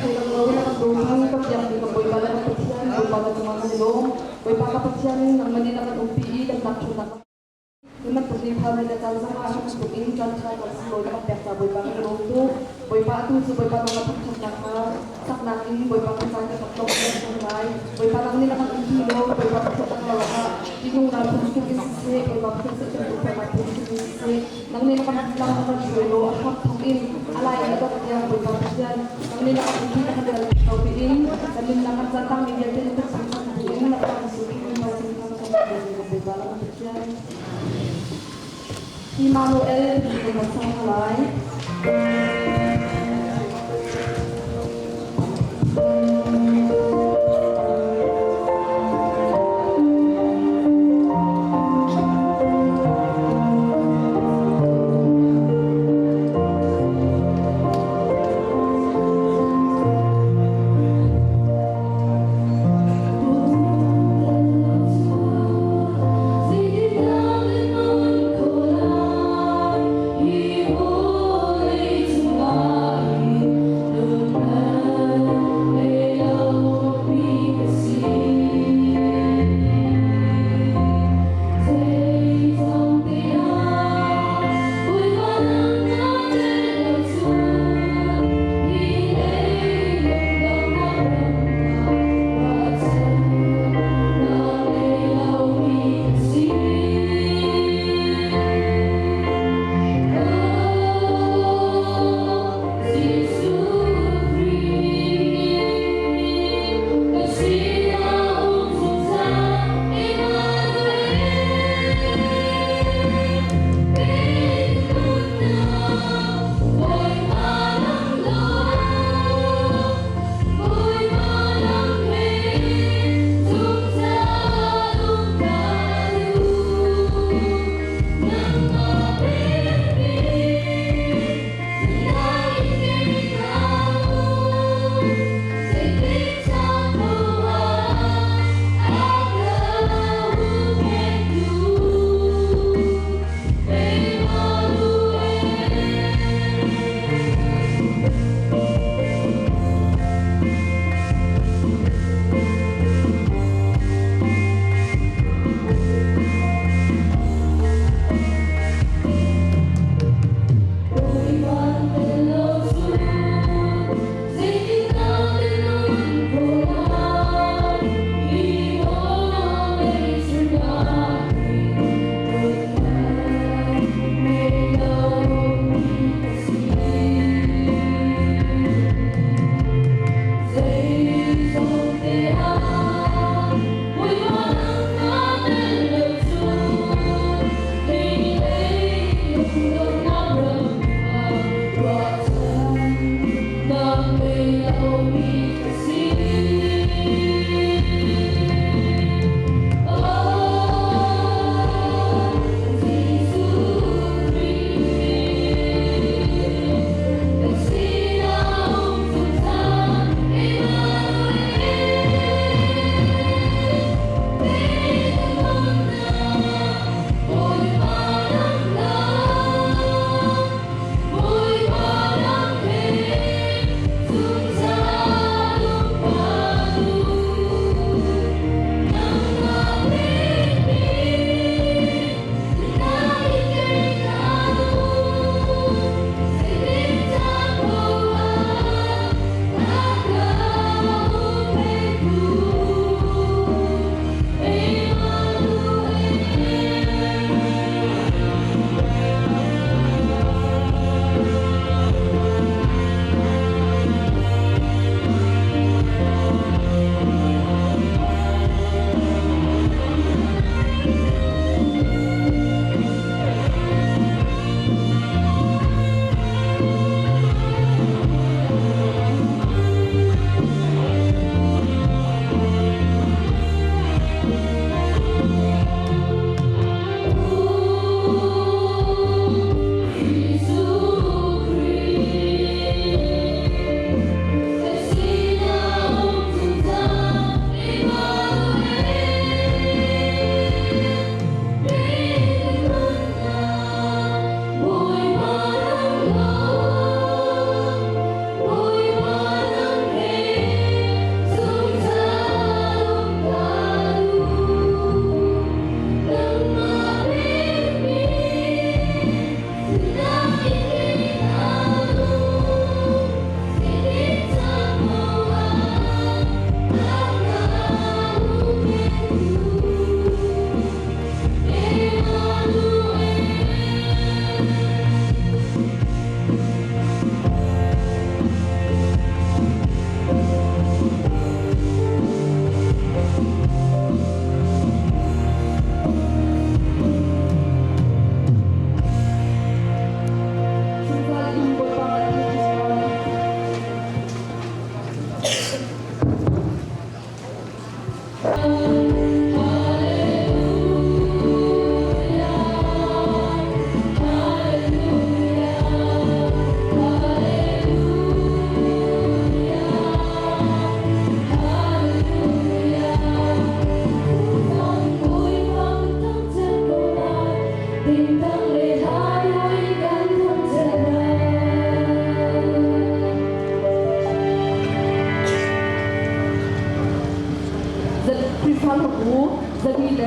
Thei lang lo in a kan dawtu ka biakmi ka Bawipa le ka Pathian, Bawipa na cungah kan i lawm. Bawipa ka Pathian, nangmah nih na kan umpi i damnak ṭhawnnak Hi bantuk ni thar le caan zong ah hi bantuk in caan ṭha kan sunglawi na kan pek ca Bawipa kan i lawm tuk. Bawipa atu cu Bawipa nang na thangṭhatnak kha saknak in Bawipa kan caan kan rak tlawm kan cang lai. Bawipa nang nih na kan umpi law Bawipa Pathian nang lo ah tinung ral phun in siseh Bawipa Pathian satan tukforhnak phun in siseh nang nih na kan lam na kan hruai law a hram thawk in a lai in a dongh tiang Bawipa Pathian nang nih na kan umpi na kan dal ko tiin kan nunnak kan caan tangmi vialte na kan sungsak buin na kan sungsak Bawipa sin kan Bawipa na kan Pathian Immanuel ti kan sang lai.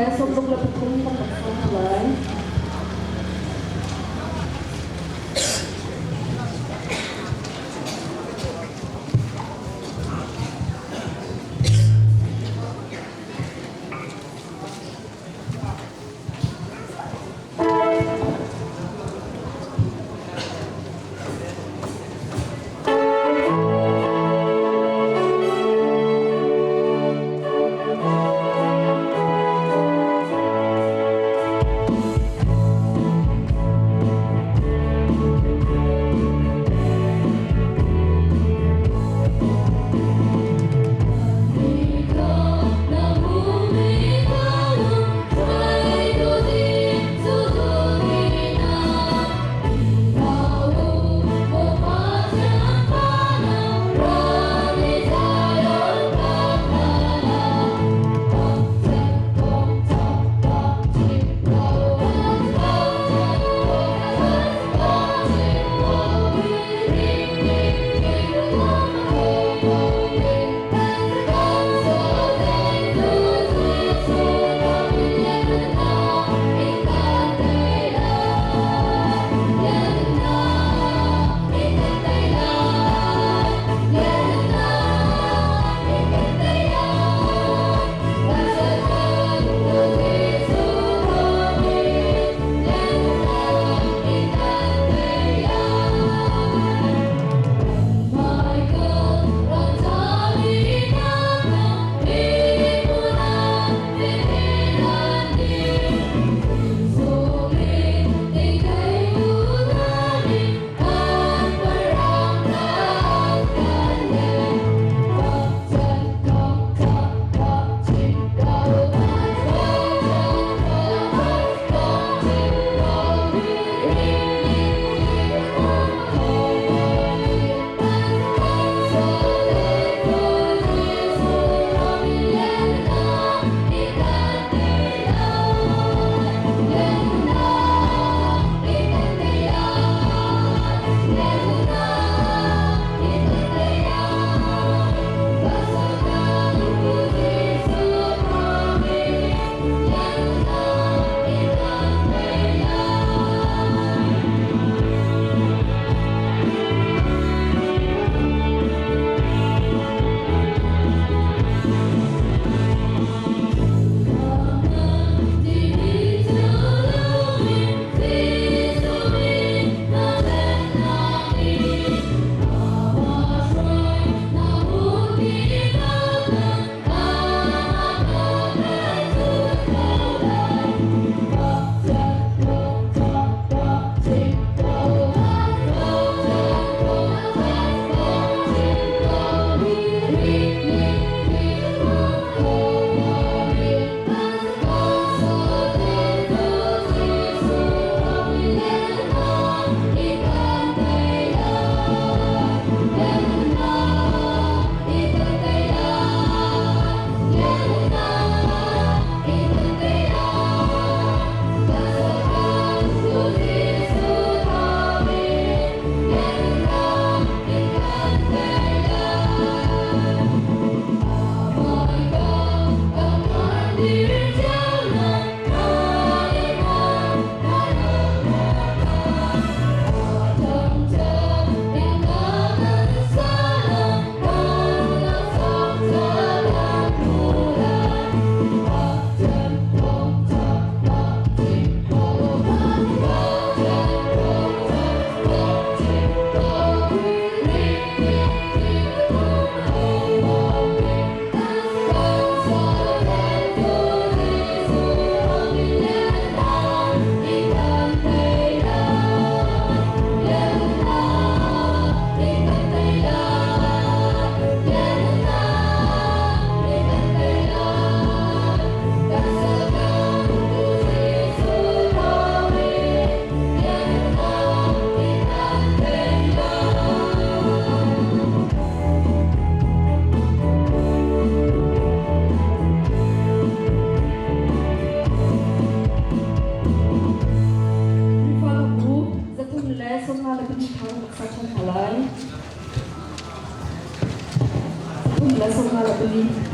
63 kan rak sawm lai. Khrihfabu 354 thang rak sa ṭhan hna lai. 354.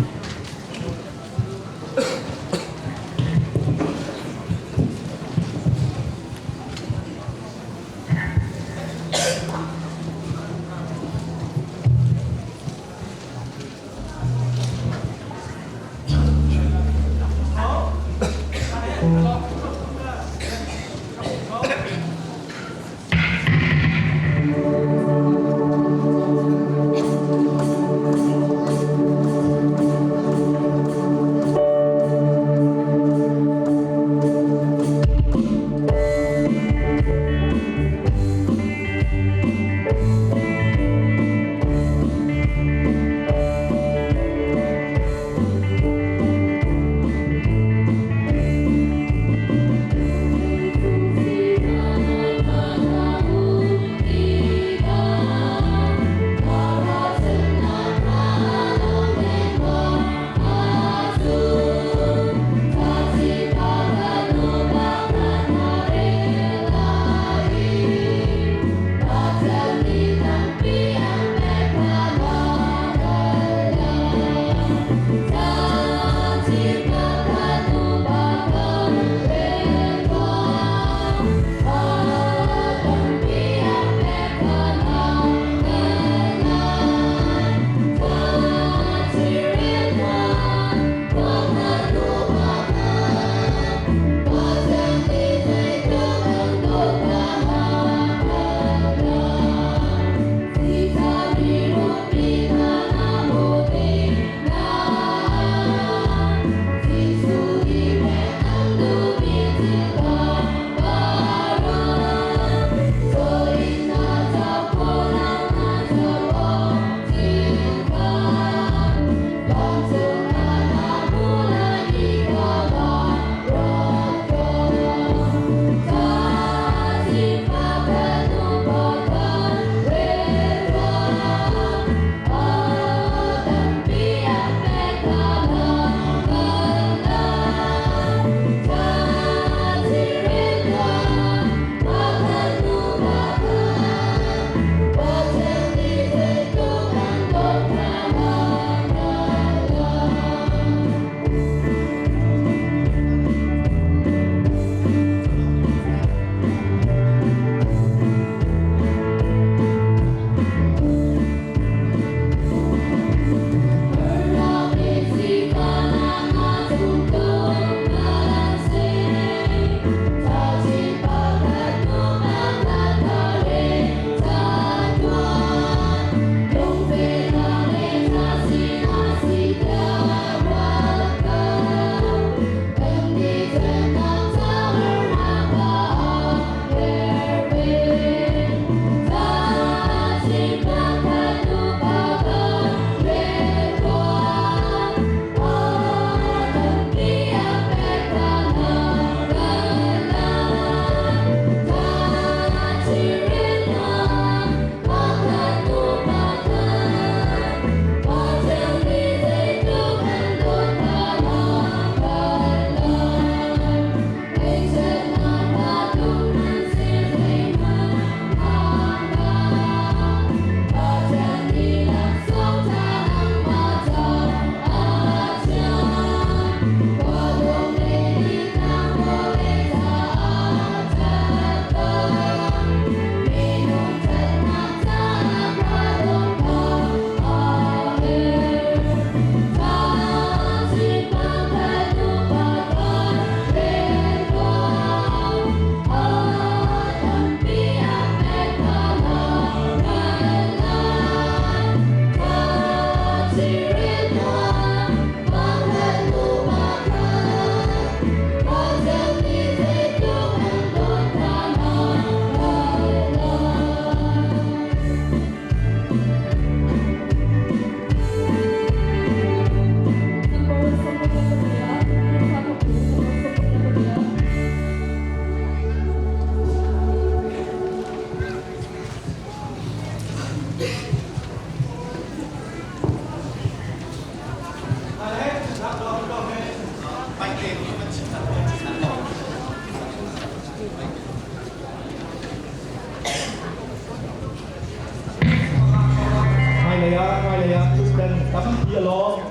Tampi a lawng.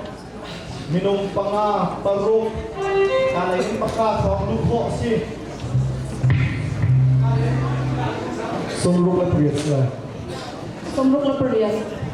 Minung panga, paruk, kalay in paka thawng luh khawh a si. 68 si lai. 68.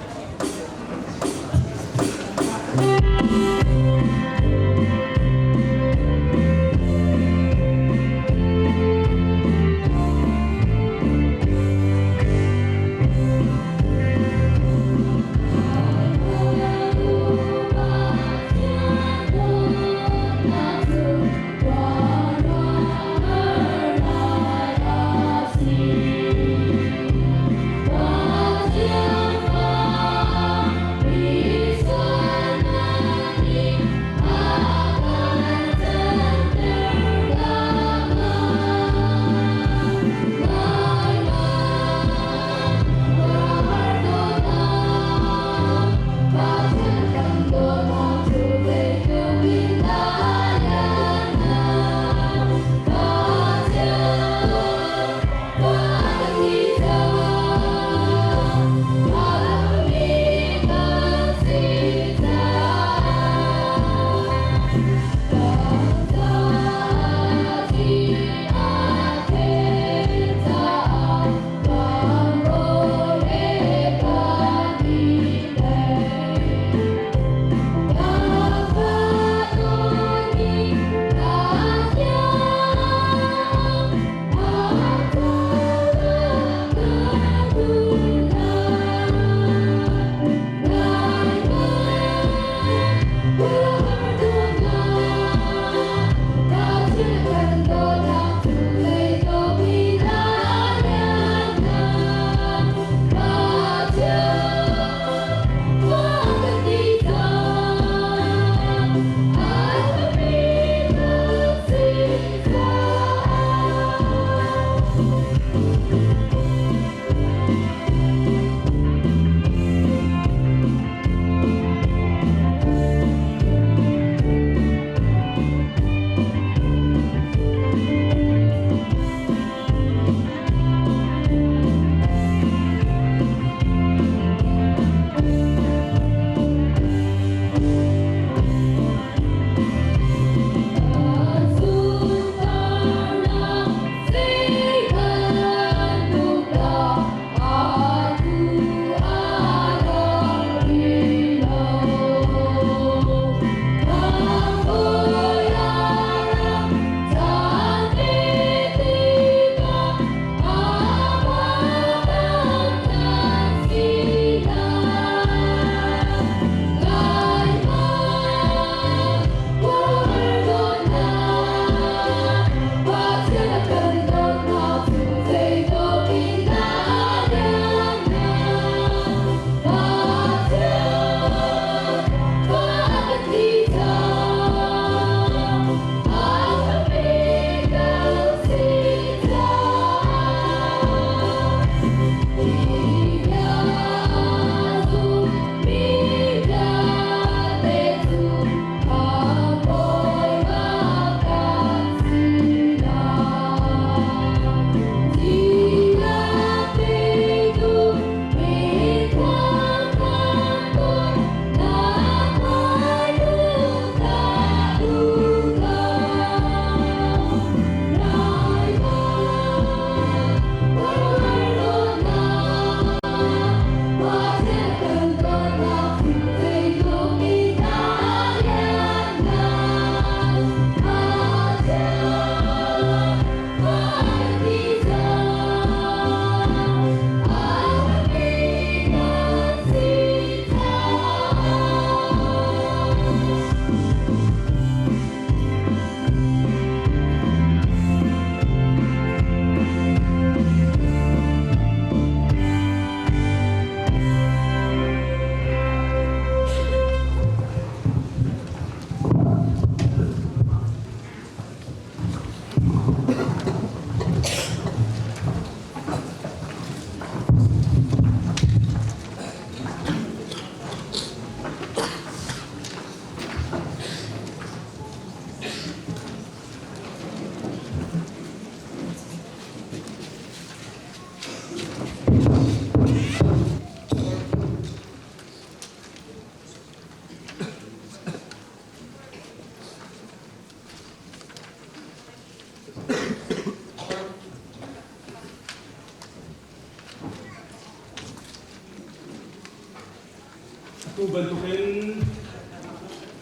Tu bantukin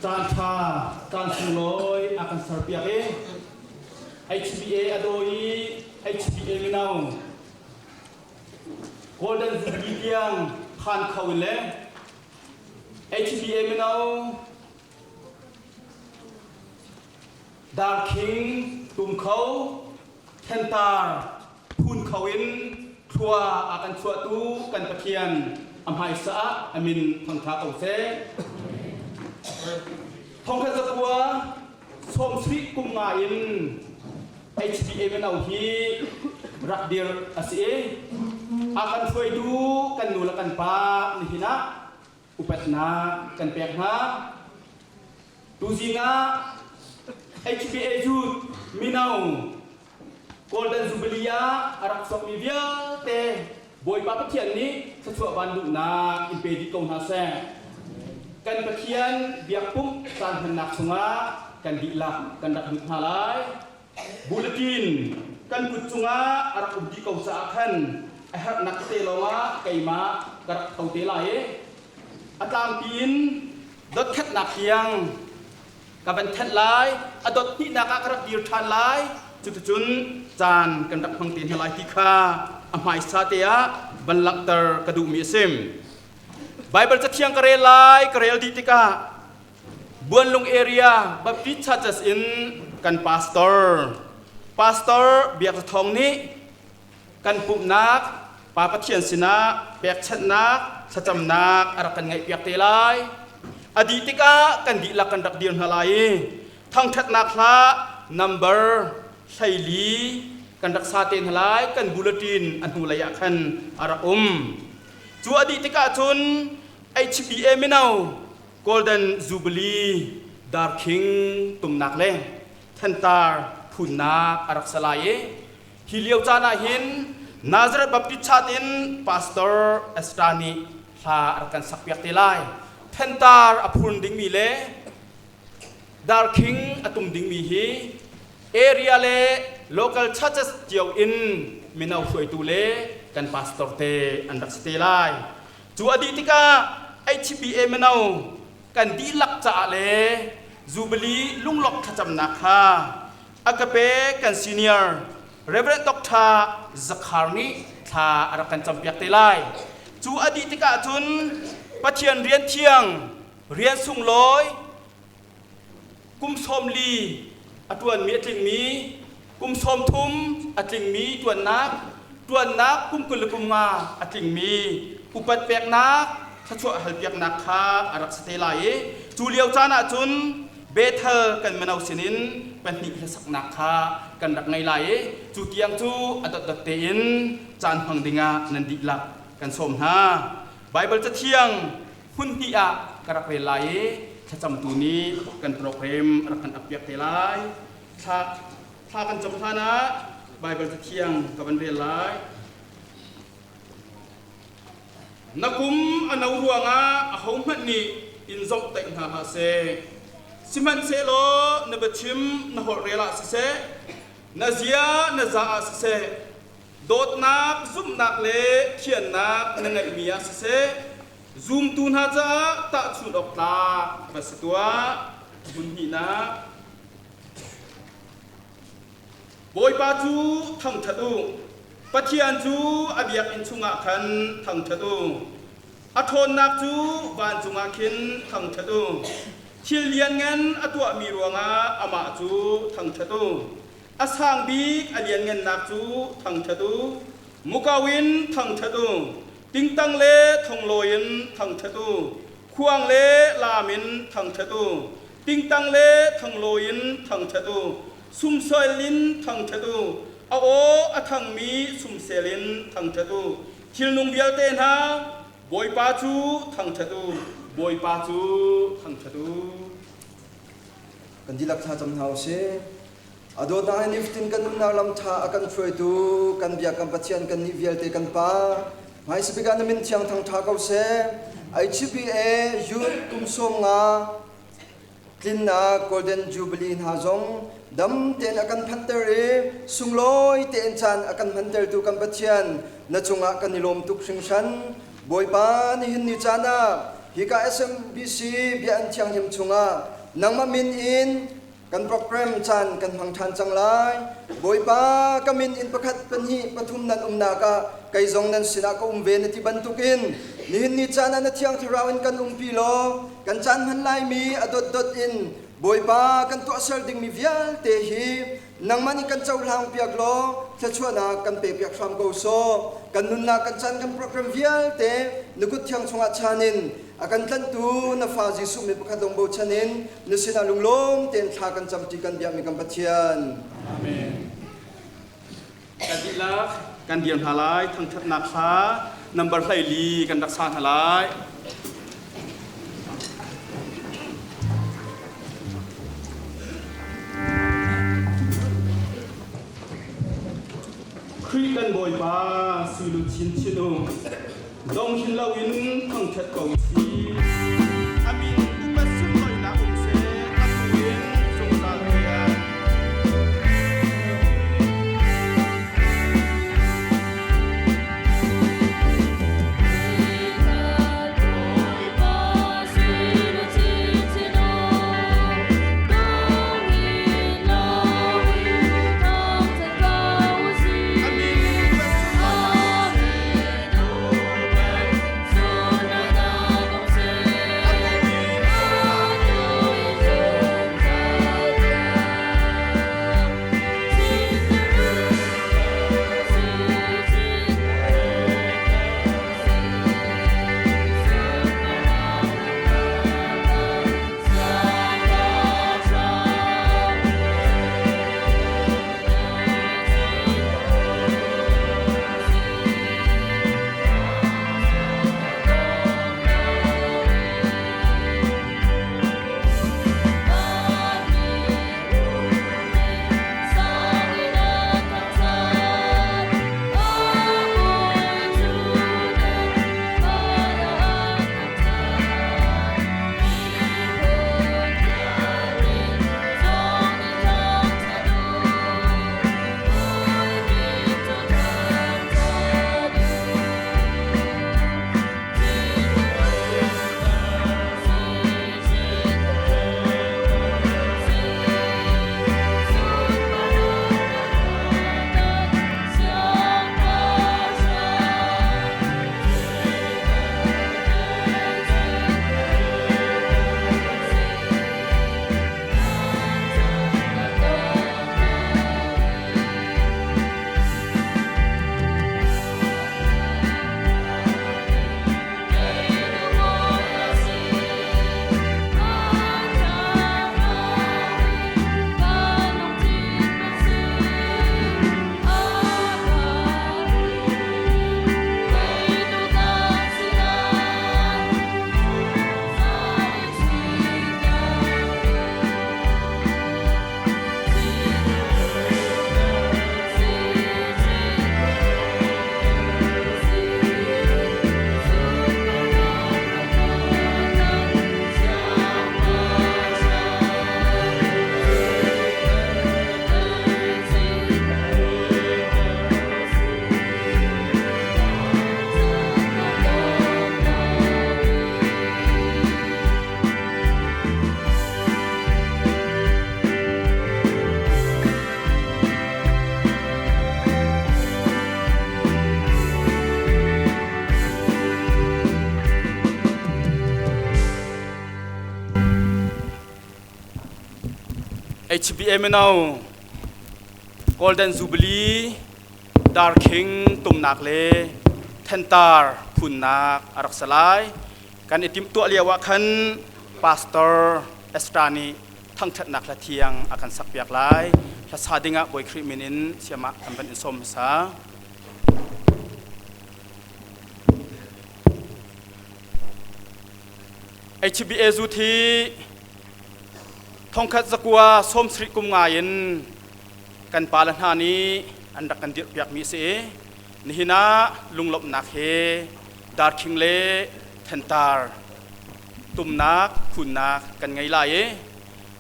caan ṭha, caan sunglawi a kan serpiak i HBA a daw i HBA mino Golden Jubilee tiang phan kho in le HBA mino Darkhing tum kho, thentar phun kho in thlua a kan chuahtu kan Pathian a hmaisa ah a min thangṭha ko seh. Thongkhat zakua sawmsarih kum nga in HBA mino hi rak dir a si i a kan hruaitu kan nu le kan pa nihin ah upatnak kan pek hna. Tuzing ah HBA Youth mino Golden Jubilee ah a rak chuakmi vialte Bawipa Pathian nih thluachuah van duhnak in pe dih ko hna seh. Kan Pathian biakpumh caan hmannak chungah kan dihlak kan rak lut hna lai. Bulletin kan kut cungah a rak um dih ko caah khan a herhnak tete lawngah keimah ka rak tho te lai i a tlangpi in dotkhatnak tiang ka van thanh lai, a dot hnihnak ah ka rak dir ṭhan lai. Cuticun caan kan rak hmang te hna lai ti kha a hmaisa te ah van langhter ka duhmi a si. Baibal cathiang ka rel lai, ka rel dih tikah Buanlung area Baptist Churches in kan pastor, Pastor Biak Za Thawng nih kan pumhnak Pa Pathian sinah pekchanhnak thlacamnak a rak kan ngaihpiak te lai. A dih tikah kan dihlak kan rak dir hna lai i thangṭhatnak hla number 14 kan rak sa te hna lai. Kan bulletin a hnulei ah khan a rak um. Cu a dih tikah cun HBA mino Golden Jubilee darkhing tumnak le thantar phunnak a rak sa lai i hi lio caan ah hin Nazareth Baptist Church in Pastor Esther nih hla a rak kan sakpiak te lai. Thantar a phun dingmi le darkhing a tum dingmi hi area le local churches cio in mino hruaitu le kan pastor te an rak si te lai. Cu a dih tikah HBA mino kan dihlak caah le Jubilee lunglawmh thlacamnak kha a ka pe kan senior Reverend Dr. Zakhar nih thla a rak kan campiak te lai. Cu a dih tikah cun Pathian rian thiang, rian sunglawi, kum 40 a ṭuanmi a tlingmi, kum 30 a tlingmi ṭuannak, ṭuannak kum 25 a tlingmi upat peknak, thluachuah halpiaknak kha a rak si te lai i cu lio caan ah cun Bethel kan mino sinin pahnih hlasaknak kha kan rak ngei lai i cu tiang cu a dotdot tein caan hmang dingah nan dihlak kan sawm hna. Baibal Cathiang hmun hnih ah ka rak rel lai i thlacamtu nih kan program rak kan appiak te lai. Thla, thla kan cam hlan ah Baibal Cathiang ka van rel lai. Na kum a no ruangah ahohmanh nih in zomhtaih hna hlah seh. Sihmanhsehlaw na biachim na holhrel ah siseh, na zia na za ah siseh, dawtnak, zumhnak le thiannak na ngeihmi ah siseh, zumtu hna caah tahchunh awk tlak va si tuah. Hmun hnihnak. Bawipa cu thangṭhat u! Pathian cu a biakinn chungah khan thangṭhat u. A ṭhawnnak cu vancung ah khin thangṭhat u. Thil lianngan a tuahmi ruangah amah cu thangṭhat u. A sang bik a lianngannak cu thangṭhat u. Muko in thangṭhat u. Tingtang le thonglawi in thangṭhat u. Khuang le laam in thangṭhat u. Tingtang le thonglawi in thangṭhat u. Sumsel in thangṭhat u. A aw a thangmi sumsel in thangṭhat u. Thilnung vialte hna, Bawipa cu thangṭhat u. Bawipa cu thangṭhat u. Kan dihlak thla cam hna u sih. A dawtnak in nifatin kan nunnak lam ṭha a kan hruaitu kan biak kan Pathian kan nih vialte kan Pa hmaisabik ah na min thiang thangṭha ko seh. HBA Youth kum 50 tlinnak Golden Jubilee hna zong dam tein a kan phanhter i sunglawi tein caan a kan hmantertu kan Pathian na cungah kan i lawm tuk hringhran. Bawipa nihin ni caan ah hika SMBC Biakinn Thianghlim chungah nangmah min in kan program caan kan hmang ṭhan cang lai. Bawipa, ka min in pakhat, pahnih, pathum nan umnak ah kei zong nan sinah ka um ve na ti bantukin nihin ni caan ah na Thiang Thlarau in kan umpi law kan caan hman laimi a dotdot in Bawipa kan tuahser dingmi vialte hi nangmah nih kan cohlang piak law thluachuahnak kan pe piak hram ko sawh. Kan nunnak kan caan kan program vialte na kut thiang chungah chan in a kan tlanhtu na fa Jesuh mi pakhat lawng bochan in na sinah lunglawm tein thla kan camṭi kan biakmi kan Pathian. Amen. Kan dihlak kan dir hna lai thangṭhatnak hla number 14 kan rak sa hna lai. Khrih kan Bawipa sui chinchin u. Dong hin loin thangṭhat ko si. A min upat sunlawinak um seh, atu in zungzal tiang. A min upat sunlawinak um seh, HBA mino Golden Jubilee Darkhing tumnak le thentar phunnak a rak si lai. Kan i timhtuah lio ah khan Pastor Esther nih thangṭhatnak hla thiang a kan sakpiak lai. Hlasa dingah Bawi Khrih min in siamah kan van in sawm hmasa. HBA zu thi thongkhat zakua 70 kum ngai in kan pa le hna nih an rak kan dirhpiakmi a si i nihin ah lunglawmhnak he darkhing le thentar tumnak phunnak kan ngei lai i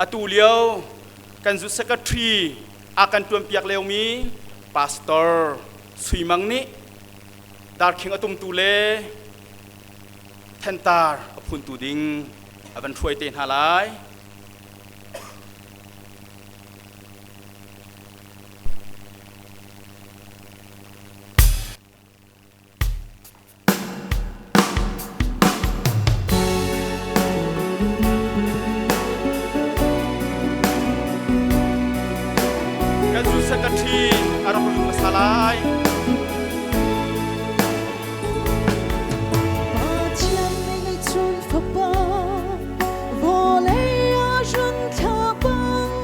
atu lio kan zu secretary a kan tuanpiak leomi pastor Sui Mang nih darkhing a tumtu le Thentar a phuntu ding a van hruai te hna lai. Kan zu secretary a rak lut hmasa lai. Pathian nih chun fapa vawlei ah run thla bang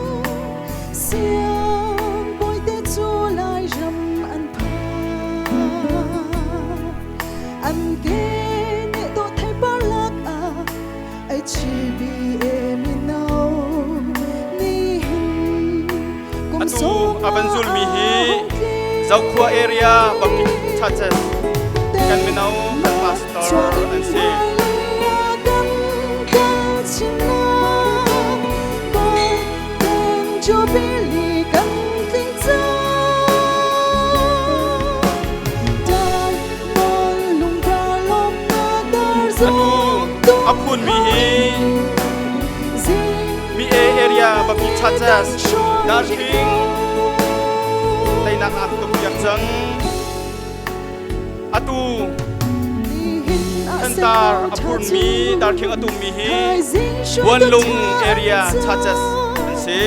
siang bawite cu lairam an phan. An ke nih dawh theipar lak ah HBA mino nihin kum Atu sawm a van zulmi hi Zokhua area Baptist Churches kan mino kan pastor an si. Jubilee kan tling cang Atu a phunmi hi Mi A area Baptist Churches Darking teinak ah tuk piak cang. Atu Thantar a phurmi Darking a tummi hi Buanlung area Churches an si.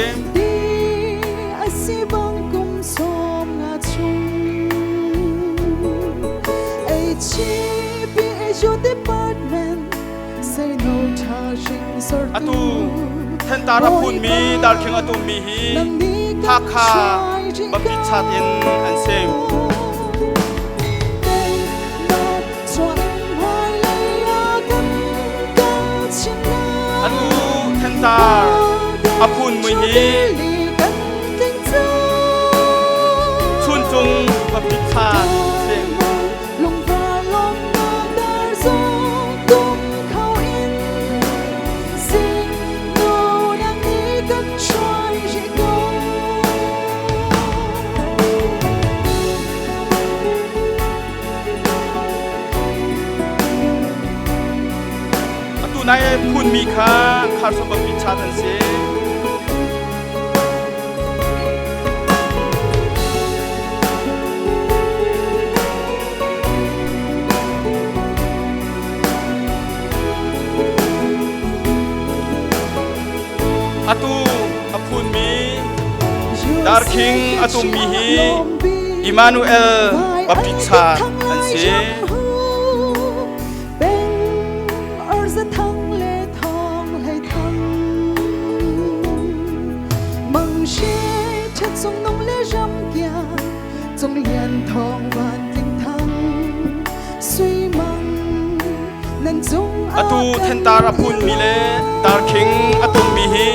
Atu Thantar a phunmi Darkhing a tummi hi Hakha Baptist chat in an si. Atu Thantar a phunmi hi Chuncung Baptist chat si. Atu nai phunmi kha Kharsom Baptist chat an si. Atu a phunmi Darkhing a tummi hi Emmanuel Baptist Church an si. Atu Thentar a phunmi le Darkhing a tummi hi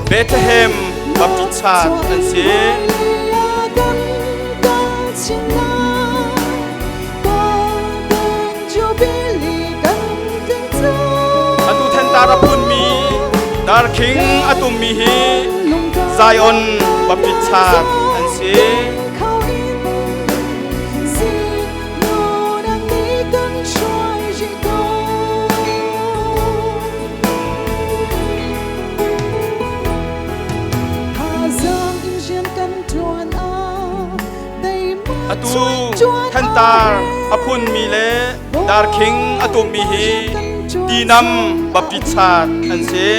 Bethlehem Baptist Church an si. Atu Thentar a phunmi Darkhing a tummi hi Zion Baptist Church an si. Atu Thantar a phunmi le Darkhing a tummi hi Tinam Baptist Church an si.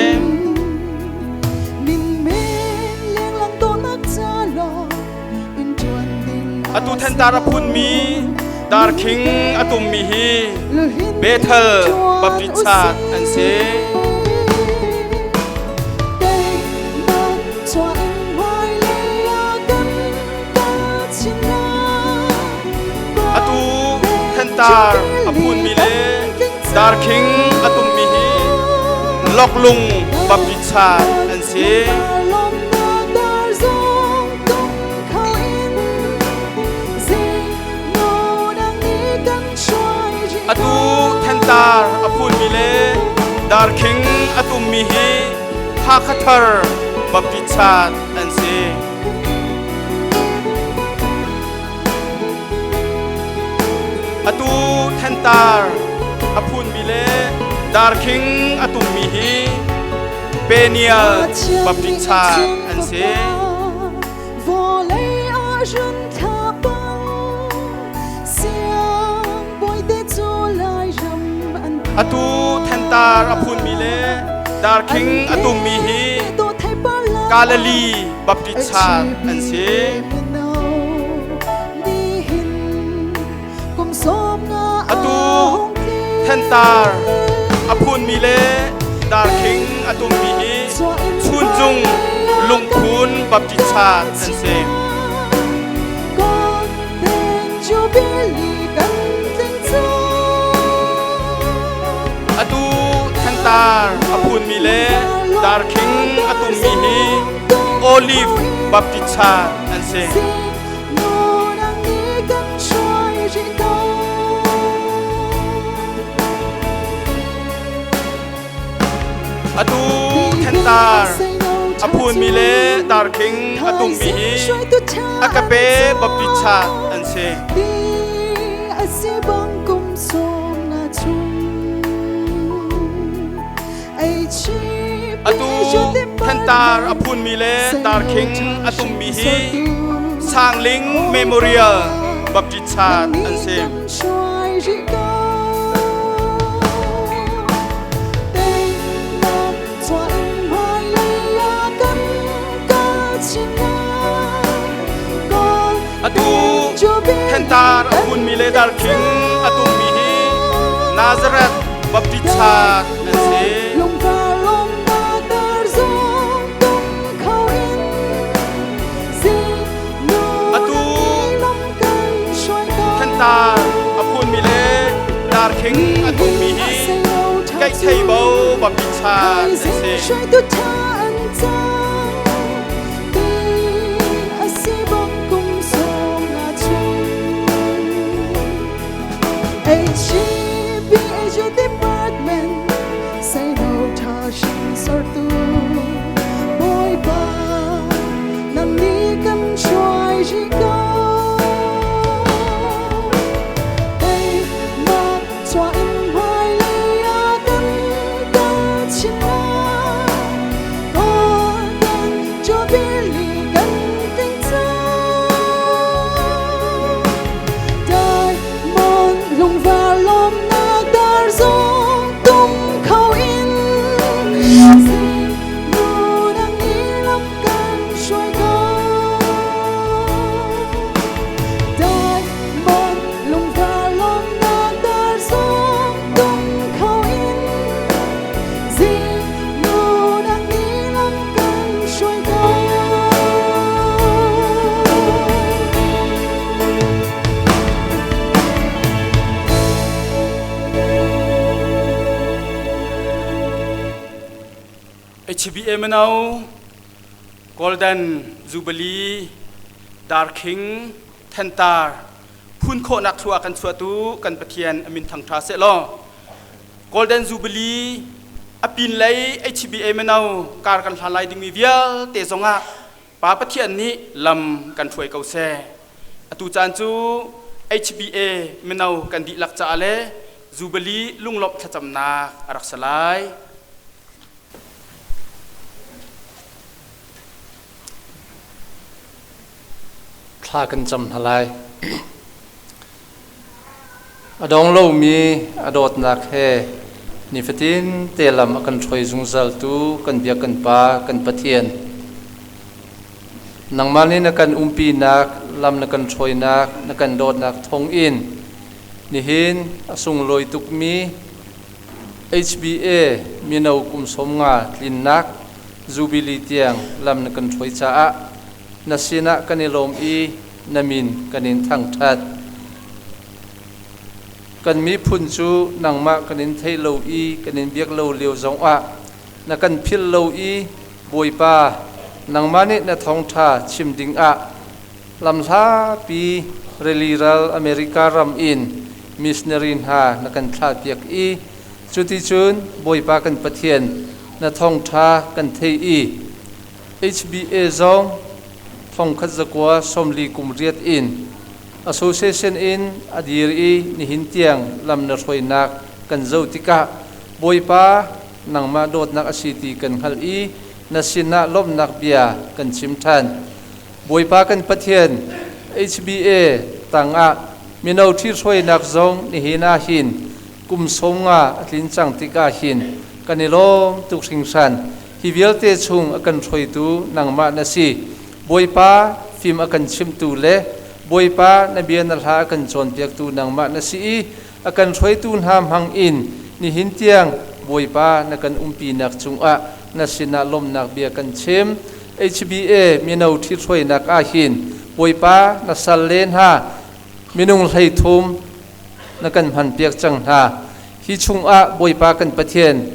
Atu Thantar a phunmi Darkhing a tummi hi Bethel Baptist Church an si. Atu Thantar a phunmi le Darkhing a tummi hi Loklung Baptist Church an si. Atu Thantar a phunmi le Darkhing a tummi hi Hakhathar Baptist Church an si. Atu Thantar a phunmi le darkhing a tummi hi Peniel Baptist Church an si. Atu thentar a phunmi le darkhing a tummi hi Galilee Baptist Church an si. Atu thentar a phunmi le darkhing a tummi hi Chuncung Lungphun Baptist Church an si. Atu thentar a phunmi le darkhing a tummi hi Olive Baptist Church an si. Atu thentar a phunmi le darkhing a tummi hi Akape Baptist Church an si. Atu thantar a phunmi le darkhing a tummi hi Sangling Memorial Baptist Church an si. Atu thantar a phunmi le darkhing a tummi hi Nazareth Baptist Church an si. Atu thantar a phunmi le darkhing a tummi hi Kaihtheibo Baptist Church an si. HBA Mino Golden Jubilee Darkhing Thantar phun khawhnak thlua kan chuahtu kan Pathian amin thangṭha seh law Golden Jubilee a pinlei HBA mino kar kan hlan lai dingmi vialte zongah Pa Pathian nih lam kan hruai ko seh. Atu caan cu HBA mino kan dihlak caah le Jubilee lunglawmh thlacamnak a rak si lai. Thla kan cam hna lai. A dong lomi a dawtnak he nifatin te lam a kan hruai zungzaltu kan biak kan Pa kan Pathian. Nangmah nih na kan umpinak, lam na kan hruainak, na kan dawtnak thawng in nihin a sunglawi tukmi HBA mino kum 50 tlinnak Jubilee tiang lam na kan hruai caah na sinah kan i lawm i na min kan in thangṭhat. Kan miphun cu nangmah kan in thei lo i kan in biak lo lio zongah na kan philh lo i Bawipa nangmah nih na thawngṭha chim dingah lamhlapi rili ral America ram in missionary hna na kan thlahpiak i cuticun Bawipa kan Pathian na thawngṭha kan thei i HBA zong 1948 in association in a dir i nihin tiang lam na hruainak. kan zoh tikah Bawipa nangmah dawtnak a si ti kan hngalh i na sinah lawmhnak bia kan chim ṭhan. Bawipa kan Pathian, HBA tangah mino ṭhithruainak zong nihin ah hin kum 50 a tlin cang tikah hin kan i lawm tuk hringhran. Hi vialte chung a kan hruaitu nangmah na si. Bawipa fim a kan chimhtu le Bawipa na bia na hla a kan cawnpiaktu nangmah na si i a kan hruaitu hna hmang in nihin tiang Bawipa na kan umpinak cungah na sinah lawmhnak bia kan chim. HBA mino ṭhithruainak ah hin Bawipa na sal le hna minung 33 na kan hmanpiak cang hna. Hi chungah Bawipa kan Pathian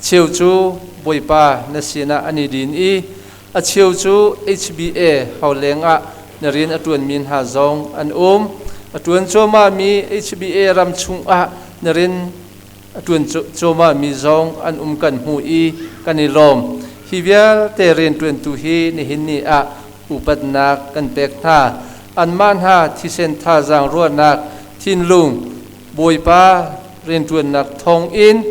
cheu cu Bawipa na sinah an i din i a cheu cu HBA hauleng ah na rian a ṭuanmi hna zong an um. A ṭuan cuahmahmi HBA ram chungah na rian a ṭuan cuahmahmi zong an um kan hmu i kan i lawm. Hi vialte rianṭuantu hi nihin ni ah upatnak kan pek hna. Anmah hna thisen thazaang ruahnak thinlung Bawipa rianṭuannak thawngin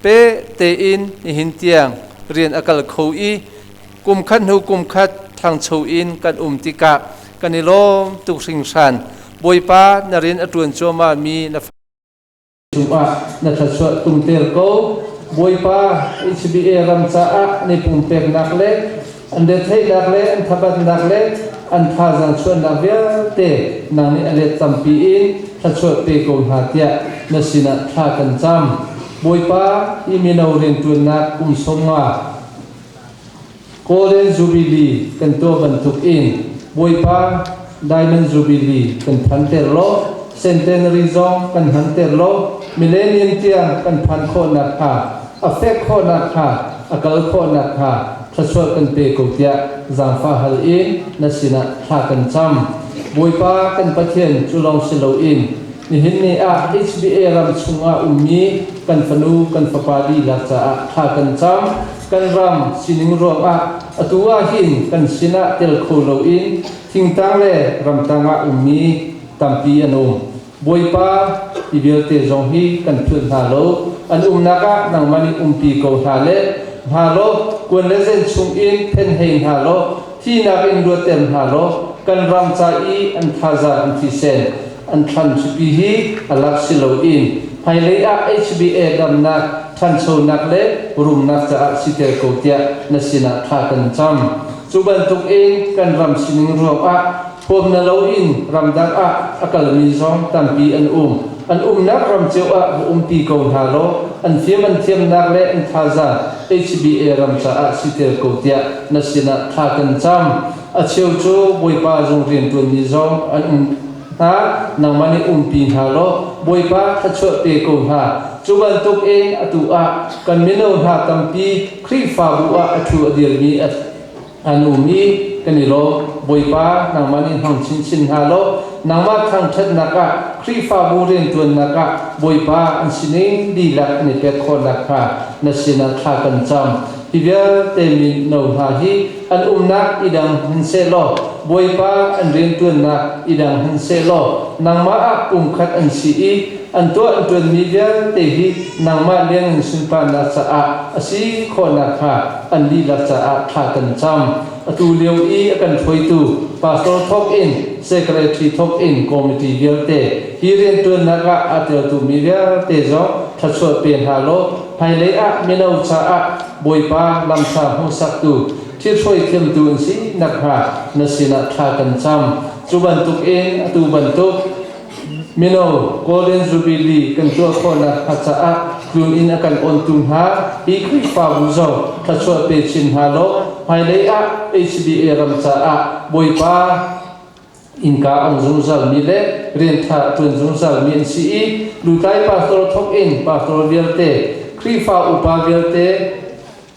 pe tein nihin tiang rian a kal kho i kum khat hnu kum khat ṭhangcho in kan um tikah kan i lawm tuk hringhran. Bawipa na rian a ṭuan cuahmahmi na cungah na thluachuah tumter ko. Bawipa HBA ram caah an i pumpeknak le an retheihnak le an thabatnak le an thazaang chuahnak vialte nang nih a let tampi in thluachuah pe ko hna tiah na sinah thla kan cam. Bawipa, hi mino rianṭuannak kum 50 Golden Jubilee kan tuah bantuk in Bawipa Diamond Jubilee kan phanter law Centenary zong kan hmanter law Millennium tiang kan phan khawh nakhnga a fek khawh nakhnga a kal khawh nakhnga thluachuah kan pe ko tiah zaangfah hal in na sinah thla kan cam. Bawipa kan Pathian cu lawng si loin nihin ni ah HBA ram chungah ummi kan fanu kan fapa dihlak caah thla kan cam. Kan ram sining ruangah atu ah hin kan sinah tel kho loin thingtang le ramtang ah ummi tampi an um. Bawipa, hi vialte zong hi kan philh hna lo. An umnak ah nangmah nih umpi ko hna le hna law, kuan le zen chungin phenhei hna law, thihnak in luatter hna law, kan ram ca i an thazaang an thisen an thlan cupi hi a lak si loin hmailei ah HBA damnak, ṭhanchonak le rumnak caah siter ko tiah na sinah thla kan cam. Cu bantukin kan ram sining ruangah Huam na loin ramdang ah a kalmi zong tampi an um. An umnak ram cio ah va umpi ko hna law an fim an thiamnak le an thazaang HBA ram caah siter ko tiah na sinah thla kan cam. A cheu cu Bawipa zung rianṭuanmi zong an um hna, nangmah nih umpi hna law Bawipa thluachuah pe ko hna. Cu bantukin atu ah kan mino hna tampi Khrihfabu ah a ṭhu a dirmi an um i kan i lawm. Bawipa, nangmah nih hmang chinchin hna law nangmah thangṭhatnak ah Khrihfabu rianṭuannak ah Bawipa an sining dihlak an i pek khawh nakhnga na sinah thla kan cam. Hi vialte mino hna hi an umnak i dang hin sehlaw Bawipa an rianṭuannak i dang hin sehlaw nangmah ah pumkhat an si i an tuah an ṭuanmi vialte hi nangmah liangin sunparnak caah a si khawh nakhnga an dihlak caah thla kan cam. Atu lio i a kan hruaitu pastor thawk in secretary thawk in committee vialte hi rianṭuannak ah aa teltumi vialte zong thluachuah pe hna law hmailei ah mino caah Bawipa lamṭha hmuhsaktu ṭhithruai thiamtu an si nakhnga na sinah thla kan cam. Cu bantukin atu bantuk Mino Golden Jubilee kan tuah khawhnak hnga caah tlun-inn a kan ontu hna hi Khrihfabu zong thluachuah pe chin hna law hmailei ah HBA ram caah Bawipa innka ong zungzalmi le rianṭha ṭuan zungzalmi an si i lutlai pastor thawk in pastor vialte Khrihfa upa vialte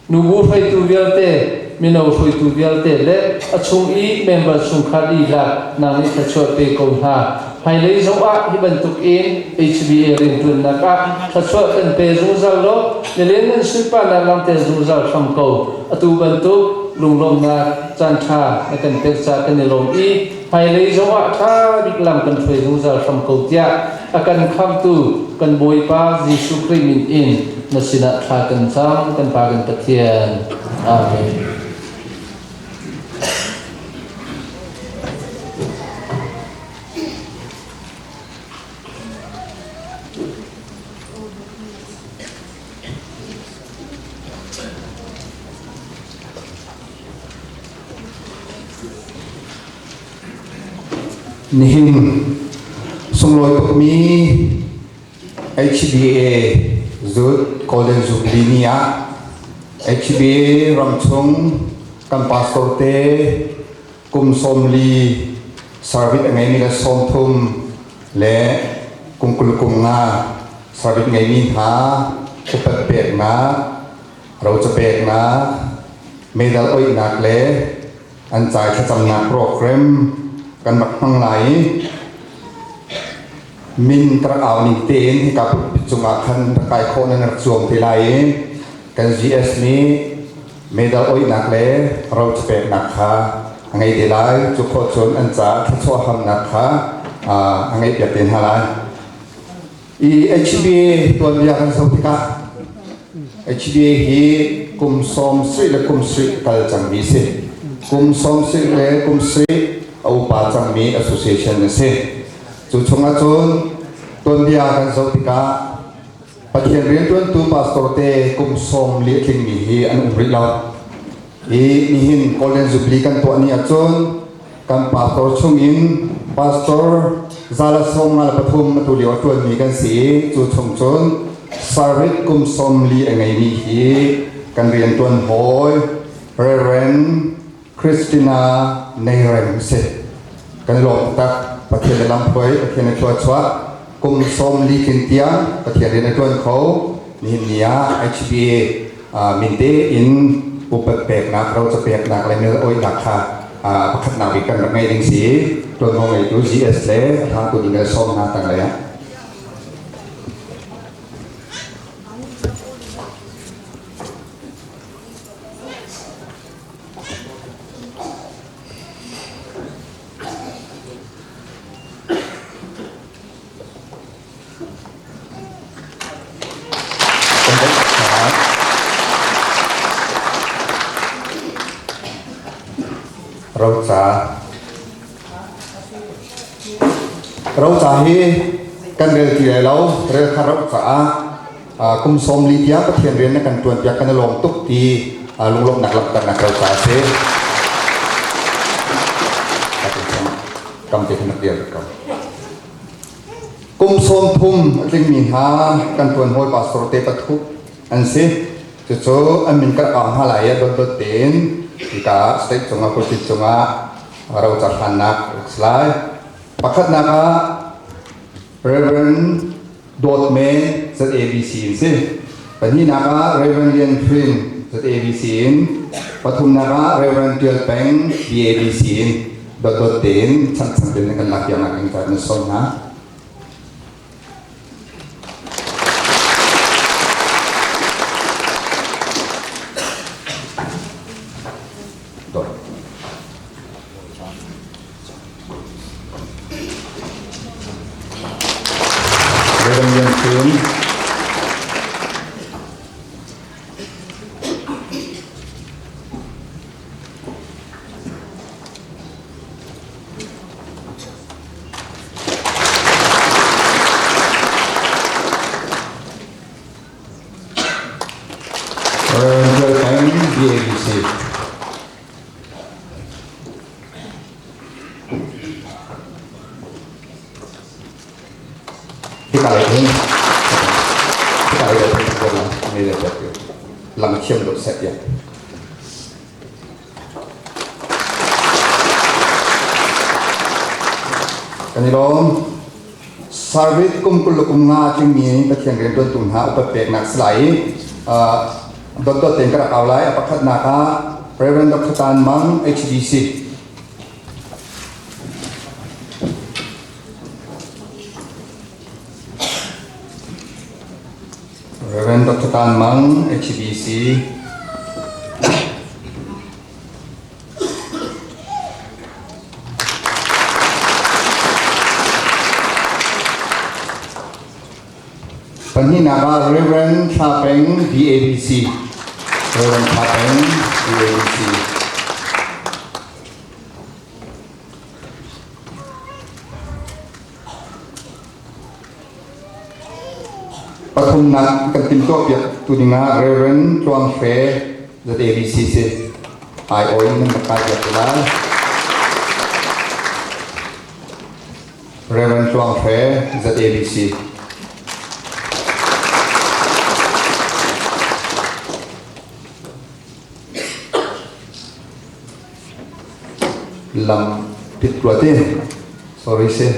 nubu hruaitu vialte, mino hruaitu vialte le a chung i member chungkhar dihlak nang nih thluachuah pe ko hna. Hmailei zong ah hi bantuk in HBA rianṭuannak ah thluachuah kan pe zungzal law nilin nan sunparnak langhter zungzal hram ko. Atu bantuk. Lunglawmhnak caan ṭha na kan pek caah kan i lawm i hmailei zongah ṭha bik lam kan hruai zungzal hram ko tiah a kan khamhtu kan Bawipa Jesuh Khrih min in na sinah thla kan cam kan Pa kan Pathian. Amen. Nihin sunglawi tukmi HBA Zut Golden Jubilee ni ah HBA ramchung kan pastor te kum 40 service a ngeimi le 30 le kum 20 kum nga service ngeimi hna upat peknak roca peknak medal oihnak le an cai thlacamnak program kan rak hmang lai i min ka rak au ning tein hika pulpit cungah khan rak kai khawh nan rak zuam te lai i kan GS nih medal oihnak le roca peknak kha a ngei te lai. Cu khawh cun an caah thluachuah hamnak kha a ngeih piak te hna lai. I HBA tuanbia kan zoh tikah HBA hi kum 70 le kum 70 kal cangmi si. Kum 70 le kum 70 a upa cangmi association a si. Cu chungah cun tuanbia kan zoh tikah Pathian rianṭuantu pastor te kum 40 a tlingmi hi an um rih lo. I nihin Golden Jubilee kan tuah ni ahcun kan pastor chungin pastor 193 atu lio a ṭuanmi kan si i cu chung cun sarih kum 40 a ngeimi hi kan rianṭuan hawi Reverend Christina Neirem si. Kan i lawm taktak. Pathian le lamhruai, Pathian le thluachuah kum 40 tlin tiang Pathian rian a ṭuan kho. Nihin ni ah HBA minte in upat peknak, roca peknak le mil oihnak kha pakhatnak bik kan rak ngeih ding si. Ṭuanvo ngeitu GS le a hlangtu ding le sawm hna tanglei ah. Roca Roca hi kan rel ti lai lo rel kha roca ah kum 40 tiang Pathian rian na kan tuan piak kan i lawm tuk ti lunglawmhnak langhternak ro ca a si. Kam te khan dir ko. Kum 30 a tlingmi hna kan tuan hawi pastor te pathu an si. Cucu an min kan au hna lai i dot dot tein hika state cungah pulpit cungah roca hlannak lai. Pakhatnak ah Reverend Dawt Me ZABC in si. Pahnihnak ah Reverend Lian Hrin ZABC in. Pathumnak ah Reverend Tial Peng BABC in. Dawtdawt tein changchang tein kan lak piaknak ding ca na sawm hna. Dawt. Reverend Lian Thun. Reverend Joel Peng, BABC. Hika lei hin hika lei hin lang ngei le pek lang thiam lo set ya. Kan i lawm. Service kum 20 kum nga tlingmi Pathian riantuantu hna upat peknak si lai i dotdot tein ka rak au lai. A pakhatnak ah Reverend Dr. Tan Mang HDC. Reverend Dr. Tan Mang HBC. Pahnihnak ah Reverend Thla Peng DABC. Reverend Thla Peng DABC. Pathumnak kan timhtuahpiak tu dingah Reverend Tluang Hre ZABC si ai oi nan rak kai piak te lai. Reverend Tluang Hre ZABC. Lam pit rua te. Sorry si.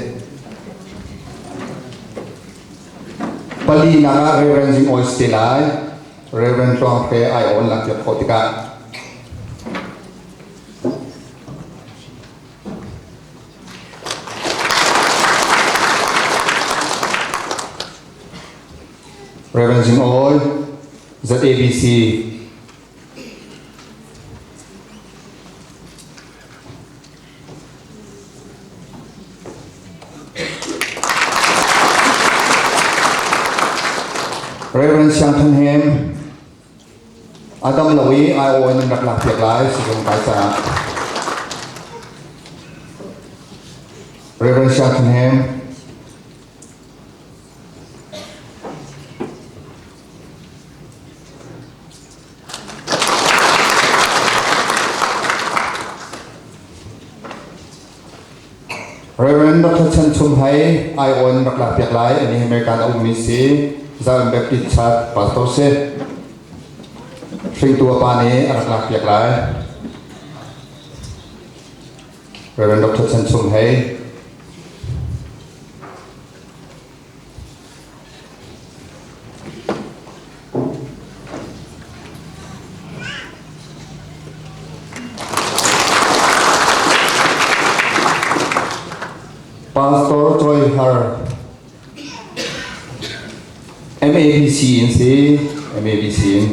Pali nak ah Reverend Jing Oi te lai. Reverend Tluang Hre ai on lang tiap khawh tikah. Reverend Jing Oi, ZABC. Reverend Siang Than Hem, Adam lo i ai in rak lak piak lai sizung kai caah. Reverend Siang Than Hem, Reverend Dr. Chan Chum Hai ai on rak lak piak lai ani American a ummi si Zion Baptist Church pastor si hringtu a pa nih a rak lak piak lai Reverend Dr. Chan Chum Hei Pastor Choi Har MABC in si MABC in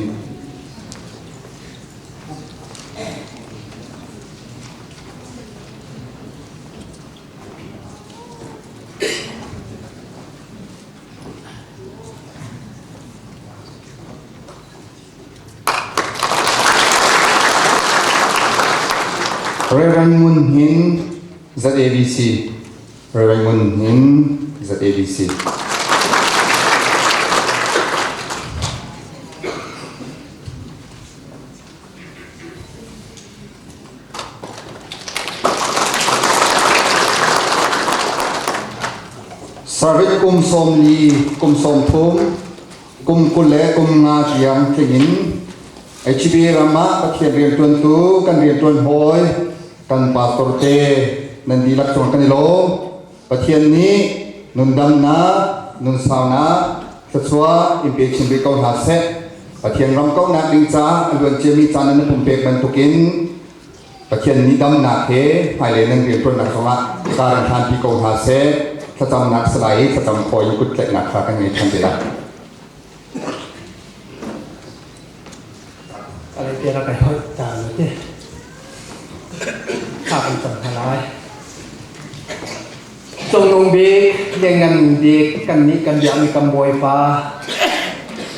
Reverend Ngun Hnin ZABC Reverend Ngun Hnin ZABC Sarvit kum 40, kum 30, kum 20 le kum 5 tiang tling in HB ram ah Pathian rianṭuantu kan rianṭuan hawi kan pastor te nan dihlak cung kan i lawm. Pathian nih nundamnak, nunsaunak, thluachuah in pe chin rih ko hna seh. Pathian ram kauhnak ding caah a luan ciami caan nan pumpek bantukin Pathian nih damnak he hmailei nan rianṭuannak zongah kar in hlanpi ko hna seh. Thlacamnak salai i thlacam khawi in kut tlaihnak kha kan ngei ṭhan te lai. Alai te rak kai hoih ta na te. Thla kan cam hna lai. Cungnung bik, lianngan bik kan nih kan biakmi kan Bawipa.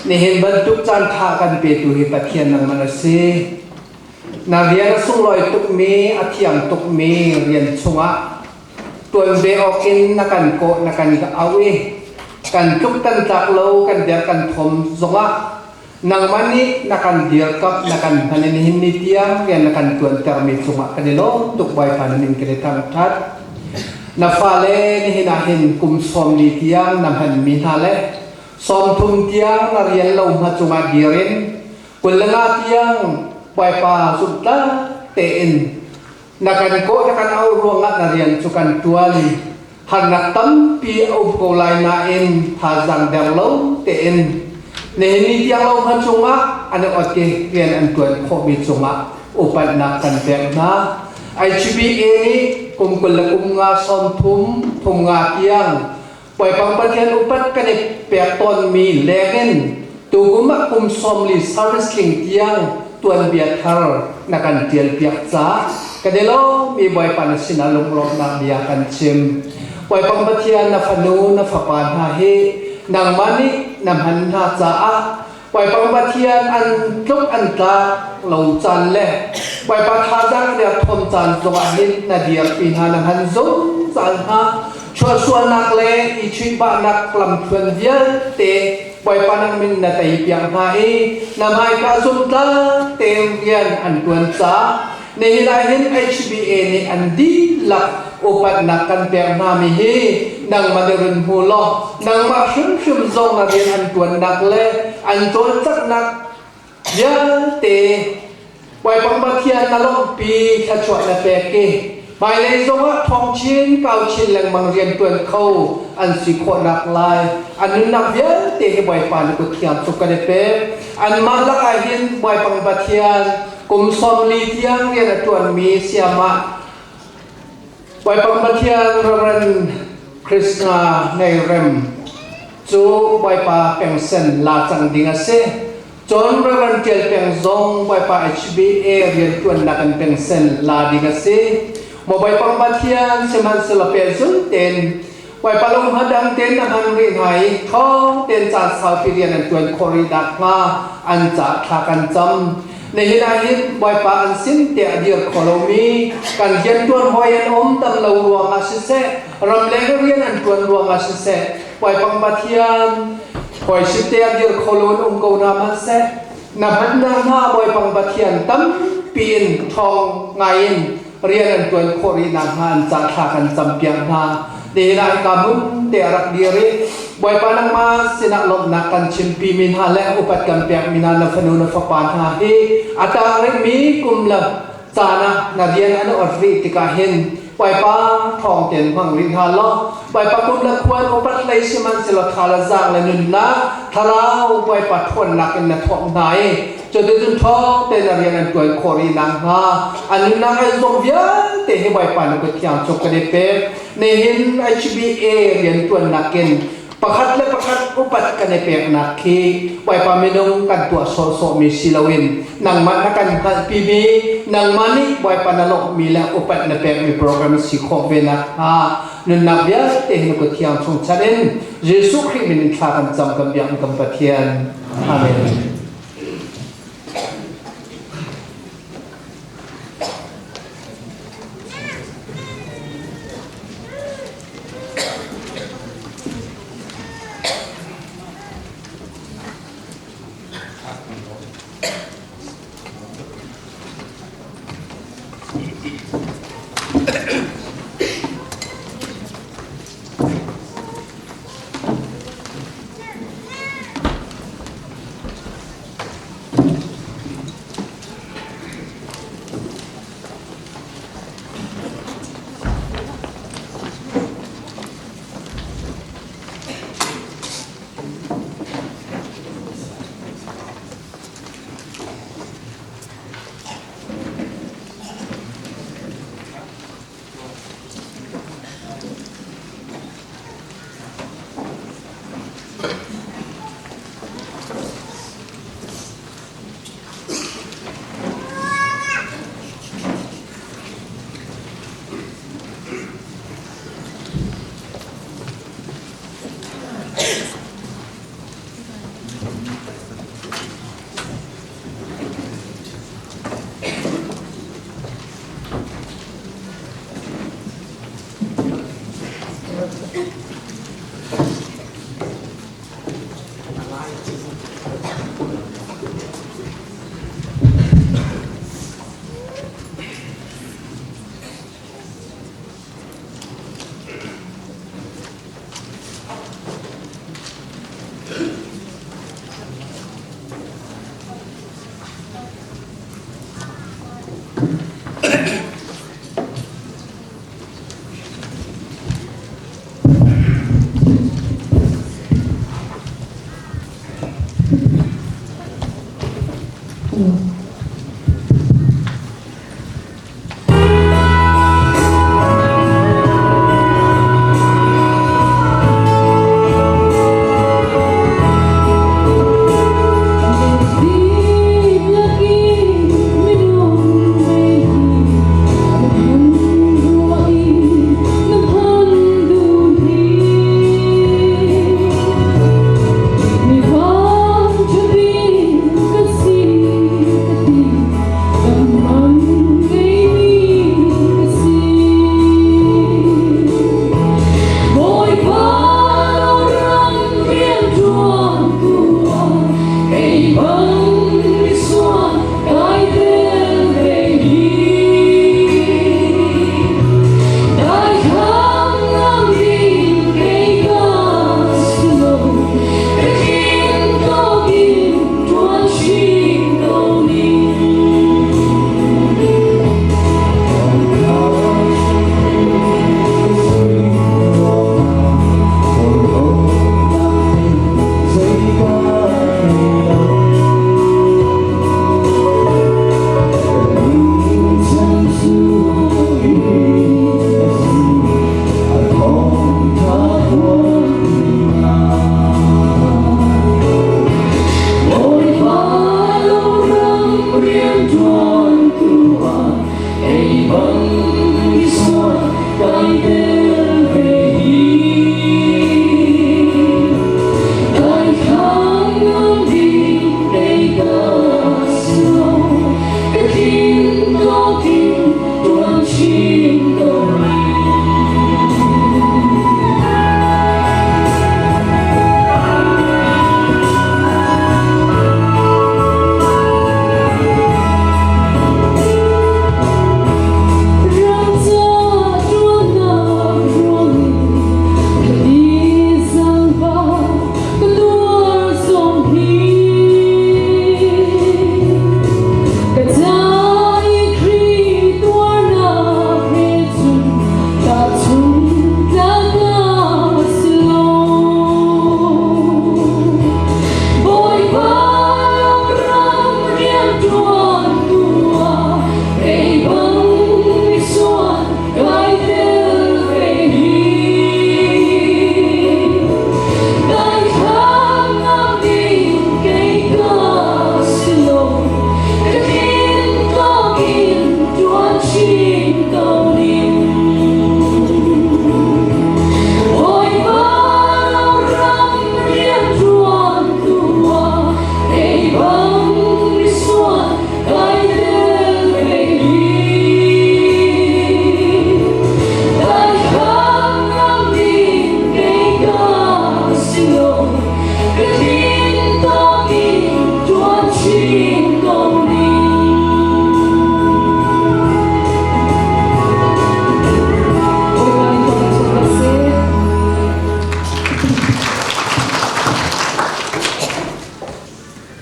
Nihin bantuk caan tha kan petu hi Pathian nangmah na si. Na rian a sunglawi tukmi, a thiang tukmi rian chungah tuan ve awk in na kan kawh, na kan auh i kan tluk kan tlak lo, kan der kan thom zongah nangmah nih na kan dirkamh, na kan hman i nihin ni tiang rian na kan tuantermi cungah kan i lawm tuk Bawipa na min kan i thangthat. Na fale nihin ah hin kum 40 tiang na hmanmi hna le 30 tiang na rian lo hma cungah dir in 25 tiang Bawipa zumhtlak tein na kan kawh na kan auh ruangah na rian cu kan ṭuan. Harnak tampi a um ko lai nain thazaang der lo tein nihin ni tiang lo hma cungah an i ot i rian an ṭuan khawhmi cungah upatnak kan pek hna. IGBA nih kum 25 30 thum nga tiang Bawipa Pathian upat kan i pek tawnmi lengin tukum ah kum 40 service tling tiang tuanbia thar na kan ṭial piak caah kan i lawm i Bawipa na sinah lunglawmhnak bia kan chim. Bawipa Pathian na fanu na fapa hna hi nangmah nih na hman hna caah Bawipa Pathian an tluk an tlak lo caan le Bawipa thazaang an derthawm caan zongah hin na dirpi hna na hman zungzal hna. Chuahsualnak le i chuihbahnak lamthluan vialte Bawipa nang min na tei piak hna i na hmaika zumtlak tein rian an ṭuan caah nihin ah hin HBA nih an dihlak upatnak kan pek hna mi hi nangmah nih run hmu law nangmah hrimhrim zong na rian an ṭuannak le an cawlcanghnak vialte Bawipa Pathian na lawmhpi thluachuah na pek i hmailei zongah ṭhawng chin kau chin lengmang rianṭuan kho an si khawhnak lai an nunnak vialte hi Bawipa na kut thiang cu kan i pek. Anmah lakah hin Bawipa Pathian kum 40 tiang rian a ṭuanmi sayamah Bawipa Pathian Reverend Krishna Neirem cu Bawipa pengsen la cang ding a si. Cun Reverend Ṭial Peng zong Bawipa HBA rianṭuannak in pengsen la ding a si. Maw Bawipa Pathian sihmanhsehlaw pehzul tein Bawipa lung dang tein na hman rih hna i ṭhawng tein caan saupi rian an ṭuan khawh rih nakhnga an ca thla kan cam. Nihin ah hin Bawipa an sin te a dir kho lomi kan rianṭuan hawi an um tam lo ruangah siseh, ramleng rian an ṭuan ruangah siseh, Bawipa Pathian hawi sin te a dir kho lo in um ko hna hmanhseh, na hmannak hna Bawipa Pathian tampi in ṭhawng ngai in rian an ṭuan khawh rih nakhnga an ca thla kan campiak hna. Nihin ah hika hmun te a rak dir i Bawipa nangmah sinah lawmhnak kan chimpi mi hna le upat kan pek mi hna na fanu na fapa hna hi a tang rihmi kum le caan ah na rian an ot rih tikah hin Bawipa thawng tein hmang rih hna law Bawipa kum le khuan upat hlei sihmanhsehlaw tha le zaang le nunnak thlarau Bawipa ṭhawnnak in na thawk hna i cuticun ṭhawng tein na rian an ṭuan khawh rih nakhnga an nunnak an zong vialte hi Bawipa na kut thiang cu kan i pek. Nihin HBA rianṭuannak in pakhat le pakhat upat kan i peknak khi Bawipa minung kan tuah sawhsawhmi si loin nangmah na kan hngalhpimi, nangmah nih Bawipa na lawmhmi le upat na pekmi program si khawh ve nakhnga nunnak vialte hi na kut thiang chung chan in Jesuh Khrih min in thla kan cam kan biak kan Pathian. Amen.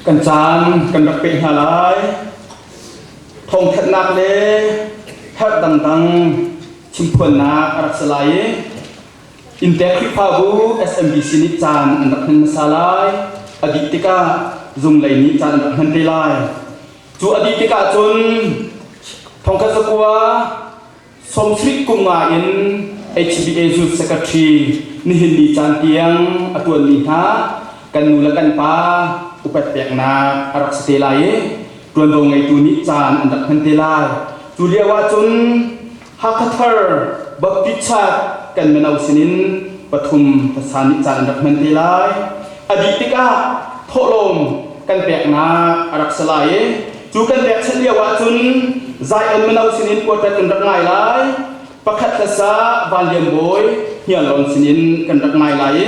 Kan caan kan rak peh hna lai. Thawngthanhnak le herh dangdang chimphuannak a rak si lai i Inntek Khrihfabu SMBC nih caan an rak hman hmasa lai. A dih tikah zunglei nih caan an rak hman te lai. Cu a dih tikah cun thongkhat zakua 70 kum nga in HBA Youth Secretary nihin ni caan tiang a tuanmi hna kan nu le kan pa upat peknak a rak si te lai i tuanvo ngeitu nih caan an rak hman te lai. Cu lio ahcun Hakha Thar Baptist Church kan mino sinin pathum hmasa nih caan an rak hman te lai. A dih tikah thawhlawm kan peknak a rak si lai i cu kan pekchanh lio ahcun Zion mino sinin quartet kan rak ngai lai. Pakhat hlasa Van Lian Bawi Hniarlawn sinin kan rak ngai lai i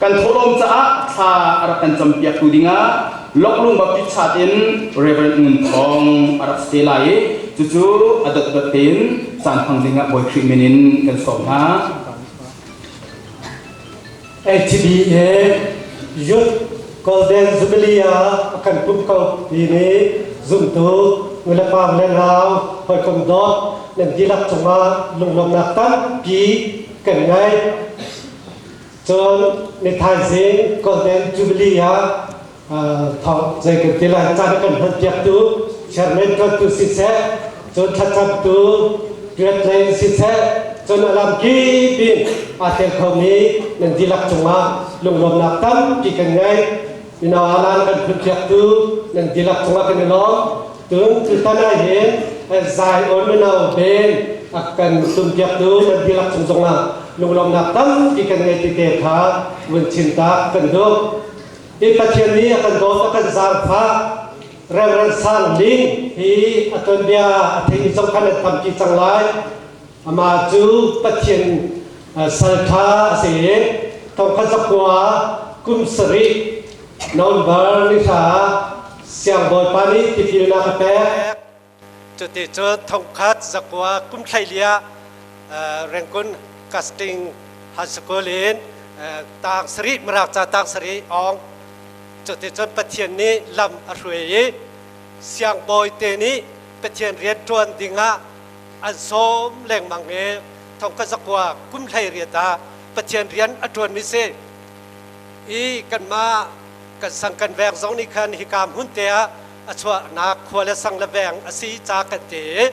kan thawhlawm caah thla a rak kan campiaktu dingah Loklung Baptist Church in Reverend Ngun Thawng a rak si te lai i cucu a dotdot tein caan hmang dingah Bawi Khrih min in kan sawm hna. HBA Youth Golden Jubilee ah a kan pumh ko ti nih zumtu nulepa le nau hawikom dawt nan dihlak cungah lunglawmhnak tampi kan ngei. Cun ni thaizing Golden Jubilee ah thawng zei kan ti lai caan kan hman piaktu chairman tuantu siseh cun thlacamtu riat lei siseh cun a lam kip in aa tel khomi nan dihlak cungah lunglawmnak tampi kan ngei. Mino alan kan phun piaktu nan dihlak cungah kan i lawm. Cun tutan ah hin Zion mino ben a kan tum piaktu nan dihlak cung zongah lunglawmnak tampi kan ngei ti te kha vun chim ta kan duh. Hi Pathian nih a kan dawt a kan zaangfah Reverend Sang Ling hi a tuanbia a thei zong khan an tampi cang lai. Amah cu Pathian salṭha a si i thongkhat zakua kum sarih November ni hra Siangbawipa nih tipilnak a pek. Cuticun thongkhat zakua kum thlailia Rangoon Casting High School in tang sarih Mirang ca tang sarih awng. Cuticun Pathian nih lam a hruai i siangbawi te nih Pathian rian ṭuan dingah an sawm lengmang i thongkhat zakua kum 18 ah Pathian rian a ṭuanmi si. I kanmah kan sang kan veng zong nih khan hika hmun te ah a chuahnak khua le sang le veng a si ca kan ti i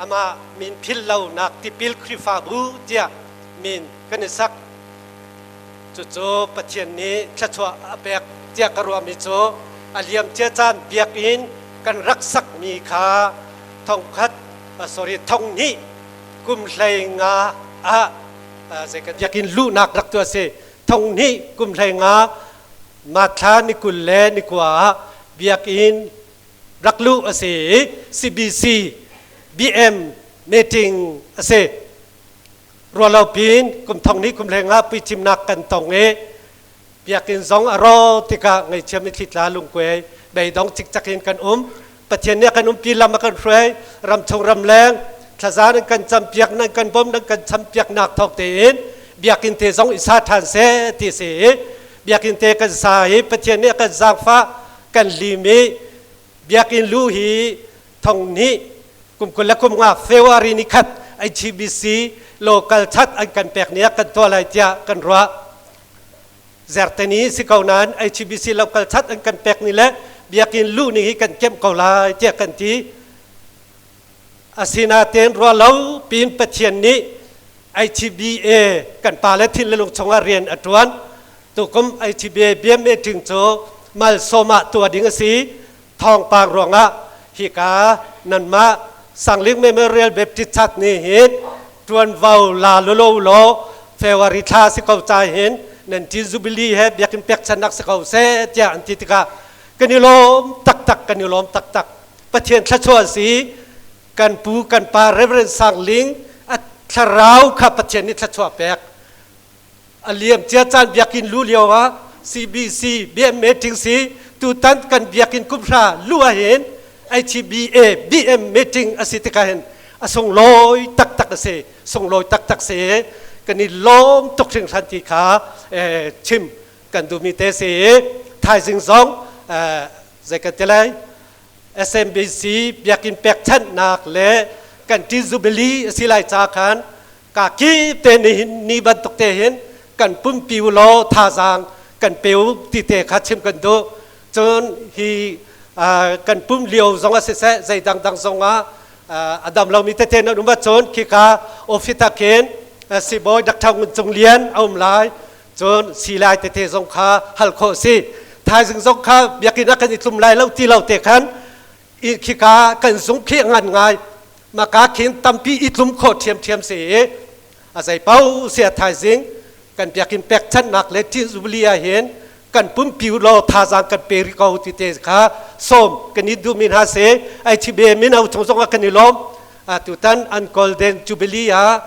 amah min philh lonak tipil Khrihfabu tiah min kan i sak. Cucu Pathian nih thluachuah a pek tiah ka ruahmi cu a liamcia caan biakinn kan rak sakmi kha thongkhat sorry thonghnih kum 15 ah zei kan biakinn luhnak rak tu a si. Thonghnih kum 15 Mathla ni 20 le ni 9 ah biakinn rak luh a si i CBC BM meeting a si. Rualopin kum thong nih kum hleng ah puicimnak kan tong i biakinn zong a ro tikah ngeichia mitthli tla lungkuai beidong cikcak in kan um. Pathian nih a kan umpi lam a kan hruai ramchung ramleng thlaza nan kan campiak nan kan bawm nan kan champiaknak thawk tein biakinn te zong i sa ṭhan seh ti si i biakinn te kan sa i Pathian nih a kan zaangfah kan lim i biakinn lu hi thong nih kum 20 le kum nga February ni khat HBC local chat an kan pek ni ah kan tuah lai tiah kan ruah. Zerteni si ko nain HBC local chat an kan pek ni le biakinn luh ning hi kan kemh ko lai tiah kan ti. Asinain ruah lo pin Pathian nih HBA kan pa le thin le lung chungah rian a ṭuan. Tukum HBA bia meeting cu malsawm ah tuah ding a si. Thawngpang ruangah hika nanmah Sangling Memorial Baptist Church nih hin ṭuanvo la lolo law February thla si ko ca hin nan ṭin Jubilee he biakinn pekchannak si ko seh tiah an ti tikah kan i lawm taktak kan i lawm taktak. Pathian thluachuah si kan pu kan pa Reverend Sang Ling a thlarau kha Pathian nih thluachuah pek. A liam cia caan biakinn lu lio ah CBC BM meeting si tutan kan biakinn kumhra lu ah hin HBA BM meeting a si tikah hin a sunglawi taktak a si sunglawi taktak si kan i lawm tuk hringhran ti kha chim kan duhmi te si. Thaizing zong. Zei kan ti lai? SMBC biakinn pekchanhnak le kan ṭin jubilee a si lai ca khan ka kip te nihin ni bantuk te hin kan pumpi u law thazaang kan pe u ti te kha chim kan duh. Cun hi kan pum lio zong ah siseh zei dangdang zong ah a dam lomi tete nan um ahcun khika office ah khin sibawi Dr. Ngun Cung Lian a um lai. Cun silai tete zong kha hal khawh si. Thaizing zong kha biakinn ah kan i tlum lai lo ti lo te khan khika kan zung khi ngan ngai maka khin tampi i tlum khawh ṭhiamṭhiam si i a zei paoh sia thaizing kan biakinn pekchanhnak le ṭin jubilee ah hin kan pumpi law thazaang kan pe rih ko ti te kha sawm kan i duhmi hna si. Ai thi be mino chung zong ah kan i lawm. Tutan an golden jubilee ah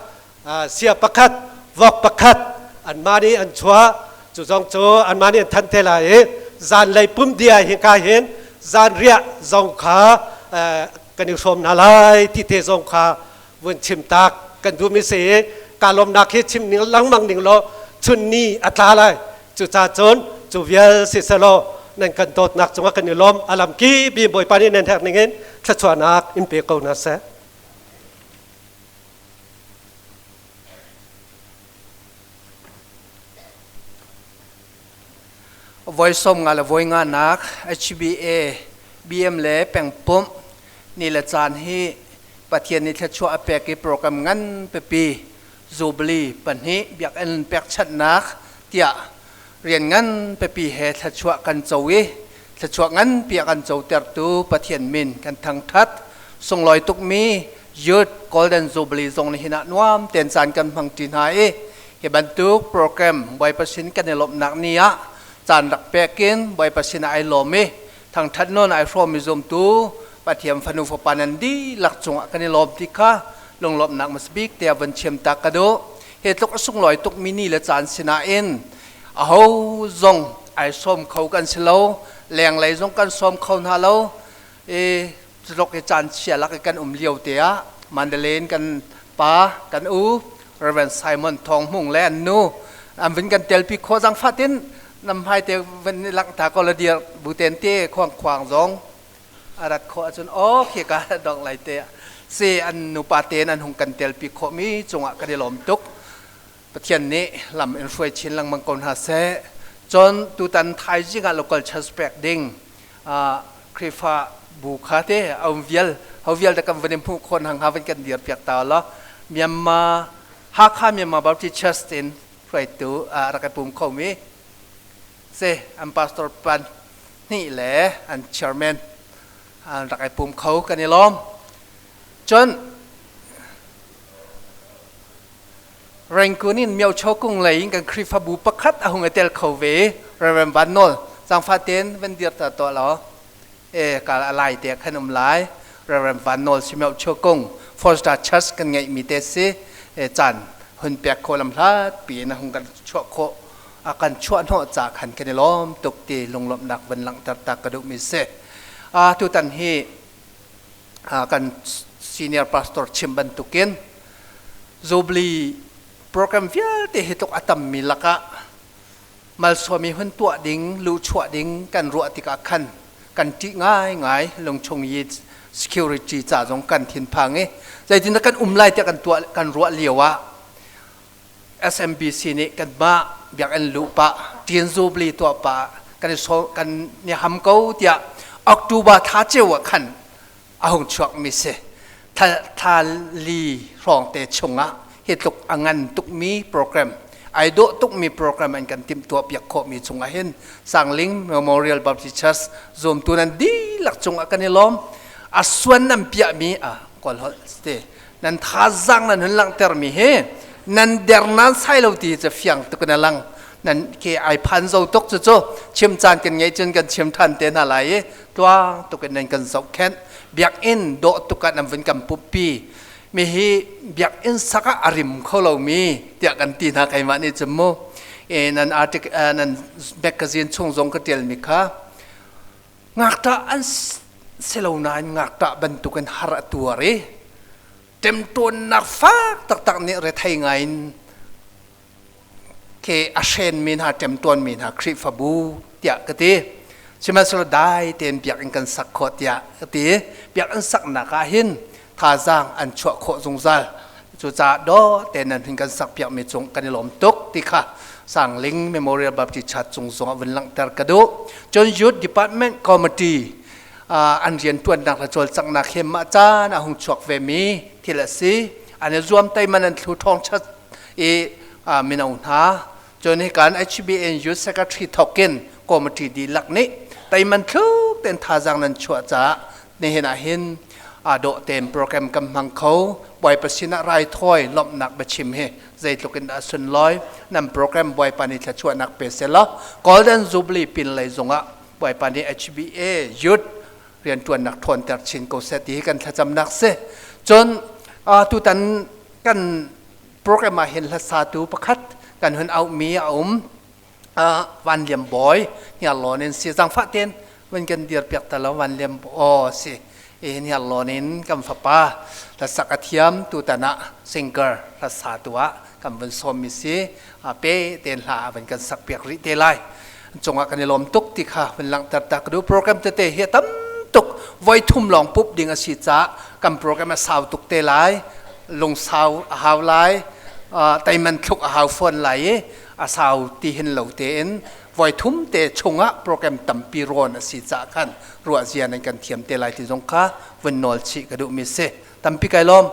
sia pakhat vok pakhat anmah nih an chuah cu zong cu anmah nih an thanh te lai i zanlei pum dia hin ka hin zan riah zong kha kan i hrawm hna lai ti te zong kha vun chim tak kan duhmi si i ka lawmnak hi chim ning lengmang ning law chun ni a tla lai. Cucaah cun cu vial siselaw nan kan dawtnak cungah kan i lawm. Alam ki bi Bawipa nih nan herh ningin thluachuahnak in pe ko hna seh. Voi som nga le voi nga nak HBA BM le pengpumh ni le caan hi Pathian nih thluachuah a pek i program ngan pipi Jubilee pahnih biakinn pekchanhnak tiah rian ngan pipi he thluachuah kan co i thluachuah nganpi a kan cotertu Pathian min kan thangthat. Sunglawi tukmi Youth Golden Jubilee zong nihin ah nuam tein caan kan hmang ṭi hna i hi bantuk program Bawipa sin kan i lawmhnak ni ah caan rak pek in Bawipa sin ah ai lawm i thangṭhat nawn ai hrawmmi zumtu Pathian fanu fapa nan dihlak cungah kan i lawm ti kha lunglawmhnak masbik te ah von chiam ta ka duh. Hi tluk a sunglawi tukmi ni le caan sinain aho zong ai sawm kho kan si lo, lenglei zong kan sawm kho hna lo i culok i caan chia lak i kan um lio te ah Mandalay in kan pa kan u Reverend Simon Thawng Hmung le an nu an vun kan telpi kho zang fatin nam hmai te van lang ta ko la dir buten te khuang khuang zong arat kho ahcun o khi ka dong lai te si an nupa tein an hung kan telpi khawh mi cungah kan i lawm tuk. Pathian nih lam in hruai chin lengmang ko hna seh. Cun tutan thaizing ah local church pek ding Khrihfa bu kha te aum vial ho vial da kan van in hmuh khon hang ha van kan dir piak ta la. Myanmar Hakha Myanmar Baptist Church in hruaitu rak i pum kho mi se an pastor pan hnih le an chairman an rak i pum kho kan i lawm. Cun Rangoon in Myocho kung lei in kan Khrihfabu pakhat a hung i tel kho ve Reverend Van Nawl zangfah tein van dir ta tuah law e kal a lai te khan um lai. Reverend Van Nawl si Myocho kung Four Star Church kan ngeih mi te si e caan hun pek kho lam hlat pi in a hung kan chuah khawh a kan chuah hnawh ca khan kan i lawm tuk ti lunglawmhnak van langhter ta ka duh mi si. A tutan hi kan senior pastor chim bantukin Jubilee program vialte hi tluk a tammi lakah malsuami hun tuah ding luhchuah ding kan ruah tikah khan kan ṭih ngaingai. Lungchung yi security ca zong kan thinphang i zeitindah kan um lai tiah kan tuah kan ruah lio ah SMBC nih kanmah biakinn luh pah ṭin Jubilee tuah pah kan i kan i ham ko tiah October thla ceu ah khan a hung chuakmi si. Thla li hrawng te chungah hi tluk a ngan tukmi program, ai dawh tukmi program an kan timhtuah piak khawhmi chungah hin Sangling Memorial Baptist Church zumtu nan dihlak cungah kan i lawm. A suan nan piahmi a kawl holh te nan thazaang nan hun langhtermi hi nan der nan sai lo ti cu fiang tuk in a lang. Nan ke ai phan zo tuk cu cu chim caan kan ngei cun kan chim than te hna lai i tluang tuk in nan kan zohkhenh. Biakinn dawh tuk ah nan vun kan pumpi mi hi biakinn sak ah a rim kho lomi tiah kan ti hna keimah nih cun mu e nan article nan magazine chung zong ka tial mi kha ngakṭah an si lo nain ngakṭah bantukin har a tuar i ṭemṭawnnak fak taktak nih rethei ngai in ke a hrenmi hna ṭemṭawnmi hna Khrihfabu tiah ka ti. Sihmanhsehlaw dai tein biakinn kan sak khawh tiah a ti. Biakinn saknak ah hin thazaang an chuah khawh zungzal. Cucaah dawh tein nan hun kan sak piakmi cung kan i lawm tuk ti kha Sangling Memorial Baptist Church cung zong ah vun langhter ka duh. Cun Youth Department Committee an rianṭuannak le cawlcanghnak he mah caan a hung chuak vemi thil a si. An i zuam teiman an thlu ṭhawng chat i mino hna cun hikan HBN Youth Secretary thokin committee dihlak nih teiman thluk ten thazaang nan chuah caah nihin ah hin dawh tein program kan hmang kho. Bawipa sinah raithawi lawmhnak biachim hi zeitluk in dah sunlawi. Nan program Bawipa nih thluachuahnak pe selaw Golden Jubilee pin lei zongah Bawipa nih HBA Youth rianṭuannak ṭhawnter chin ko seh ti hi kan thlacamnak si. Cun tutan kan program ah hin hlasatu pakhat kan hun auhmi a um, Van Liam Bawi Hniarlawn in si. Zangfah tein van kan dir piak ta lo. Van Liam aw si i Hniarlawn in kan fapa hlasak a thiam, tutan ah singer hlasatu ah kan vun sawmmi si. Pe tein hla van kan sak piak rih te lai cungah kan i lawm tuk ti kha vun langhter ta ka duh. Program tete hi a tam tuk, voi thum lawng pup ding a si caah kan program a sau tuk te lai, lungsau a hau lai, teiman thluk a hau fawn lai i a sau ti hin lo tein voi thum te chungah program tampi rawn a si caah khan ruah zia nan kan thiam te lai ti zong kha vun nawl chih ka duhmi si. Tampi kai lawm.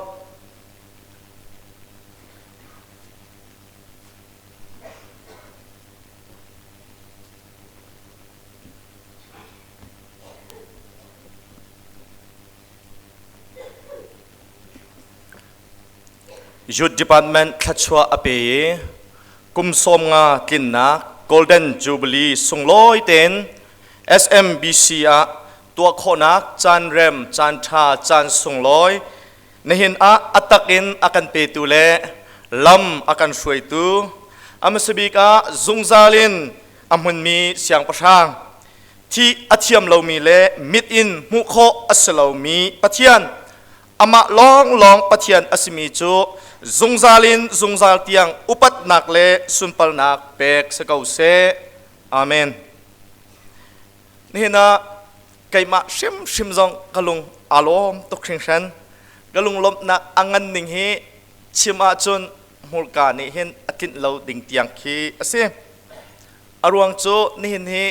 Youth Department thlachuah a pe i kum 50 tlinnak Golden Jubilee sunglawi tein SMBC ah tuah khawhnak caan rem, caan ṭha, caan sunglawi nihin ah a tak in a kan petu le lam a kan hruaitu, a hmasabik ah zungzal in a hmunmi siangpahrang, thi a thiam lomi le mit in hmuh khawh a si lomi Pathian, amah lawnglawng Pathian a simi cu zungzal in zungzal tiang upatnak le sunparnak pek si ko seh. Amen. Nihin ah keimah hrimhrim zong ka lung aa lawm tuk hringhran. Ka lunglawmhnak a ngan ning hi chim ahcun hmurka nih hin a tlinh lo ding tiang khi a si. A ruang cu nihin hi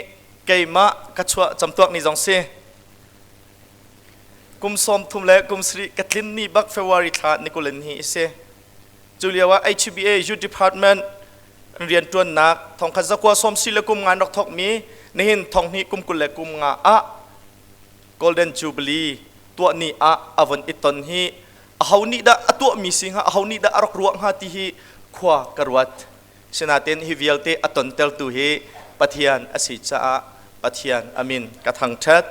keimah ka chuah camtuak ni zong si. Kum 30 le kum 7 ka tlin ni bak February thla ni 20 hi a si. Cu lio ah HBA Youth Department rianṭuannak 1995 an rak thawkmi nihin 2025 ah Golden Jubilee tuah ni ah a von i ton hi aho nih dah a tuahmi si hnga, aho nih dah a rak ruah hnga ti hi khua ka ruat. Sinain hi vialte a tontertu hi Pathian a si caah Pathian a min ka thangṭhat.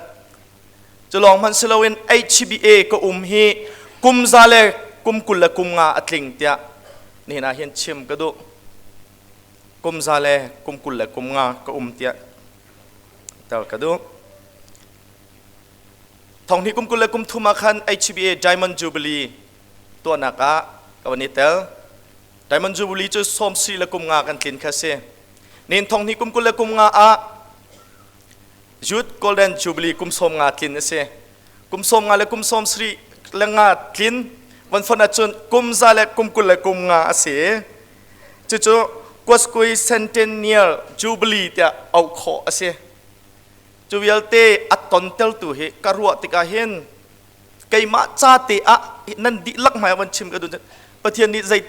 Cu lawng hmanh si loin HBA ka um hi kum za le kum 25 a tling tiah nihin ah hin chim ka duh. Kum za le kum 25 ka um tiah tel ka duh. 2023 ah khan HBA Diamond Jubilee tuahnak ah ka van i tel. Diamond Jubilee cu 75 kan tlin kha si. Nin 2025 ah Youth Golden Jubilee kum 50 tlin a si. Kum 50 le kum 75 tlin von fon ahcun kum za le kum 25 a si. Cucu Kwaskui Centennial Jubilee tiah auh khawh a si. Cu vialte a tonteltu hi ka ruah tikah hin keimah ca te ah nan dihlak hmai ah van chim ka duh. Pathian nih zei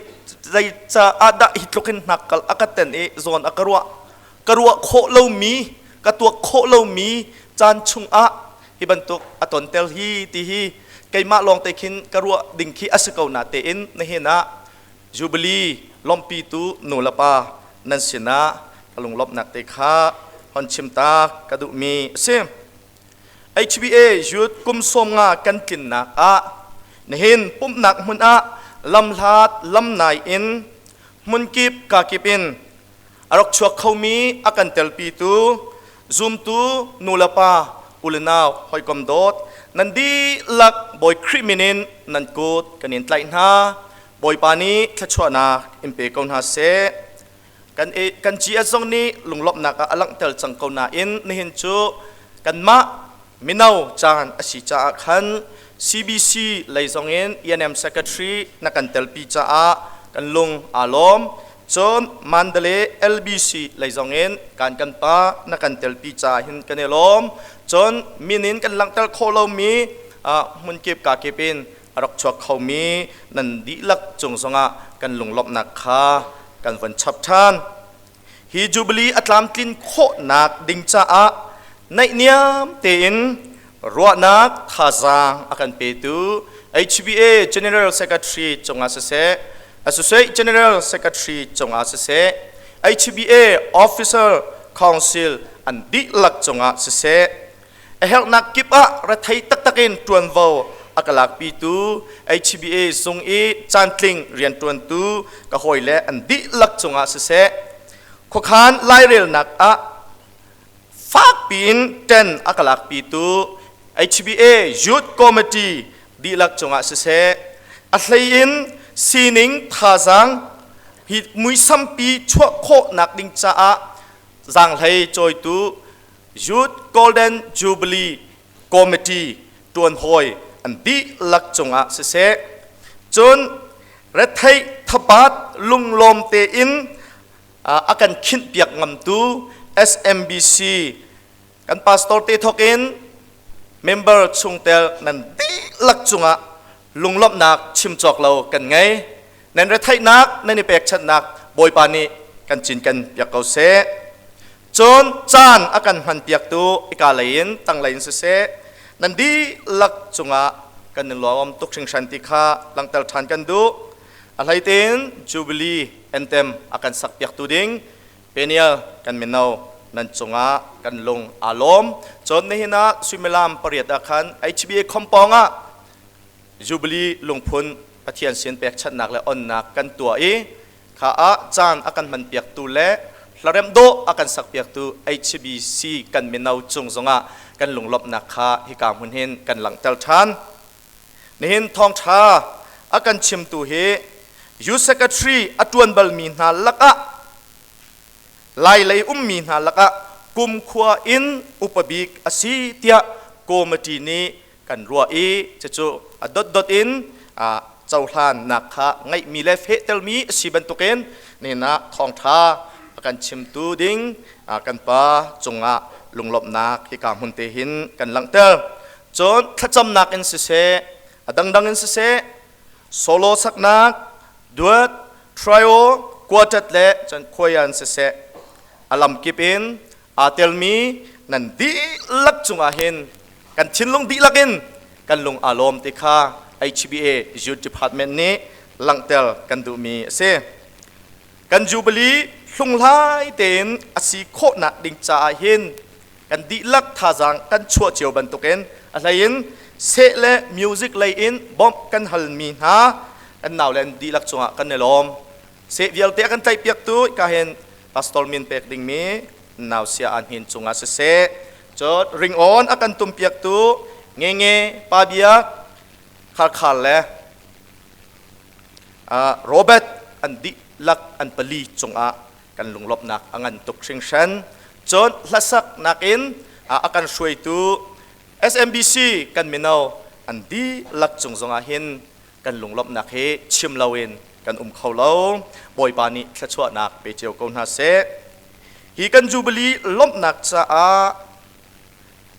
zei caah dah hi tluk hin hnak kal a ka ten i zawn a ka ruah, ka ruah khawh lomi, ka tuak khawh lomi caan chungah hi bantuk a tontel hi ti hi keimah lawng te khin ka ruah ding khi a si ko na tein nihin ah Jubilee lawmhpitu nu le pa nan sinah ka lunglawmhnak te kha hon chim ta ka duhmi a si. HBA Youth kum 50 kan tlinnak ah nihin pumhnak hmun ah lamhlat lamnai in hmunkip kakip in a rak chuak khomi a kan telpitu zumtu nulepa ulenau hawikom dawt nan dihlak Bawi Khrih min in nan kut kan in tlaih hna. Bawipa nih thluachuahnak in pe ko hna seh. Kan GS zong nih lunglawmhnak ah a langhter cang ko nain nihin cu Kanmah mino caan a si caah khan CBC lei zongin ENM Secretary na kan telpi caah kan lung aa lawm. Cun Mandalay LBC lei zongin kan kan pa na kan telpi caah hin kan i lawm. Cun min in kan langhter khawh lomi hmunkip kakip in a rak chuak khomi nan dihlak cung zongah kan lunglawmhnak kha kan von chap ṭhan. Hi Jubilee a tlamtlin khawhnak ding caah naihniam tein ruahnak thazaang a kan petu HBA General Secretary cungah siseh, Associate General Secretary cungah siseh, HBA Officer Council an dihlak cungah siseh, a herhnak kip ah rethei taktak in ṭuanvo a ka lakpitu HBA zung i caantling rianṭuantu ka hawile an dihlak cungah siseh, khuakhan lairelnak ah fakpi in ṭen a ka lakpitu HBA Youth Committee dihlak cungah siseh, a hlei in sining thazaang hi muisampi chuah khawhnak ding caah zaanghlei cawitu Youth Golden Jubilee Committee ṭuanhawi an dihlak cungah siseh, cun retheih thabat lunglawm tein a kan khinhpiak ngamtu SMBC kan pastor te thawk in member chungtel nan dihlak cungah lunglawmhnak chim cawk lo kan ngei. Nan retheihnak nan i pekchanhnak Bawipa nih kan cinken piak ko seh. Cun caan a kan hmanpiaktu ika lei in tanglei in siseh, nan dihlak cungah kan in lawm tuk hringhran ti kha langhter ṭhan kan duh. A hleitein Jubilee anthem a kan sakpiaktu ding Peniel kan mino nan cungah kan lung aa lawm. Cun nihin ah suimilam pariat ah khan HBA Khompawng ah Jubilee lungphun Pathian sin pekchanhnak le onnak kan tuah i kha ah caan a kan hmanpiaktu le hlaremh dawh a kan sakpiaktu HBC kan mino cung zongah kan lunglawmhnak kha hika hmun hin kan langhter ṭhan. Nihin thawngṭha a kan chimtu hi Youth Secretary a ṭuan balmi hna lakah Lai lei ummi hna lakah kumkhua in upa bik a si tiah committee nih kan ruah i cucu a dotdot in cohlannak kha ngeihmi le fehtermi a si bantukin nihin ah thawngṭha a kan chimtu ding kan pa cungah lunglawmhnak hika hmun te hin kan langhter. Cun thlacamnak in siseh, a dangdang in siseh, solo saknak, duet, trio, quartet le cun choir in siseh, a lamkip in aa telmi nan dihlak cungah hin kan thinlung dihlak in kan lung aa lawm ti kha HBA Youth Department nih langhter kan duhmi a si. Kan Jubilee hlunghlai tein a si khawhnak ding caah hin kan dihlak thazaang kan chuah cio bantukin a hlei in seh le music lei in bawmh kan halmi hna kan nau le an dihlak cungah kan i lawm. Seh vialte a kan tlaihpiaktu ka hin pastor min pek dingmi nau sia an hin cungah siseh cun ringawn a kan tumpiaktu ngenge pa biak kharkhar le Robert an dihlak an pali cungah kan lunglawmhnak a ngan tuk hringhran cun hlasak nakin a kan hruaitu SMBC kan mino an dihlak cung zongah hin kan lunglawmhnak hi chim loin kan um kho lo. Bawipa nih thluachuahnak pe cio ko hna seh. Hi kan Jubilee lawmhnak caah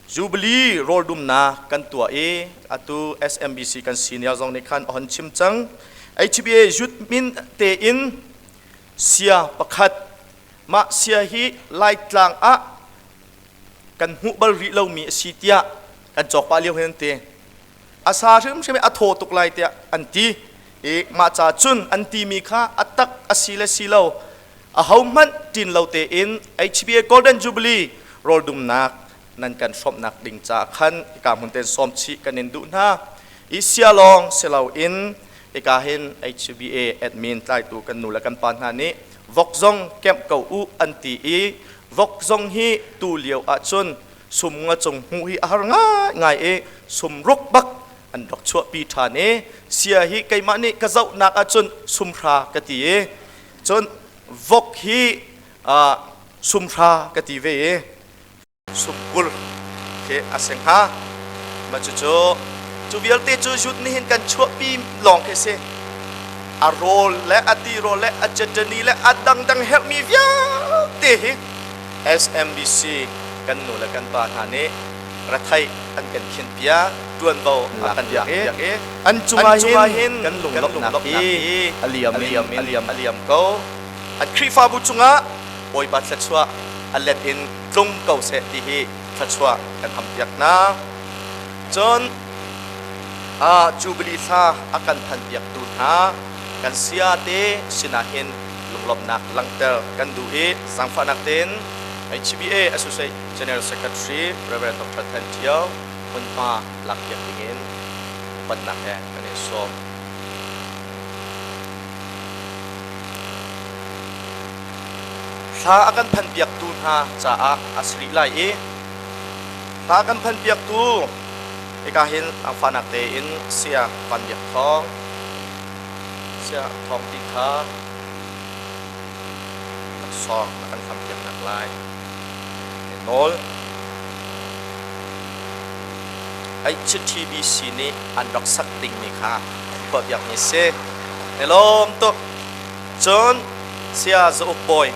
Jubilee rawldumnak kan tuah i atu SMBC kan senior zong nih khan a hon chim cang. HBA youth min tein sia pakhat mah sia hi Laitlang ah kan hmuh bal rih lomi a si tiah kan cawk pah lio hin an ti. A sa hrimhrim i a thaw tuk lai tiah an ti i mah ca cun an timi kha a tak a si le si lo ahohmanh ṭin lo tein HBA Golden Jubilee rawldumnak nan kan hrawmhnak ding caah khan hika hmun tein sawm chih kan in duh hna. I sia lawng si loin hika hin HBA admin tlaitu kan nu le kan pa hna nih vok zong kemh ko u an ti i vok zong hi tu lio ahcun sum nga cung hmuh hi a har ngaingai i sumruk bak an rak chuahpi ṭhan i sia hi keimah nih ka zohnak ahcun sumhra ka ti i cun vok hi sumhra ka ti ve i sumkul. khi a si hnga. Mah cucu cu vialte cu youth nih hin kan chuahpi lawng khi si. A rawl le a tirawl le a cetani le a dangdang herhmi vialte hi SMBC kan nu le kan pa hna nih retheih an kan khin piak, ṭuanvo a kan piak i an cungah hin kan lunglawmhnak hi a liam in a liam ko. An Khrihfabu cungah Bawipa thluachuah a let in tlung ko seh ti hi thluachuah kan hampiak hna. Cun Jubilee thla a kan phanpiaktu hna kan sia te sinah hin lunglawmhnak langhter kan duh i zaangfahnak tein HBA Associate General Secretary Rev. Dr. Than Ṭhio hmunhma lakpiak dingin upatnak he kan in sawm. Thla a kan phanpiaktu hna caah a si rih lai i thla a kan phanpiaktu hika hin zaangfahnak tein Saya Van Biak Thawng, Saya Thawng ti kha laksawng a kan hlampiaknak lai nawl. HTBC nih an rak sak dingmi kha phuahpiakmi si. Na lawm tuk. Cun Saya Za Uk Bawi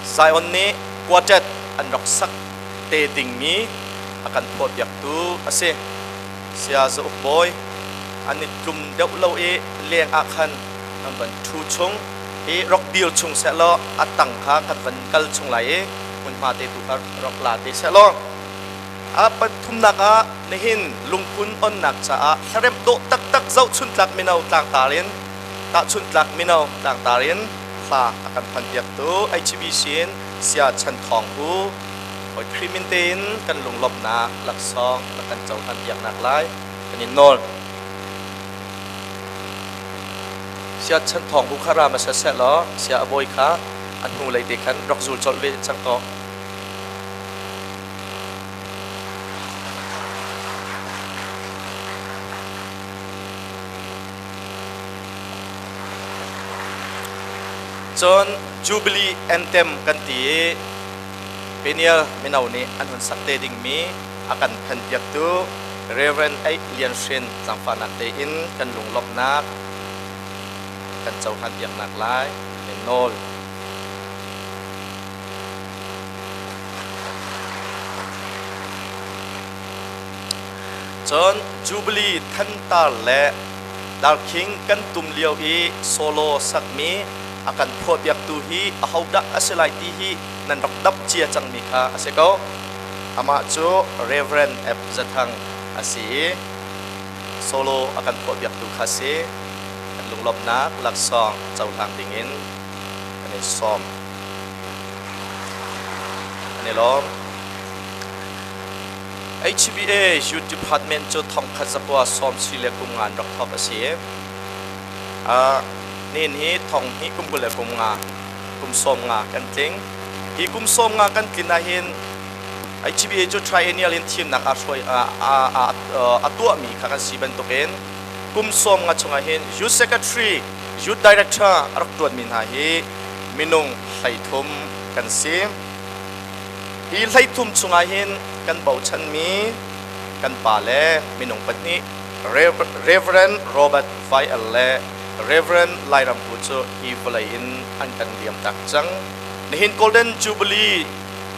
Zion nih quartet an rak sak te dingmi a kan phuahpiaktu a si. Saya Za Uk Bawi an i tlum deuh lo i leng ah khan an van ṭhu chung i rak dir chung sehlaw a tang kha kan van kal chung lai i hmunhma te tu kha rak la te sehlaw a pathumnak ah nihin lungphun onnak caah hlaremh dawh taktak zohchuntlak mino tlangtar in tahchuntlak mino tlangtar in hla a kan phanpiaktu HBC in Sia Chan Thawng Hu hoi Khrimin tein kan lunglawmhnak laksawng na kan cohlan piaknak lai kan in nawl. Sia Chan Thawng Hu kha ra hmasa seh law sia a bawi kha a hnulei te khan rak zul colh ve cang ko. Cun Jubilee Anthem kan ti i Peniel mino nih an hun sak te dingmi a kan phenpiaktu Reverend Eih Lian Hrin zaangfahnak tein kan lunglawmhnak kan cohlan piaknak lai kan nawl. Cun Jubilee thantar le darkhing kan tum lio i solo sakmi a kan phuahpiaktu hi ahodah a si lai ti hi nan rak dap cia cangmi kha a si ko. Amah cu Reverend F. Zathang a si i solo a kan phuahpiaktu kha a si. Kan lunglawmhnak laksawng cohlang dingin kan in sawm. An i lawm. HBA Youth Department cu thongkhat zakua sawm si le kum nga an rak thawk a si. Nihin hi thong hnih kum 20 le kum nga kum sawm nga kan tling. Hi kum sawm nga kan tlin ahhin HBA cu triennial in thimnak a hruai a tuahmi kha kan si bantukin kum sawm nga chungah hin Youth Secretary, Youth Director a rak ṭuanmi hna hi minung 13 kan si. Hi 13 chungah hin kan bochanmi kan pa le minung pahnih Reverend Robert Vail le Reverend Lairam Hu cu hi vawlei in an kan liam tak cang. Nihin Golden Jubilee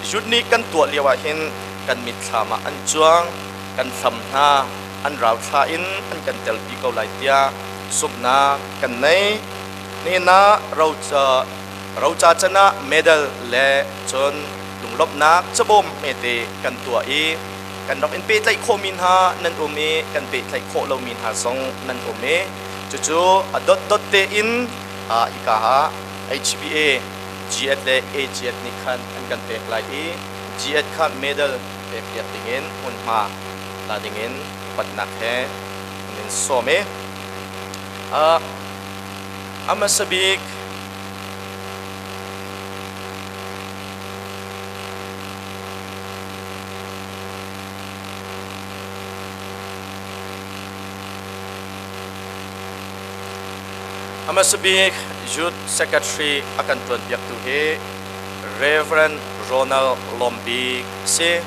Youth nih kan tuah lio ah hin kan mitthlam ah an cuang, kan hlam hna, an rauthla in an kan telpi ko lai tiah zumhnak kan nei. Nihin ah roca can ah medal le cun lunglawmhnak cabawm hmete kan tuah i kan rak in pehtlaih khawhmi hna nan um i kan pehtlaih khawh lomi hna zong nan um i cucu a dotdot tein hika ah HBA GS le AGS nih khan an kan pek lai i GS kha medal pek piak dingin hmunhma la dingin upatnak he an in sawm i a hmasa bik A hmasa bik Youth Secretary a kan ṭuanpiaktu hi Reverend Ronald Lawmbik a si.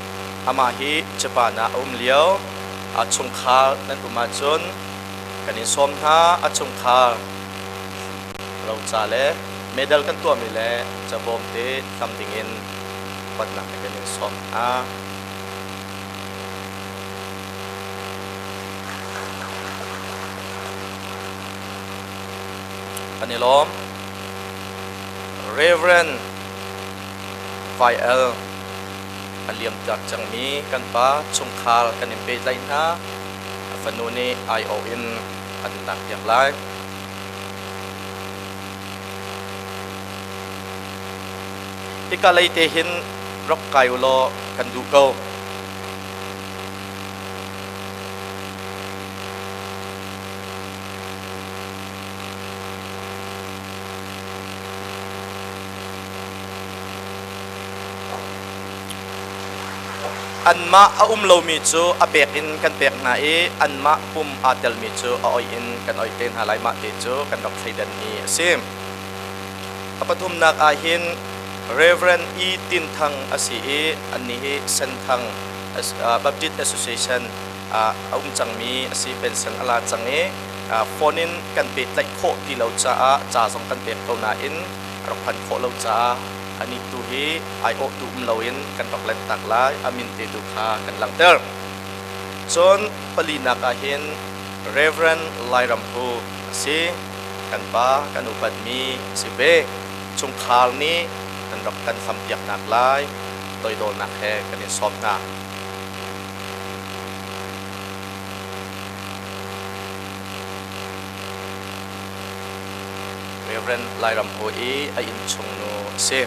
Amah hi Japan ah a um lio. A chungkhar nan um ahcun kan in sawm hna. A chungkhar roca le medal kan tuahmi le cabawm te hlam dingin upatnak he kan in sawm hna. Kan i lawm. Reverend Vai El a liamtak cangmi kan pa chungkhar kan in pehtlaih hna. A fanu nih aiawh in an lakpiak lai. Hika lei te hin rak kai u law kan duh ko. Anmah a um lomi cu a pek in kan pek hna i anmah pum aa telmi cu a oih in kan oih te hna lai. Mah te cu kan rak thleidanmi a si. A pathumnak ah hin Reverend E. Tin Thang a si i annih hi Senthang Baptist Association ah a um cangmi a si. Pension a la cang i phone in kan pehtlaih khawh ti lo caah ca zong kan pek ko nain a rak phanh khawh lo caah anih tu hi aiawhtu um loin kan rak lentak lai. A min te tu kha kan langhter. Cun palinak ah hin Reverend Lairam Hu a si. Kan pa kan upatmi a si ve. Chungkhar nih kan rak kan hlampiaknak lai toidawlnak he kan in sawm hna. Reverend Lairam Ho i a innchungnu a si.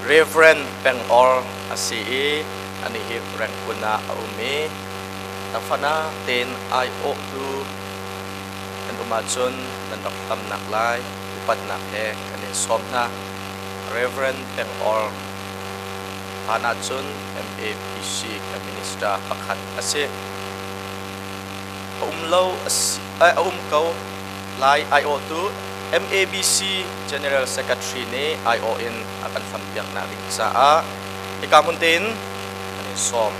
Reverend Peng Or a si i anih hi Rangoon ah a um i tafana tein aiawhtu nan um ahcun nan rak hlamnak lai upatnak he kan in sawm hna. Reverend Peng Or hlan ahcun MAPC ka minister pakhat a si. A um lo a um ko lai aiawhtu MABC General Secretary nih aiawh in a kan hlampiaknak ding caah hika hmun tein kan in sawm.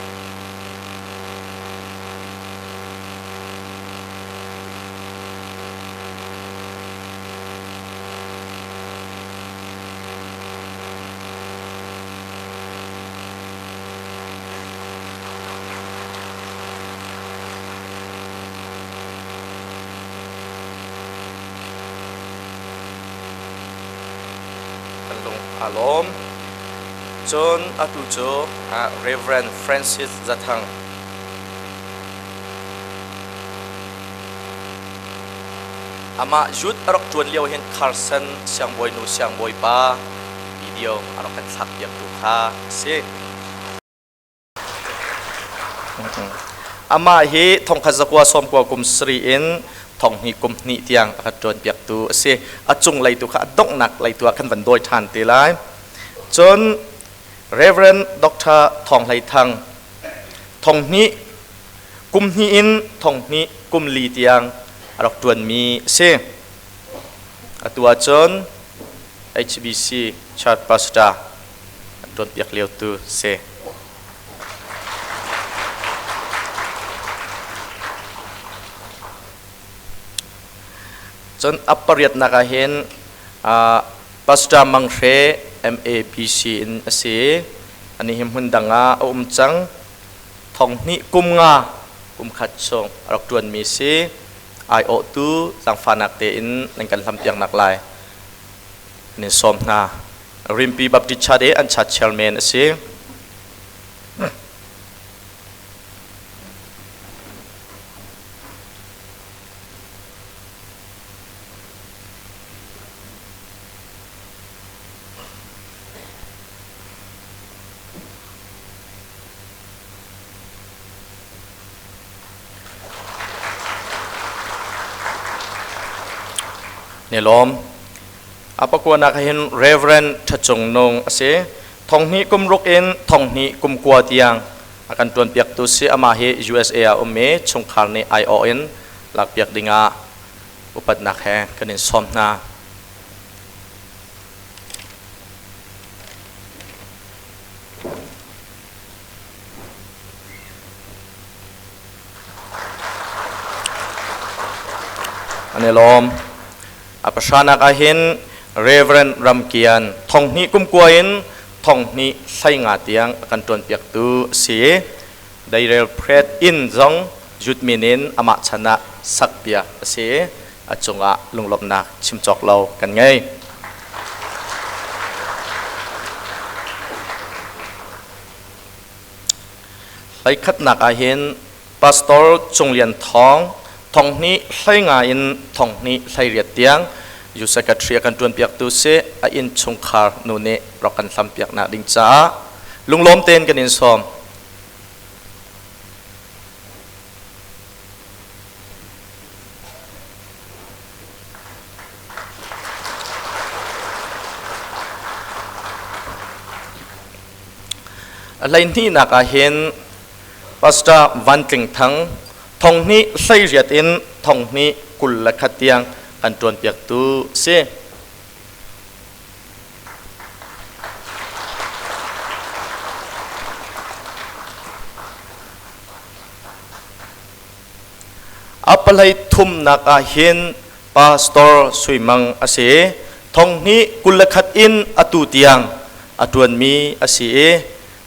Kan lung aa lawm. Cun atu cu Reverend Francis Zathang Amah youth a rak ṭuan lio hin Carson siangbawinu siangbawipa video a rak kan thlakpiaktu kha a si. Amah hi thongkhat zakua sawmkua kum sarih in thonghnih kum hnih tiang a kan ṭuanpiaktu a si. A cunglei tu kha a donghnak lei tu ah kan van dawi ṭhan te lai. Cun Reverend Dr. Thawng Hlei Thang thonghnih kum hnih in thonghnih kum li tiang a rak ṭuanmi a si. Atu ahcun HBC Church Pastor an ṭuanpiak liotu si. Cun a pariatnak ah hin Pastor Mang Hre MABC in a si. Ani hi hmun dang ah a um cang. Thong hnih kum nga kum khat chung a rak ṭuanmi si. Aiawhtu zaangfahnak tein nan kan hlampiaknak lai an in sawm hna. Rimpi Baptist Church i an church chairman a si. Ni lawm. A pakuanak hin Reverend Ṭha Cung Nung a si. Thonghnih kum ruk in thonghnih kum kua tiang a A kan tuanpiaktu si amah hi USA ah um i chungkhar nih aiawh in lakpiak dingah upatnak he kan in sawm hna. An i lawm. A pahranak ah hin Reverend Ram Kian thonghnih kum kua in thonghnih hleinga tiang a kan ṭuanpiaktu a si. Deirel Pret inn zong Jude min in amah chan ah sakpiak a si. A cungah lunglawmhnak chim cawk lo kan ngei. Hleikhatnak ah hin Pastor Cung Lian Thawng thonghnih hleinga in thonghnih hleiriat tiang U Secretary a kan ṭuanpiaktu si a inn chungkhar nu nih rak kan hlampiaknak ding caah lunglawm tein kan in sawm. A hleihnihnak ah hin Pastor Van Tling Thang thonghnih hleiriat in thonghnih 21 tiang kan ṭuanpiaktu a si. A pahlei thumnak ah hin Pastor Sui Mang a si. Thonghnih 21 in atu tiang a ṭuanmi a si i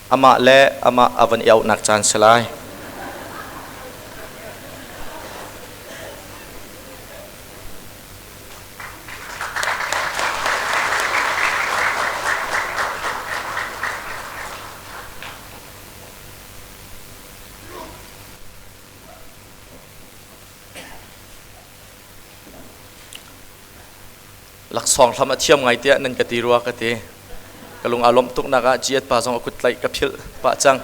amah le amah a van i auhnak caan si lai. Laksawng hlam a thiam ngai tiah nan ka ti rua ka ti. Ka lung aa lawmh tuk nak ah GS pa zong a kut tlaih ka philh pah cang.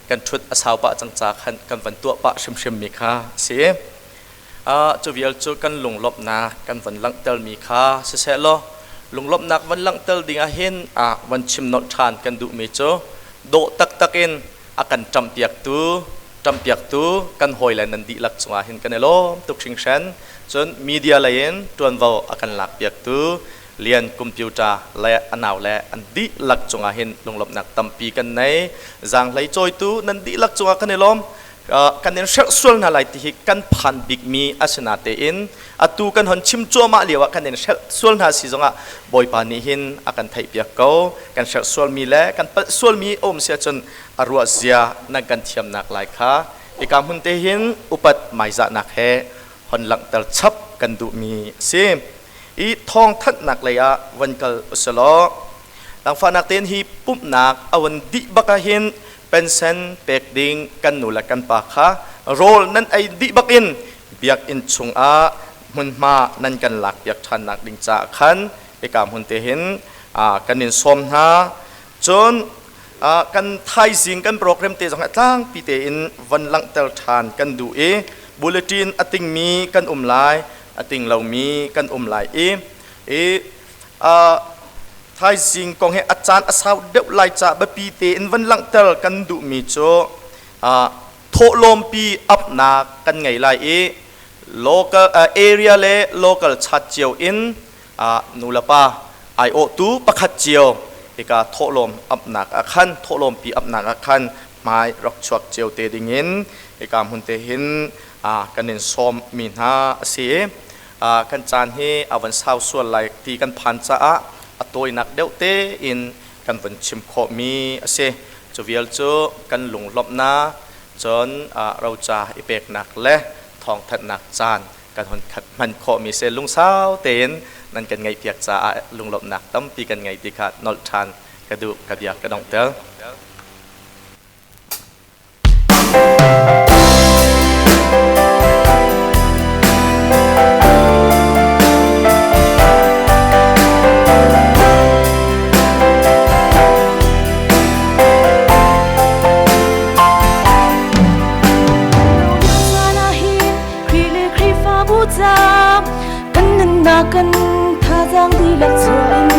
Kan ṭhut a sau pah cang ca khan kan van tuah pah hrimhrim mi kha a si. Cu vial cu kan lunglawmhnak kan van langhter mi kha siseh law lunglawmhnak van langhter ding ah hin van chim nolh ṭhan kan duh mi cu dawh taktak in a kan ṭampiaktu ṭampiaktu kan hawile nan dihlak cungah hin kan i lawm tuk hringhran. Cun media lei in ṭuanvo a kan lakpiaktu Lian Computer le a nau le an dihlak cungah hin lunglawmhnak tampi kan nei. Zaanghlei cawitu nan dihlak cungah kan i lawm. Kan in hrelh sual hna lai ti hi kan phan bikmi a si natein atu kan hon chim cuahmah lio ah kan in hrelh sual hna si zongah Bawipa nih hin a kan theihpiak ko. Kan hrelh sualmi le kan palh sualmi a um si ahcun a ruah zia nan kan thiamnak lai kha hika hmun te hin upat hmaizahnak he hon langhter chap kan duhmi a si. I thawngthanhnak lei ah van kal usalaw langfahnak tein hi pumhnak a van dih bak ah hin pension pek ding kan nu le kan pa kha rawl nan ei dih bak in biakinn chungah hmunhma nan kan lak piak ṭhannak ding caah khan hika hmun te hin kan in sawm hna. Cun kan thaizing kan program te zong hi tlangpi tein von langhter ṭhan kan duh i bulletin a tingmi kan um lai, a ting lomi kan um lai i thaizing kong hi a caan a sau deuh lai ca biapi tein von langhter kan duhmi cu thawhlawmpi apnak kan ngei lai i local area le local chat cio in nulepa aiawhtu pakhat cio hika thawhlawm apnak ah khan thawhlawmpi apnak ah khan hmai rak chuak cio te dingin hika hmun te hin kan in sawm mi hna a si. Kan caan hi a van sau sual lai ti kan phan caah a tawinak deuh te in kan van chim khawh mi a si. Cu vial cu kan lunglawmhnak cun roca i peknak le thawngthanhnak caan kan hun khat hman khawhmi si. Lungsau tein nan kan ngaihpiak caah lunglawmhnak tampi kan ngei ti kha nolh ṭhan ka duh. Ka bia ka donghter. Kan nunnak kan thazaang dihlak chuah in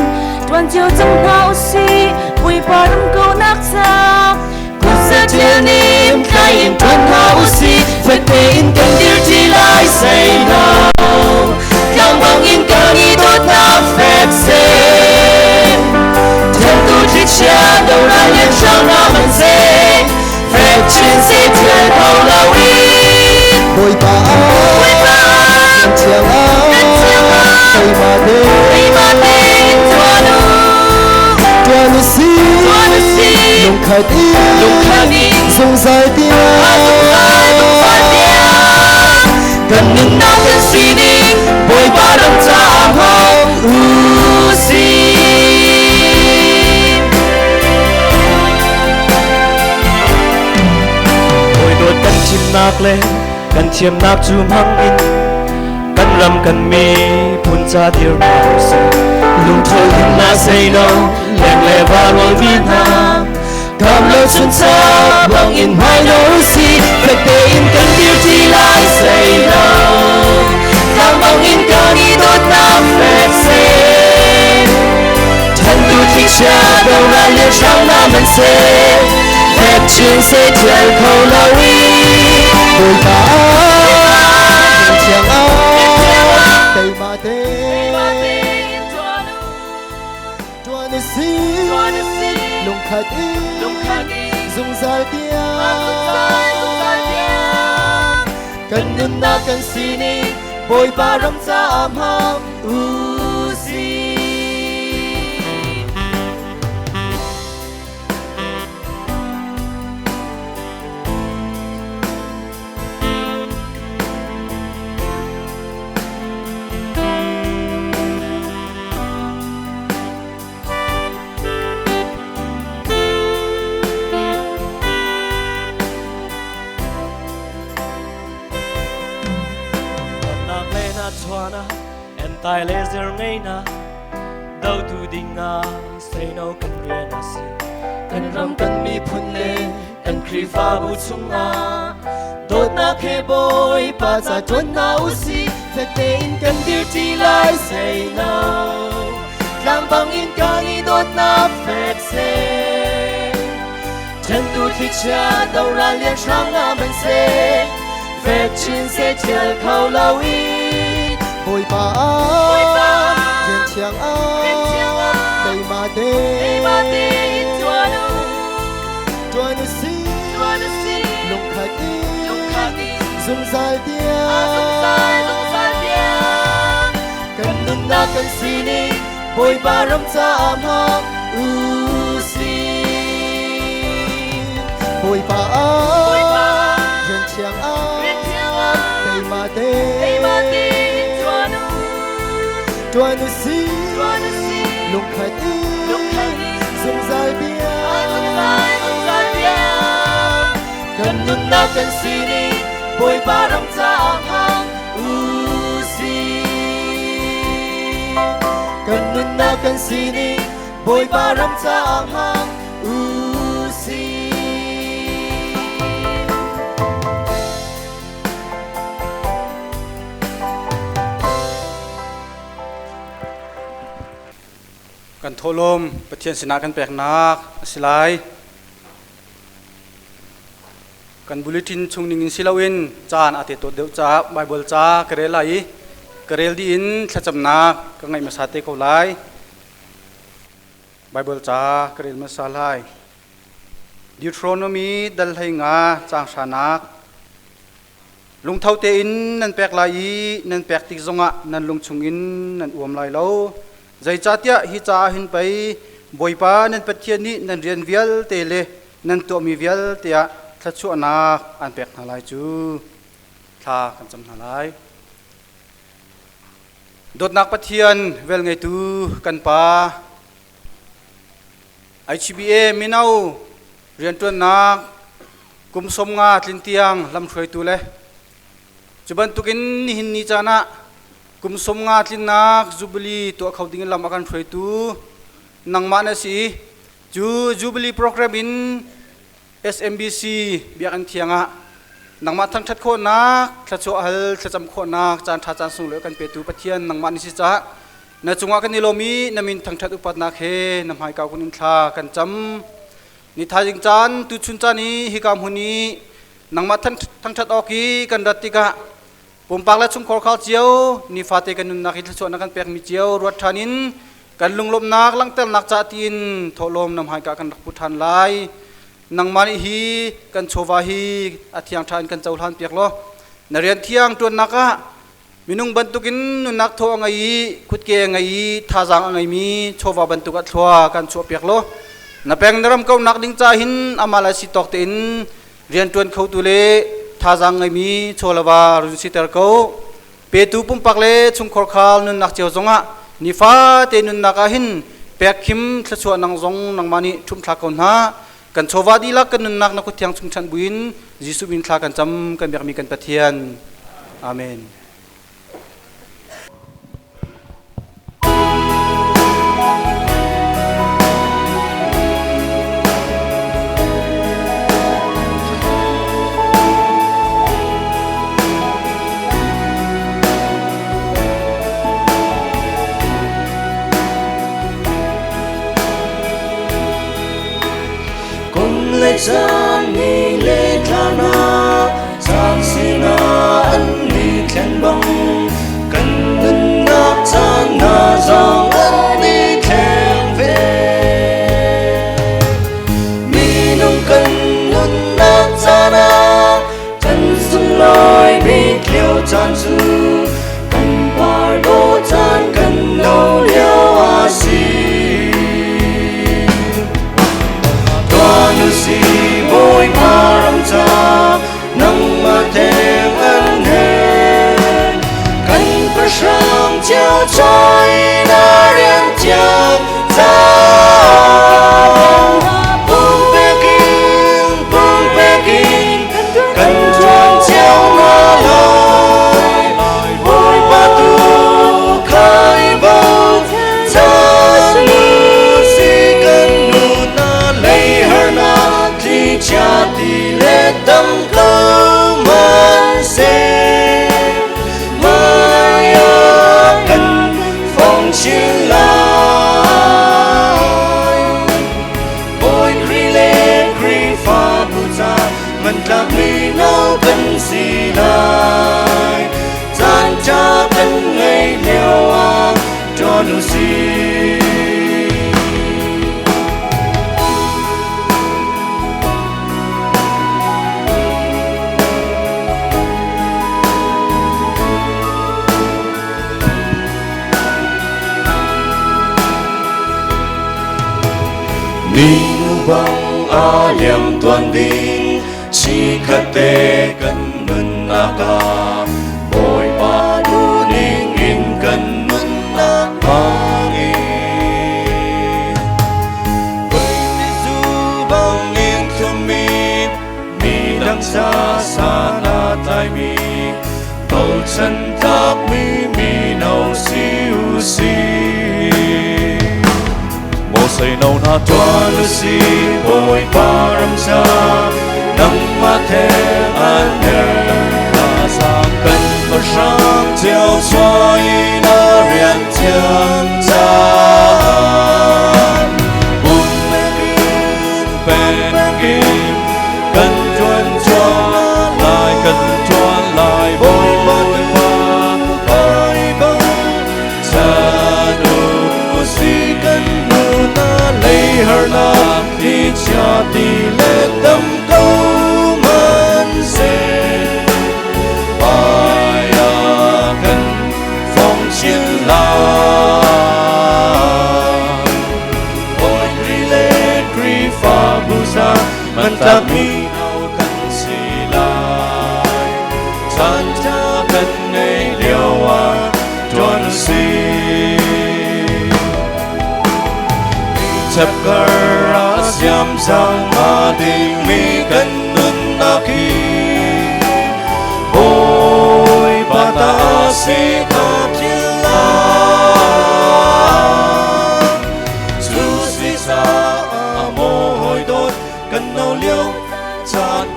ṭuan cio cang hna usih Bawipa ram ko nak ca. hrang na man se fek chin se thial kho lo i Bawipa Bawipa nan thiang ah nan thiang ah teima te teima tein tuan u tuan u si tuan u si lungkhat in lungkhat in zungzal tiang zungzal zungzal tiang kan nunnak kan sining Bawipa ram caah hmang u si. Hawi dawt kan chimnak le kan thiamnak cu hmang in kan ram kan miphun ca dir hna usih. Lungtho in na sei lo leng le va rawl mi hna Kam lo chun cha bang in hmai lo si fek tein kan dir ti lai sei lo tlang bang in kan i dawtnak fek se Than tu thik sha do ra le hrang na man se fek chin se thial kho lo i Bawipa nan thiang ah teima te tuan u si lungkhat in zungzal tiang kan nunnak kan sining Bawipa ram caah hmang u si. Nak le na chuana en tai le zir ngei na do tu ding a say no kan rian a si kan ram kan miphun le kan Khrihfabu chungah dawtnak he Bawipa ca ṭuan hna u si fek tein kan dir ṭi lai say no tlang bang in kan i dawtnak fek seh ṭhentu thlichia doral lian hrang na man seh fek chin se thial kho lo i Bawipa Bawipa rian thiang ah rian thiang ah teima te teima tein ṭuan u tuan u si tuan u si lungkhat in lungkhat in zungzal tiang zungzal zungzal tiang kan nunnak kan sining Bawipa ram caah hmang u si Bawipa Bawipa rian thiang ah rian thiang ah teima te teima tein ṭuan u tuan u si tuan u si lungkhat in lungkhat in zungzal tiang zungzal zungzal tiang kan nunnak kan sining Bawipa ram caah hmang u si kan nunnak kan sining Bawipa ram caah hmang u si Kan thawhlawm Pathian sinah kan peknak a si lai. Kan bulletin chung ning in si loin caan a te tawt deuh caah Bible ca ka rel lai i ka rel dih in thlacamnak ka ngaih hmasa te ko lai. Bible ca ka rel hmasa lai. Deuteronomy dal hlei nga caang hranak Lungtho tein nan pek lai i nan pek tik zongah nan lung chungin nan uam lai lo. Zeicahtiah hi caah hin pei Bawipa nan Pathian nih nan rian vialte le nan tuahmi vialte ah thluachuahnak aan pek hna lai cu. Thla kan cam hna lai. Dawtnak Pathian velngeitu kan Pa, HBA mino rianṭuannak kum 50 tlin tiang lamhruaitu le cu bantukin nihin ni caan ah kum 50 tlinnak Jubilee tuah kho ding in lam a kan hruaitu nangmah na si i cu Jubilee program in SMBC Biakinn thiang ah nangmah thangṭhat khawhnak thluachuah hal thlacam khawhnak caan ṭha caan sunglawi kan petu Pathian nangmah na si caah na cungah kan i lawm i na min thangṭhat upatnak he na hmaika kun in thla kan cam. Ni thaizing caan tuchun caan i hika hmun i nangmah thangṭhat awk i kan rat tikah pumpak le chungkhar khal cio nifate kan nunnak hi thluachuah na kan pekmi cio ruat ṭhan in Kan lunglawmhnak langhternak ca tiin thawhlawm na hmaika kan rak put ṭhan lai. Nangmah nih hi kan chawva hi a thiang ṭha in kan cohlan piak law na rian thiang ṭuannak ah minung bantukin nunnak thaw a ngei i kutke a ngei i thazaang a ngeimi chawva bantuk ah thlua kan chuah piak law na peng na ram kaunak ding ca hin amah le si tawk tein rianṭuan khotu le thazaang ngeimi chawlava run siter ko. Petu pumpak le chungkhor khal nunnak cio zongah nifate nunnak ah hin pek khim thluachuah nang zong nangmah nih ṭhumh ko hna. Kan chawva dihlak kan nunnak na kut thiang chung chanh buin Jesuh min thla kan cam kan biakmi kan Pathian. Amen. Kum le caan ni le thla hna caan sinah an ni thlen bang kan nunnak caan hna zong an i thleng ve. Minung kan nunnak caan ah kan sunglawi bik lio caan cu kan par dawh caan kan no lio a si. Tuan u si Bawipa ram ca nangmah theng an hen kan pahrang cio choi na rian thiang Pumpekin kan ṭuan cio hna lai Bawipa tu khai bochan u si kan nu na lei harnak thlichia ti le tam ko hmanhseh hmai ah kan fong chin lai. Bawi Khrih le Khrihfabu ca hmantlak mino kan si lai. Caan ṭha kan ngei lio ah ṭuan u sih. Minu bang a liam tuan ding chikhatte kan nunnak ah Bawipa duhning in kan nunnak hmangin Zu bangin thlummi mi dang sa san a tlaimi bochan tlakmi mino si u si. Mosei no hna tuan u si Bawipa ram ca nangmah theng an her sang kan pahrang cio chuai na rian thiang caan pum pekin kan tuan chuan lai kan tuan lai Bawipa kai bochan u si kan nu na lei harnak thlichia ti le tam ko hmanhseh hmai ah kan fong chin lai. Bawi Khrih le Khrihfabu ca hmantlak mino kan si lai. Caan ṭha kan ngei lio ah ṭuan u sih. Chapkar ah siamsang a dingmi kan nunnak hi Bawipa ta si kha philh lai. Cu si caah maw hawi dawt kan no lio caan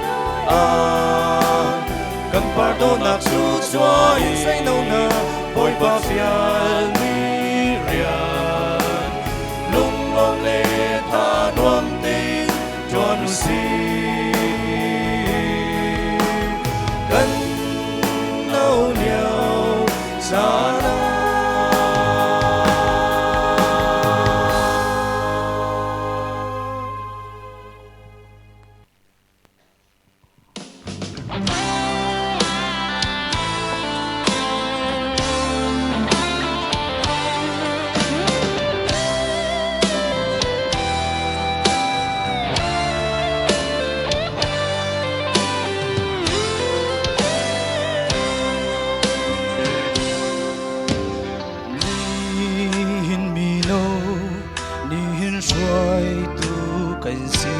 ah kan par dawtnak cu cuai seino na Bawipa fialmi rian lunglawm le tha nuam tein ṭuan u sih. Kan no lio caan ah. Nihin mino nihin hruaitu kan si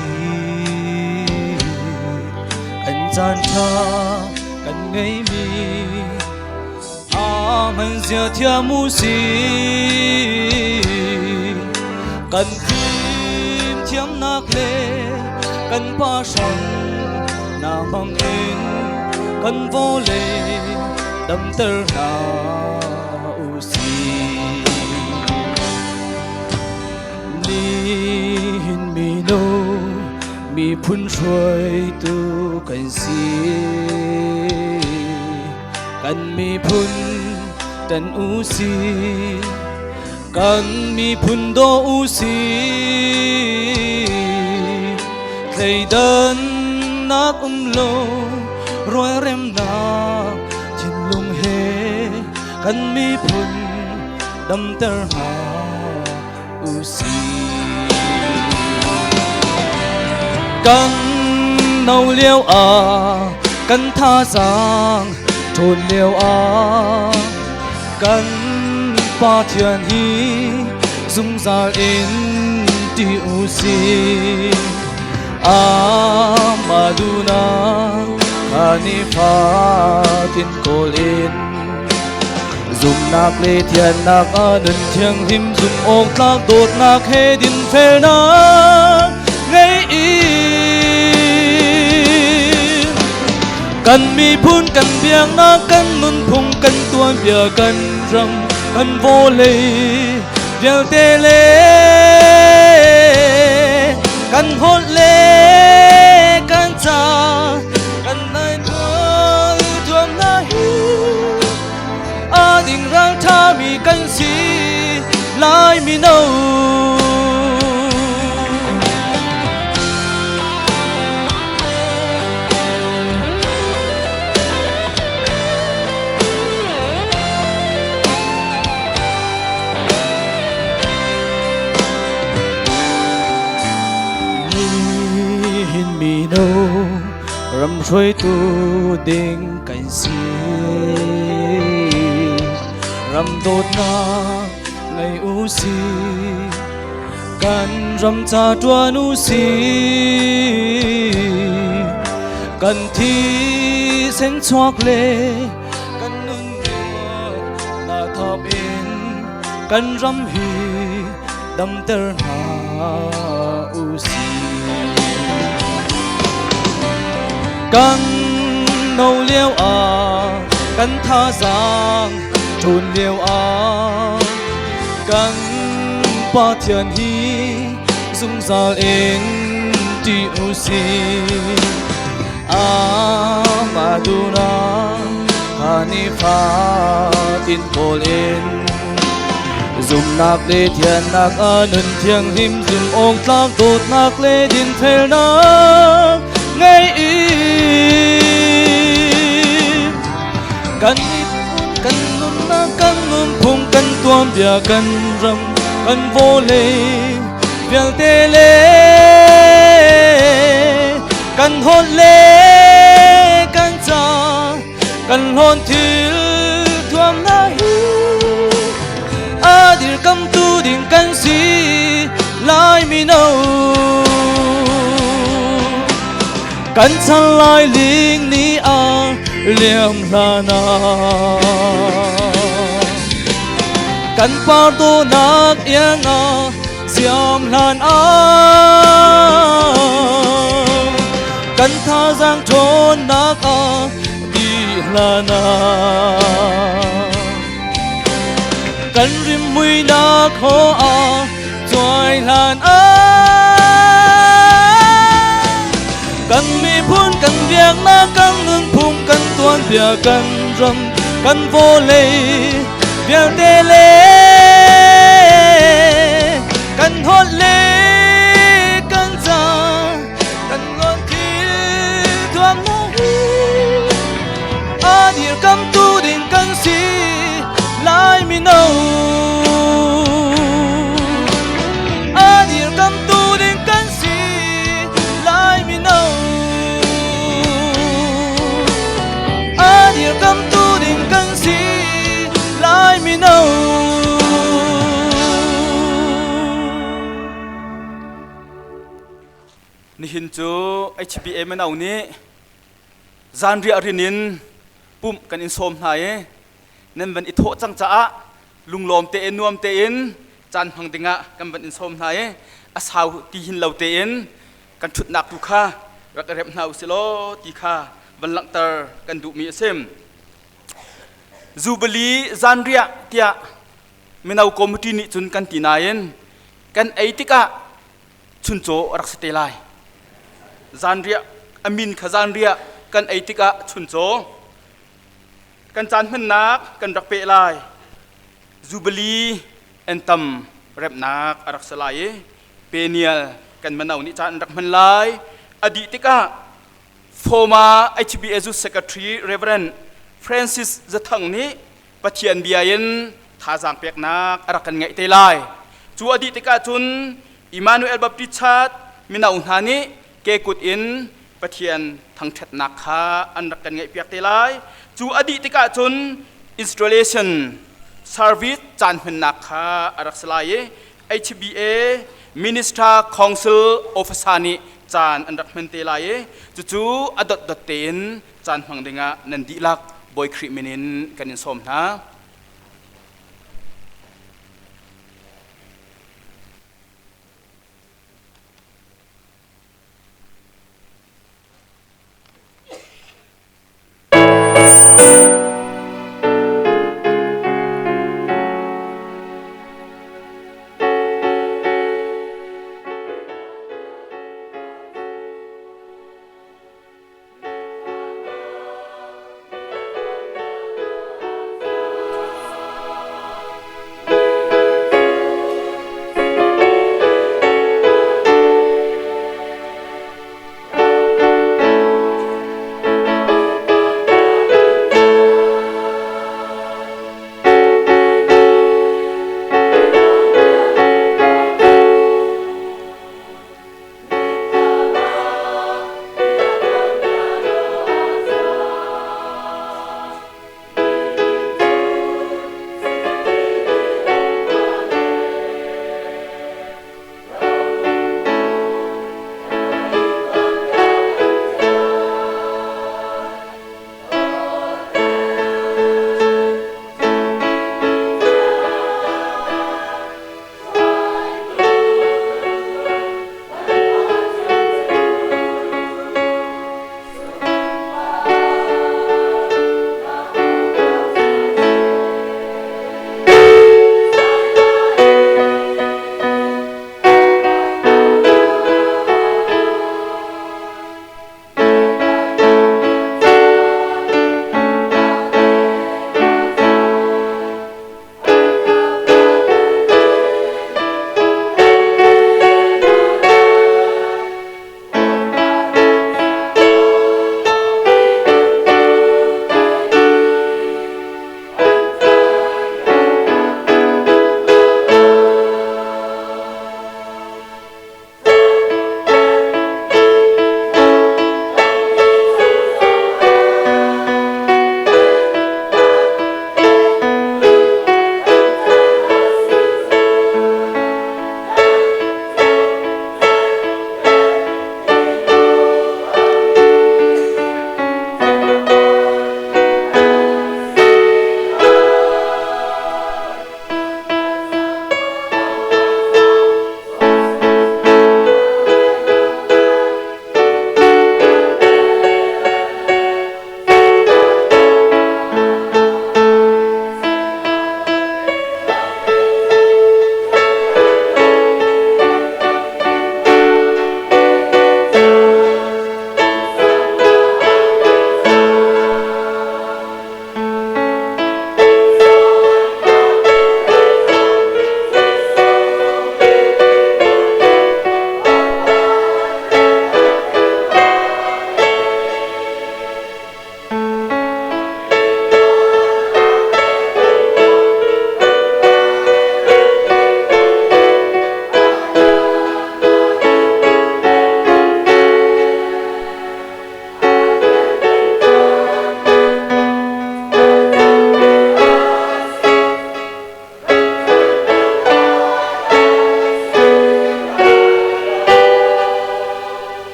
kan caan ṭha kan ngeimi a hman zia thiam u si kan fim thiamnak le kan pa hrang na hmang in kan vawlei damter hna u sih. Nihin mino miphun hruaitu kan si. Kan miphun tan u si. Kan miphun daw u si. Thleidannak um lo rualremnak thinlung he kan miphun damter hna u sih. Kan no lio ah kan thazaang ṭhawn lio ah kan Pathian hi zungzal in ti u sih. Amaduna kanifatin kawl in zumnak le thiannak a nun thianghlim zum awk tlak dawtnak he dinfelnak ngei in kan miphun kan biaknak kan nunphung kan tuanbia kan ram kan vawlei vialte le kan holh le kan ca kan nai tual tuam na hi a ding ral tha mi kan si lai mino. Nihin mino ram hruaitu ding kan si ram dawtnak ngei u si kan ram ca ṭuan u si kan thi sen chuak le kan nun na thap in kan ram hi damter hna u si kan no lio ah kan thazaang ṭhawn lio ah kan Pathian hi zungzal in ti u si Amaduna kanifatin kawl in zumnak le thiannak a nun thianghlim zum awk tlak dawtnak le dinfelnak ngei in kan miphun kan nunnak kan nunphung kan tuanbia kan ram kan vawlei vialte le kan holh le kan ca kan hlawn thil thuam hna hi a dirkamtu ding kan si lai mino kan chan lai ling ni a liam hlan ah kan par dawhnak iang ah ziam hlan ah kan thazaang ṭhawnnak ah di hlan ah kan rimmuinak haw ah cuai hlan ah kan miphun kan biaknak kan nunphung kan tuanbia kan ram kan vawlei vialte le kan holh le kan ca kan ngawn thil thuam na hi. mino a dirkamtu ding kan si Lai mino a dirkamtu ding kan si Lai mino. Nihin cu HBA mino nih zanriah rin in pumh kan in sawm hna i nan van i thawh cang caah lunglawm tein nuam tein caan hmang dingah kan van in sawm hna i a sau ti hin lo tein kan ṭhutnak tu kha rak i remh hna usih law ti kha van langhter kan duhmi a si. Jubilee zanriah tiah mino committee nih cun kan ti nain kan ei tikah chuncaw a rak si te lai. Zanriah a min kha zanriah kan ei tikah chuncaw kan caan hmannak kan rak peh lai. Jubilee antam remnak a rak si lai i penial kan mano nih caan an rak hman lai. A dih tikah former HBSU Secretary Reverend Francis Zathang nih Pathian bia in thazaang peknak a rak kan ngeih te lai. Cu a dih tikah cun Emmanuel Baptist Church mino hna nih ke kut in Pathian thangṭhatnak kha an rak kan ngeihpiak te lai. Cu a dih tikah cun installation service caan hmannak kha a rak si lai i HBA Minister Council Officer nih caan an rak hman te lai i cucu a dotdot tein caan hmang dingah nan dihlak Bawi Khrih min in kan in sawm hna.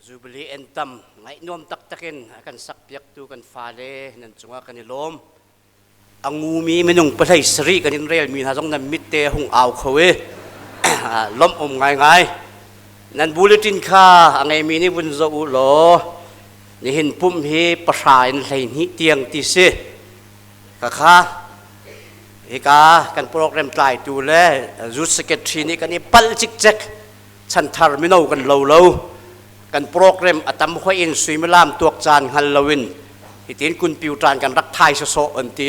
Jubilee Anthem ngaih nuam taktak in a kan sakpiaktu kan fale nan cungah kan i lawm. A ngumi minung pahlei sarih kan in relmi hna zong nan mit te hung au kho i lawmh um ngaingai. Nan bulletin kha a ngeimi nih vun zoh u law nihin pumh hi pahra in 12 tiang ti si. Khakha hika kan program tlaitu le youth secretary nih kan i palh cikcek. Chanthar mino kan lo lo. Kan program a tam hoi in suimilam tuak caan hngal loin hitin kunpiu ṭan kan rak thai sawsawh an ti.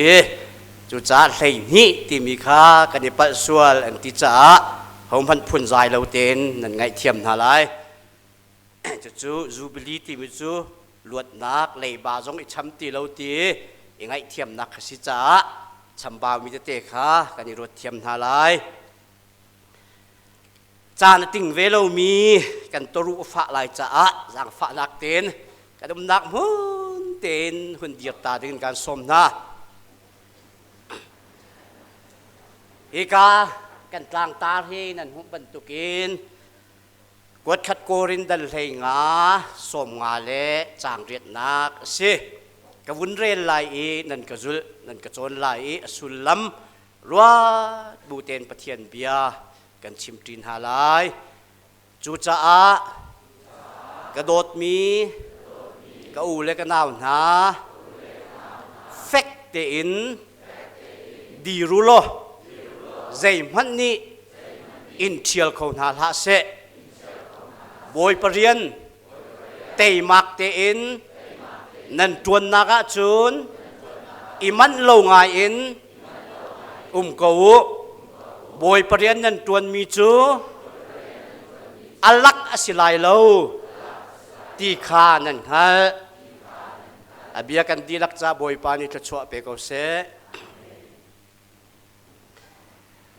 Cucaah 12 timi kha kan i palh sual an ti caah hohmanh phunzai lo tein nan ngaihthiam hna lai. Cucu Jubilee timi cu luatnak leiba zong i cham ti lo ti i ngaihthiamnak kha si caah chambaumi tete kha kan i ruat thiam hna lai. Caan a ting ve lomi kan toru a fah lai caah zaangfahnak tein kan umnak hmun tein hun dir ta ding kan sawm hna. Hika kan tlangtar hi nan hmuh bantukin kuatkhat Korin dal 15 15 le caang riatnak a si. Ka vun rel lai i nan ka zulh, nan ka cawn lai i a sullam ruat bu tein Pathian bia kan chimṭi hna lai. Cucaah ka dawtmi ka u le ka nau hna, fek tein dir u law zeihmanh nih in ṭhial kho hna hlah seh. Bawipa rian teimak tein nan ṭuannak ahcun i manh lo ngaiin um ko u. Bawipa rian nan ṭuanmi cu a lak a si lai lo ti kha nan hngalh. A bia kan dihlak ca Bawipa nih thluachuah pe ko seh.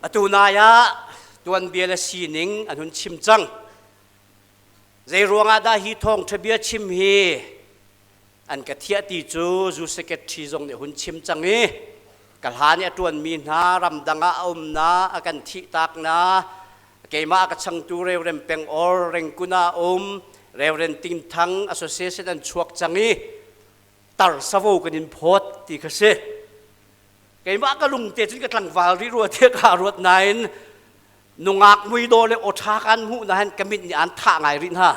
Atu nai ah tuanbia le sining an hun chim cang. Zeiruangah dah hi thawngṭha bia chim hi an ka thiah ti cu zu secretary zong nih hun chim cang i ka hlan i a ṭuanmi hna ramdang ah a um na a kan thihtak na keimah a ka changtu Reverend Peng Or Rengkun ah um Reverend Ting Thang Association an chuak cang i tar savo kan in phawt ti kha si. Keimah ka lung te cun ka tlangval rih rua tiah ka ruat nain nungak muidaw le awṭha kan hmuh na han ka mit nih an thah ngai rih hna.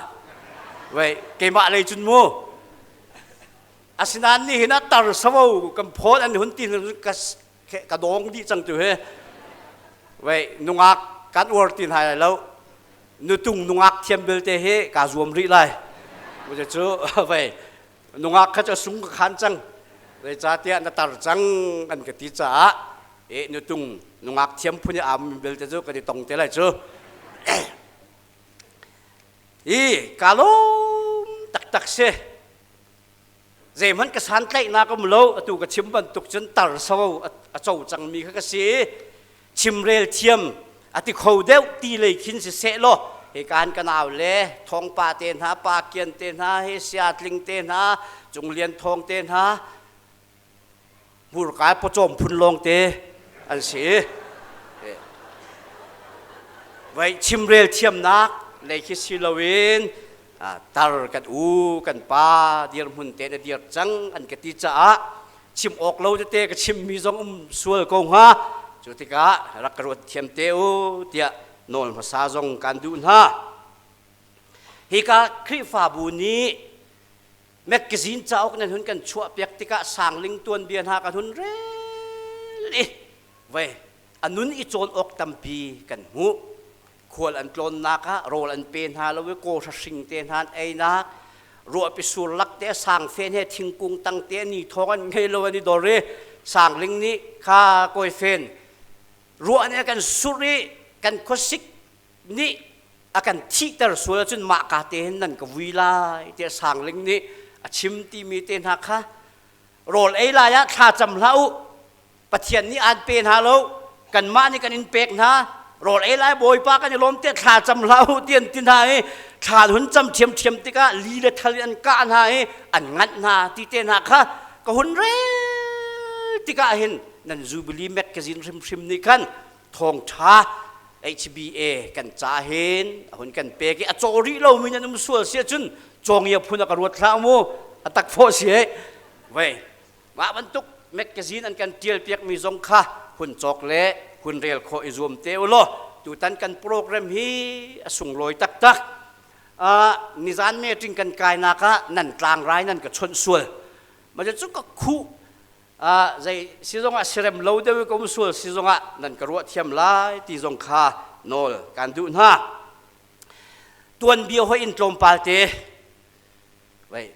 Wei keimah lei cun mu asinain nihin ah tar savo kan phawt an hun ti ka ka dawng dih cang tu he. Wei nungak kan uar ti hna lai lo, nutung nungak thiam belte he ka zuam rih lai cu. Wei nungak kha cu sung ka khan cang, zeicahtiah na tar cang an ka ti caah e nutung nungak thiam phun i am belte cu kan i tong te lai cu. I ka lawm taktak si. Zeihmanh ka santlaihnak um lo. Atu ka chim bantuk cun tar so a co cangmi kha ka si, chimrel thiam a ti kho deuh ti lei khin si seh law he kan ka nau le thongpa te hna, pa kian te hna he, sia tling te hna, cunglian thong te hna, hmurka pawcawm phun lawng te an si. Vai chimrel thiamnak lei khi si loin tar kan u kan pa dirhmun te na dir cang an ka ti caah chim awk lo tete ka chimmi zong um sual ko hnga. Cu tikah rak ka ruat thiam te u tiah nawl hmasa zong kan duh hna. Hika Khrihfabu nih magazine cauk nan hun kan chuah piak tikah sangling tuanbia hna kan hun rel i vei a nun i cawn awk tampi kan hmuh. Khual an tlawnnak ah rawl an pe hna lo i kawhra hring te hna an einak, ruahpi sur lak te sangfen he thingkung tang te ni thawng an ngei lo an i dor i sangling nih kha kawifen ruah nih a kan surh i kan khuasik nih a kan thihter sual ahcun mah ka te hin nan ka vui lai tiah sangling nih a chim timi te hna kha. Rawl ei lai ah thla cam hlah u, Pathian nih aan pe hna lo, kanmah nih kan in pek hna. Rawl ei lai Bawipa kan i lawm tiah thla cam hlah u ti an ti hna i thla hun cam ṭhiamṭhiam tikah li le thal in an kah hna i an nganh hna ti te hna kha ka hun rel tikah hin nan Jubilee magazine hrimhrim nih khan thawngṭha HBA kan ca hin a hun kan pek i a caw rih lomi nan um sual si ahcun. Cawngia phun a ka ruat hlah mu a tak fawh si he vei mah bantuk magazine an kan tial piak mi zong kha hun cawk le hun rel khawh i zuam te u law tutan kan program hi a sunglawi taktak. Nizan meeting kan kainak ah nan tlangrai nan ka chawnh sual ma cu ka khuh zei si zong ah sirem lo deuh ka um sual si zong ah nan ka ruah thiam lai ti zong kha nawl kan duh hna. Tuanbia hoi in tlawmpal te wei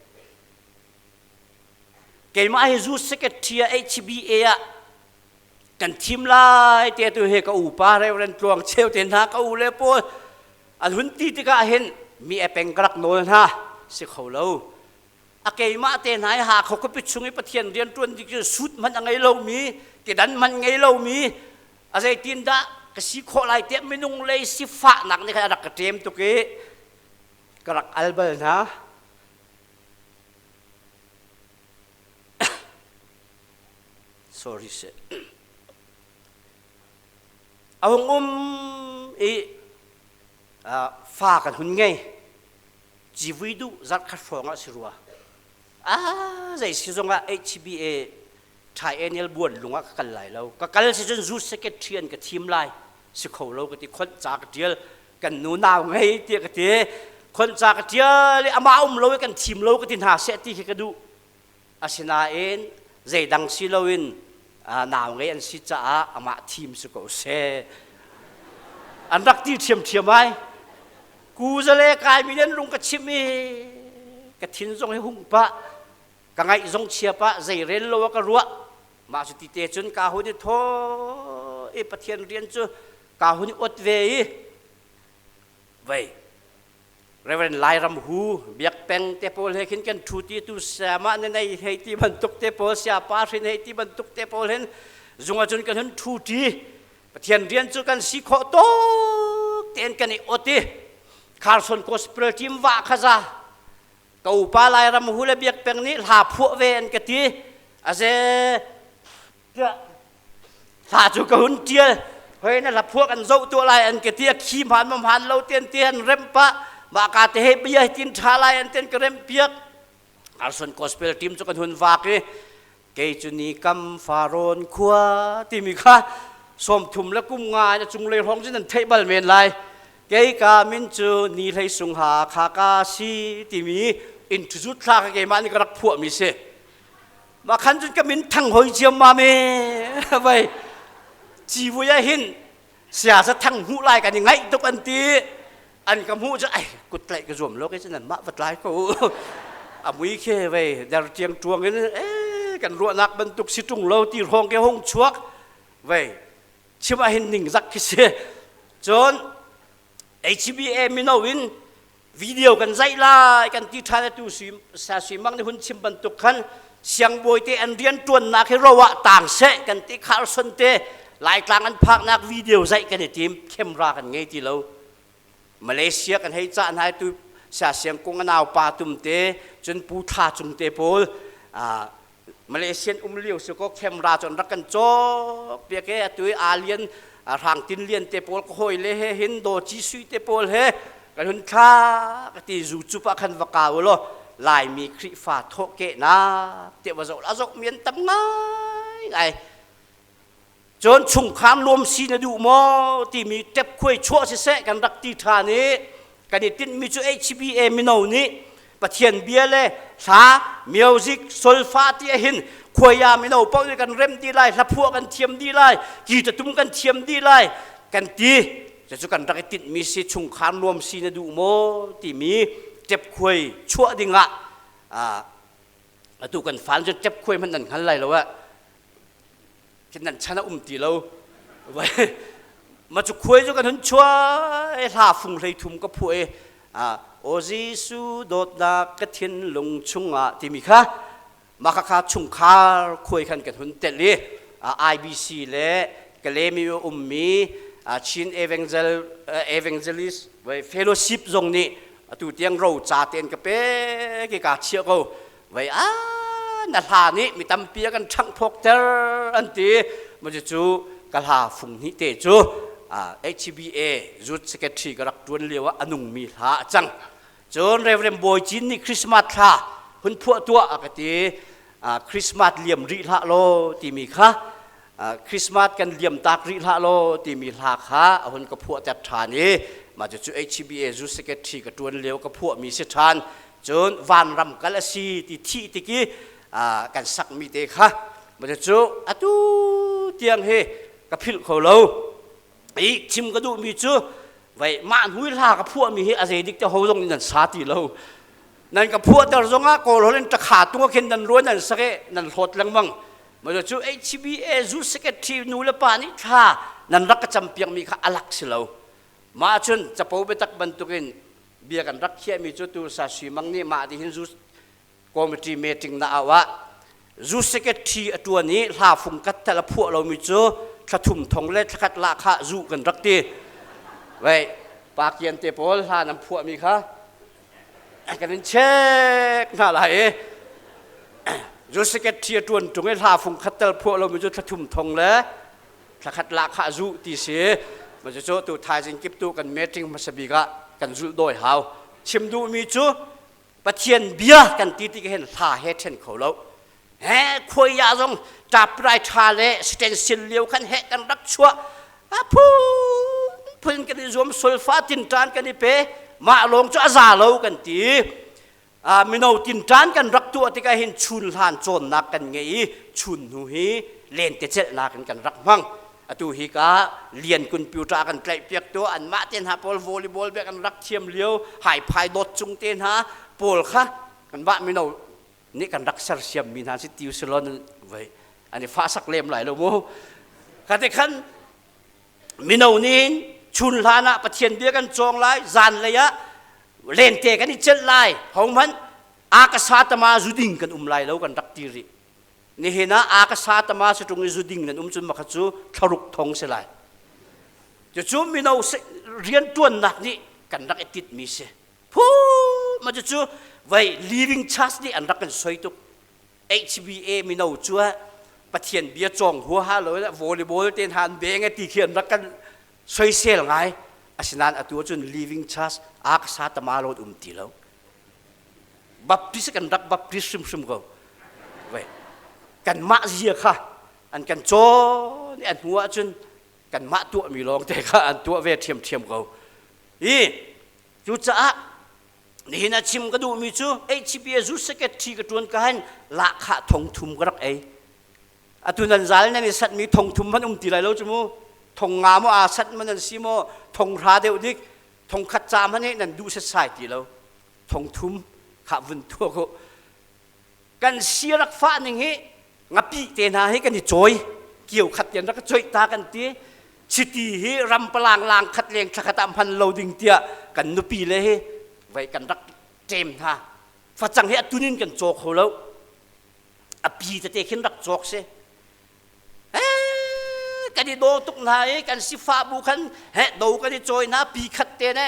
keimah hi zu secretary HBA ah kan thim lai te tu he ka upa Reverend Tluang Cheu te hna ka u le pawl an hun ti tikah hin mi epeng ka rak nawl hna si kho lo. A keimah te hna i Hakha khuapi chung i Pathian rian ṭuan dik cu suit hmanh a ngei lomi kedan hmanh ngei lomi a zeitin dah ka si khawh lai tiah minung lei sifahnak nih khan a rak ka ṭem tuk i ka rak al bal hna. Sorry seh. A hung um i fa kan hun ngei. Civui duh zarh khat hrawng ah si rua. Zei si zong ah HBA triennial buan lung ah ka kal lai lo. Ka kal si cun zu secretary an ka thim lai. Si kho lo ka ti khonh ca ka tial. Kan nu nau ngei tiah ka ti. Khonh ca ka tial i amah um lo i kan thim lo ka ti hna seh ti khi ka duh. Asinain zeidang si loin nau ngei an si caah amah thim si ko seh. An rak ti ṭhiamṭhiam ai. Ku zale kai mi nan lung ka chim i ka thin zong hi hung pah ka ngaih zong chia pah zei rel lo a ka ruah. Mah cu ti te cun ka hun i thaw i Pathian rian cu ka hun i ot ve i vei Reverend Lairam Hu biak peng te pawl he khin kan thu ti tu sama na nei hei ti bantuk te pawl sia pa hrin hei ti bantuk te pawl hin zung ahcun kan hun thu ti Pathian rian cu kan si khawh tuk tein kan i ot i Carson Gospel team wa kha za ka upa Lairam Hu le biak peng nih hla phuah ve an ka ti aze hla cu ka hun tial hoi na hla phuah kan zoh tuah lai an ka ti a khi hmaan ma hmaan lo tian ti an rem pah mah ka te he bia tin tha lai an ten ka rem piak Arson Gospel team cu kan hun vak i kei cu ni kam Farawn khua timi kha 30 le kum nga na cunglei hrawng cun nan theih bal men lai. Kei ka min cu ni hlei sung ha kha ka si timi introduce thla ka keimah nih ka rak phuah mi si. Mah khan cun ka min thang hoi ciam ma me vai civui ah hin siasa thang hmuh lai kan i ngaih tuk an ti. An ka hmuh cu ai kut tlaih ka zuam lo ke cu nan mah va tlai ko. A mui khe vei der tiang tuang in e kan ruahnak bantuk si tung lo ti hrawng ke hong chuak vei chim ah hin ning zak khi si. Cun HBA mino in video kan zaih lai kan ti ṭhan atu sui sa sui mang nih hun chim bantuk khan siangbawi te an rian ṭuannak hi ro ah tang seh kan ti Carson te Laitlang an phaknak video zaih kan i tim camera kan ngei ti lo. Malaysia kan hei cah hna tu sia siang kung a nau pa tum te cun pu thla cung te pawl Malaysian um lio si ko camera cun rak kan cawk piak e atu i alien hrang tin lian te pawl ka hawi le he hin do chi sui te pawl he kan hun thla ka ti zu chup ah khan va kau lo Laimi Khrihfa thawh ke na te va zoh la zoh mian tam ngai ngai cun chungkhar nuam si na duh maw timi tep khuai chuah siseh kan rak ti ṭhan i kan i tinhmi cu HBA mino nih Pathian bia le hla music solfa ti ahin khuaya mino paoh nih kan rem dih lai, hlaphuah kan thiam dih lai, gitatum kan thiam dih lai kan ti. Cucu kan rak i tinhmi si chungkhar nuam si na duh maw timi tep khuai chuah dingah atu kan fan cu tep khuai hmanh nan hngal lai lo ah khin nan chan a um ti lo. Ma cu khuai cu kan hun chuai hla fung hlei thum ka phuah i o Jesu dawtnak ka thinlung chungah timi kha mah kha chungkhar khuai khan kan hun telh i IBC le Kalemi ummi Chin Evangel Evangelist Fellowship zong nih atu tiang ro ca ten ka pek i ka chiah ko vai a na hla nih mi tampi a kan ṭhangh phawkter an ti. Ma cu ka hla fung hnih te cu HBA Youth Secretary ka rak ṭuan lio ah a nungmi hla a cang. Cun Reverend Bawi Cin nih Christmas thla hun phuah tuah a ka ti. Christmas liam rih hlah law timi kha Christmas kan liam tak rih hlah law timi hla kha a hun ka phuah ter ṭhan i mah cucu HBA zu secretary ka ṭuan lio ka phuahmi si ṭhan. Cun vanram kal a si ti thih tik i kan sakmi te kha mah cucu atu tiang hi ka philh kho lo. I chim ka duhmi cu vai mah hnu hla ka phuahmi hi a zeidik te ho zong nih nan sa ti lo. Nan ka phuahter zongah Kawl holh in ṭakha tung ah khin nan ruan nan sak i nan hlawt lengmang. Mah cu HBA zu secretary nu le pa nih thla nan rak ka campiakmi kha a lak si lo. Mah cun capo biatak bantukin bia kan rak khiahmi cu tu sa sui mang nih mah ti hin zu committee meeting na au ah zu secretary a ṭuan i hla fung kat tal a phuah lomi cu thla thum thong le thla khat lah kha zu kan rak ti. Wei pa kian te pawl hla nan phuahmi kha kan in check hna lai i zu secretary a ṭuan ṭung i hla fung khat tal phuah lomi cu thla thum thong le thla khat lah kha zu ti si. Ma cu tu thaizing kip tu kan meeting hmasa bik ah kan zulh dawi hau. Chim duhmi cu Pathian bia kan ti tik hin hla he ṭhen kho lo. He khuai ya zong ṭaprai ṭha le stencil lio khan he kan rak chuah. A phun phun kan i zuam solfa tinṭan kan i pe. Mah lawng cu a za lo kan ti. Mino tinṭan kan rak tuah tikah hin chun hlan cawnnak kan ngei i chun hnu hi lentecelhnak in kan rak hmang. Atu hi ka lian computer kan tlaih piak tu anmah te hna pawl volleyball bek an rak thiam lio haiphai dawt cung te hna pawl kha kan mah mino nih kan rak sersiam mi hna si tiu silon vai an i fahsak lem lai lo mu kha te khan mino nih chun hlan ah Pathian bia kan cawng lai zan lei ah lente kan i celh lai hohmanh akasa tama zuding kan um lai lo kan rak ti rih Nihin ah a ka sa tama si ṭung i zu ding nan um cun makha cu thlaruk thong si lai. Cucu mino rianṭuannak nih kan rak i titmi si. Phu ma cucu vai living church nih an rak kan soi tuk. HBA mino cu Pathian bia cawng huaha lo volleyball te hna an beng ti khi an rak kan soisel ngai. Asinain atu ahcun living church a ka sa tama lo um ti lo. Baptist kan rak Baptist hrimhrim ko. Wei kanmah zia kha an kan cawn i an hnu ahcun kanmah tuahmi lawng te kha an tuah ve ṭhiamṭhiam ko. I cucaah nihin ah chim ka duhmi cu HCPA zu secretary ka ṭuan ka hin lahkhah thong thum ka rak ei. Atu nan zal nan i satmi thong thum hmanh um ti lai lo cu mu. Thong nga maw aa sat ma nan si maw thong hra deuh dik thong khat ca hmanh hi nan duh setsai ti lo. Thong thum kha vun thuak u. Kan si rak fah ning hi ngapi te hna hi kan i cawi kio khat tian rak ka coih ta kan ti chiti hi ram palang lang khat leng thlakhat ah hman lo ding tiah kan nupi le hi vai kan rak ṭem hna facang hi atunin kan caw kho lo a pi tete khin rak cawk si kan i daw tuk hna i kan sifah bu khan he do kan i cawi hna pi khat te ne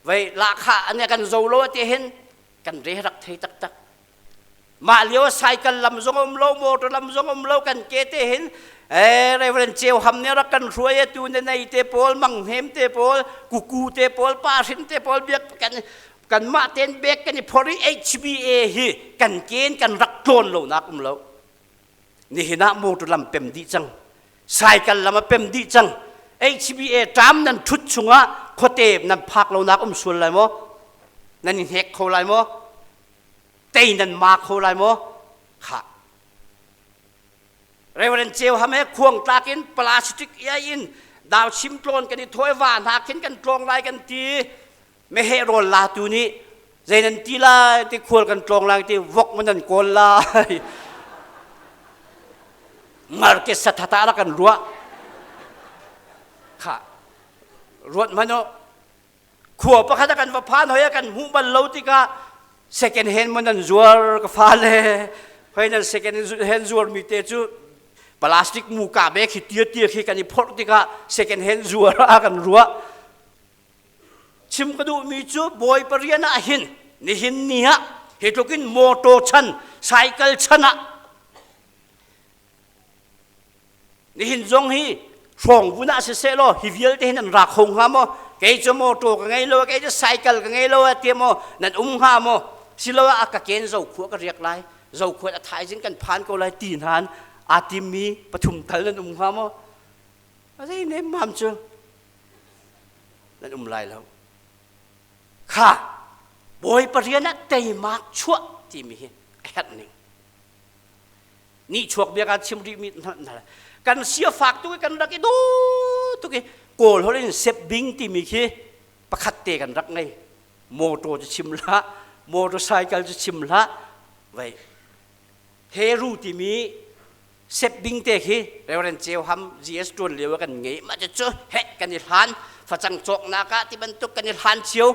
vei lahkhah an kan zo lo te hin kan re rak thei taktak mah lio cycle lam zong um lo motor lam zong um lo kan ke te hin eh Reverend Cheu Ham ne rak kan hruai tu ne nei te pawl mang hnem te pawl kuku te pawl pa hrin te pawl biak kan kan mah ten bek kan i phori HBA hi kan ken kan rak tlawn lo nak um lo nihin ah motor lam pem dih cang cycle lam a pem dih cang HBA tram nan thut chungah khuate nan phak lo nak um sual lai maw nan i hnek kho lai maw tei nan ma kho lai maw kha Reverend Cheu Ham he khuang tlak in plastic iai in dau chim tlawn kan i thawi va hna khin kan tlawng lai kan ti meheh rawl latu nih zei nan ti lai ti khual kan tlawng lai ti vok man nan kawl lai ngar ke sathata la kan ruah kha ruat man o khua pakhat kan va phan hoi kan hmuh bal lo tikah second hand man nan zuar ka fa le hoi nan second hand zuar mi te cu plastic mu ka be khi tia tia khi kan i phorh tikah second hand zuar a kan ruah Chim ka duhmi cu Bawipa rian ah hin nihin ni ah hi tluk in motor chan, cycle chan ah nihin zong hi hrawng vun ah siseh law hi vialte hin an ra kho hnga maw? Kei cu motor ka ngei lo, kei cu cycle ka ngei lo ti maw nan um hnga maw? Siloah a ka ken zo khua ka riak lai, zo khua a thaizing kan phan ko lai ti hnan aa timmi pathum tal nan um hnga maw? A zei nemmam cu nan um lai lo. Kha Bawipa rian ah teimak chuah timi hi a herh ning. Ni chuak bia kan chim rih mi kan sia fak tuk i kan rak i do tuk i Kawl holh in sep bing timi khi pakhat te kan rak ngei. Motor cu chim hlah, motorcycle cu chim hlah. Vei Heru timi sep bing te khi Reverend Ceu Ham GS tuan lio kan ngei ma cu he kan i hlan facang cawknak ah ti bantuk kan i hlan cio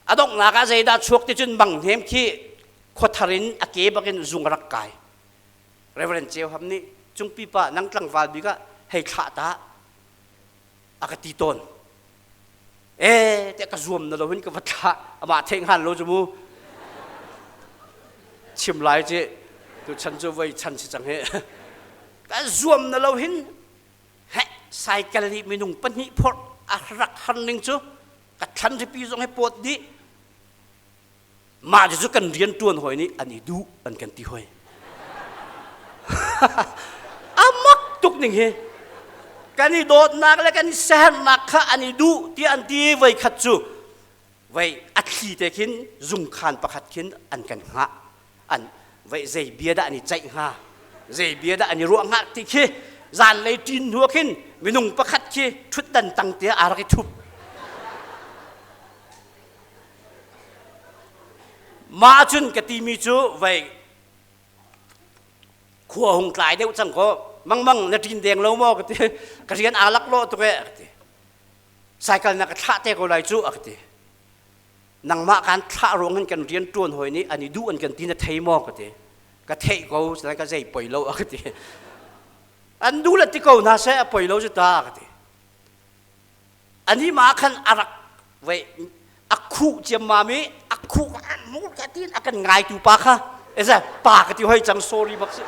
a donghnak ah zeidah chuak ti cun bang hnem khi khuathar in a ke bakin zung rak kai Reverend Ceu Ham nih cungpi pa nang tlangval bik ah hei thlah ta a ka ti tawn e te ka zuam na lo hin ka va thlah amah theih hngan lo cu mu chim lai ci tu chan cu voi chan si cang he ka zuam na lo hin he cycle nih minung pahnih phorh a rak har ning cu ka thlan ripi zong he pawt dih mah cu kan rian tuan hoi nih an i duh an kan ti hoi amak tuk ning hi kan i dawtnak le kan i sernak kha an i duh tiah an ti voi khat cu voi a thli te khin zungkhan pakhat khin an kan hngah an voi zei bia dah an i ceih hnga zei bia dah an i ruah hnga ti khi zanlei ṭin hnu khin minung pakhat khi ṭhutdan tang te aa rak i thup Mah cun ka timi cu vei khua hung tlai deuh cang ko mangmang na ṭin deng lo maw ka ti ka rian aa lak lo tuk e ka ti cycle na ka thlah te ko lai cu a ka ti nangmah kan thlah ruang hin kan rian ṭuan hawi nih an i duh an kan ti na thei maw ka ti ka theih ko sinan ka zei poi lo a ka ti an duh le ti ko hna seh a poi lo cu ta ka ti Ani ma khan a rak vei a khuh ciammam i a khuh mur ka tin a kan ngaitu pa kha eza pa ka ti hoi cang sorry bak si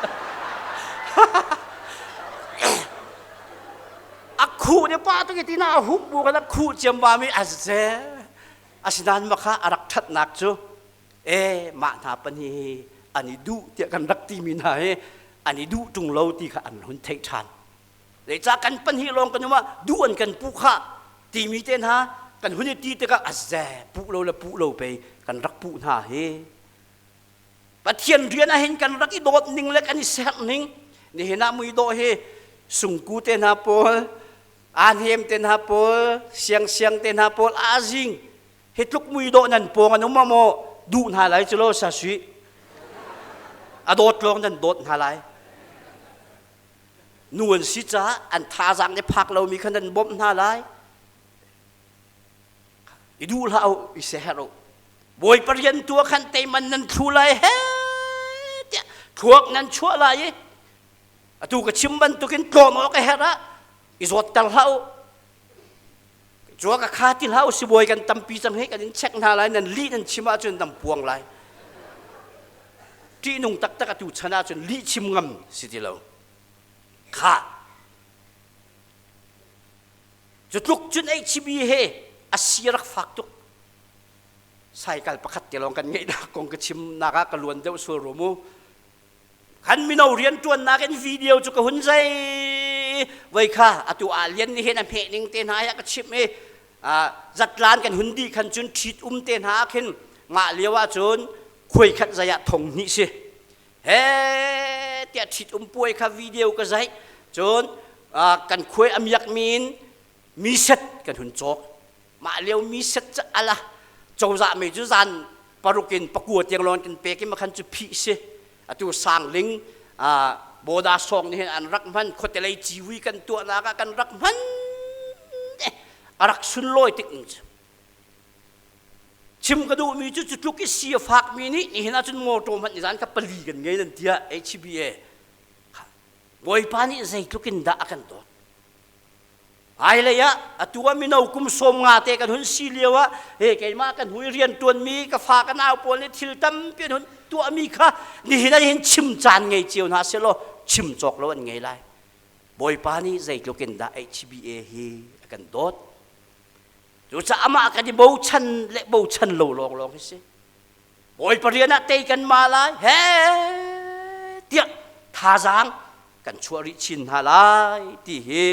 a khuh ne pa tu ki tina a hup bu kan a khuh ciammam i a ze asinain ma kha a rak thatnak cu e mah hna pan hi an i duh tiah kan rak timi hna hi an i duh ṭung lo ti kha an hun theih ṭhan Zeicah kan pahnih lawng kan um ah duh an kan puh khah timi te hna kan hun i ti tikah a ze puh lo le puh lo pei kan rak puh hna hi. Pathian rian ah hin kan rak i dawt ning le kan i serh ning nihin ah muidawh hi sungku te hna pawl aanhem te hna pawl siangsiang te hna pawl azing hi tluk muidawh nan pawng an um maw duh hna lai cu lo sa sui a dawt lawng nan dawt hna lai Nu an si caah an thazaang nih phak lomi kha nan bawmh hna lai. I duh hlah u, i siaherh u. Bawipa rian tu ah khan teiman nan thlu lai he tiah thluak nan chuah lai i atu ka chim bantukin tlawm awk a herh ah i zawtter hlah u. Cua ka kha ti hlah u sibawi kan tampi cang hi kan in check hna lai nan lih nan chim ahcun nan puang lai. Ṭihnung taktak atu chan ahcun lih chim ngam si ti lo. Kha cu tluk cun HB he a si rak fak tuk. Saikal pakhat te lawng kan ngeihnak kong ka chim nak ah ka luan deuh sual rum u. Kan mino rianṭuannak in video cu ka hun zei voi kha atu ah lian nih hin a hmeh ning te hna ah ka chimh i zatlan kan hun dih khan cun ṭhit um te hna ah khin mah lio ah cun khuai khat zai ah thong hnih si he tiah ṭhit um puai kha video ka zaih cun kan khuai a miak mi in mi set kan hun cawk mah lio mi set cu ala cozah mi cu zan paruk in pakua tiang lawng kan pek i makhan cu phih si atu sangling boda song nih hin an rak hman khuatelei ciwi kan tuahnak ah kan rak hman a rak sunlawi tik ning cu chim ka duhmi cu cu tluk i si a fakmi nih nihin ahcun motor hmanh ni zan ka pali kan ngei nan tiah HBA Bawipa nih zeitluk in dah a kan dawt Hmailei ah atu ah mino kum sawm nga te kan hun si lio ah he keimah kan hui rian ṭuanmi ka fa ka nau pawl nih thil tampi an hun tuahmi kha nihin ah hin chim caan ngei cio hna sehlaw chim cawk lo an ngei lai. Bawipa nih zeitluk in dah HBA hi a kan dawt. Cucaah amah kan i bochan le bochan lo lawnglawng hi si. Bawipa rian ah tei kan ma lai he tiah thazaang kan chuah rih chin hna lai ti hi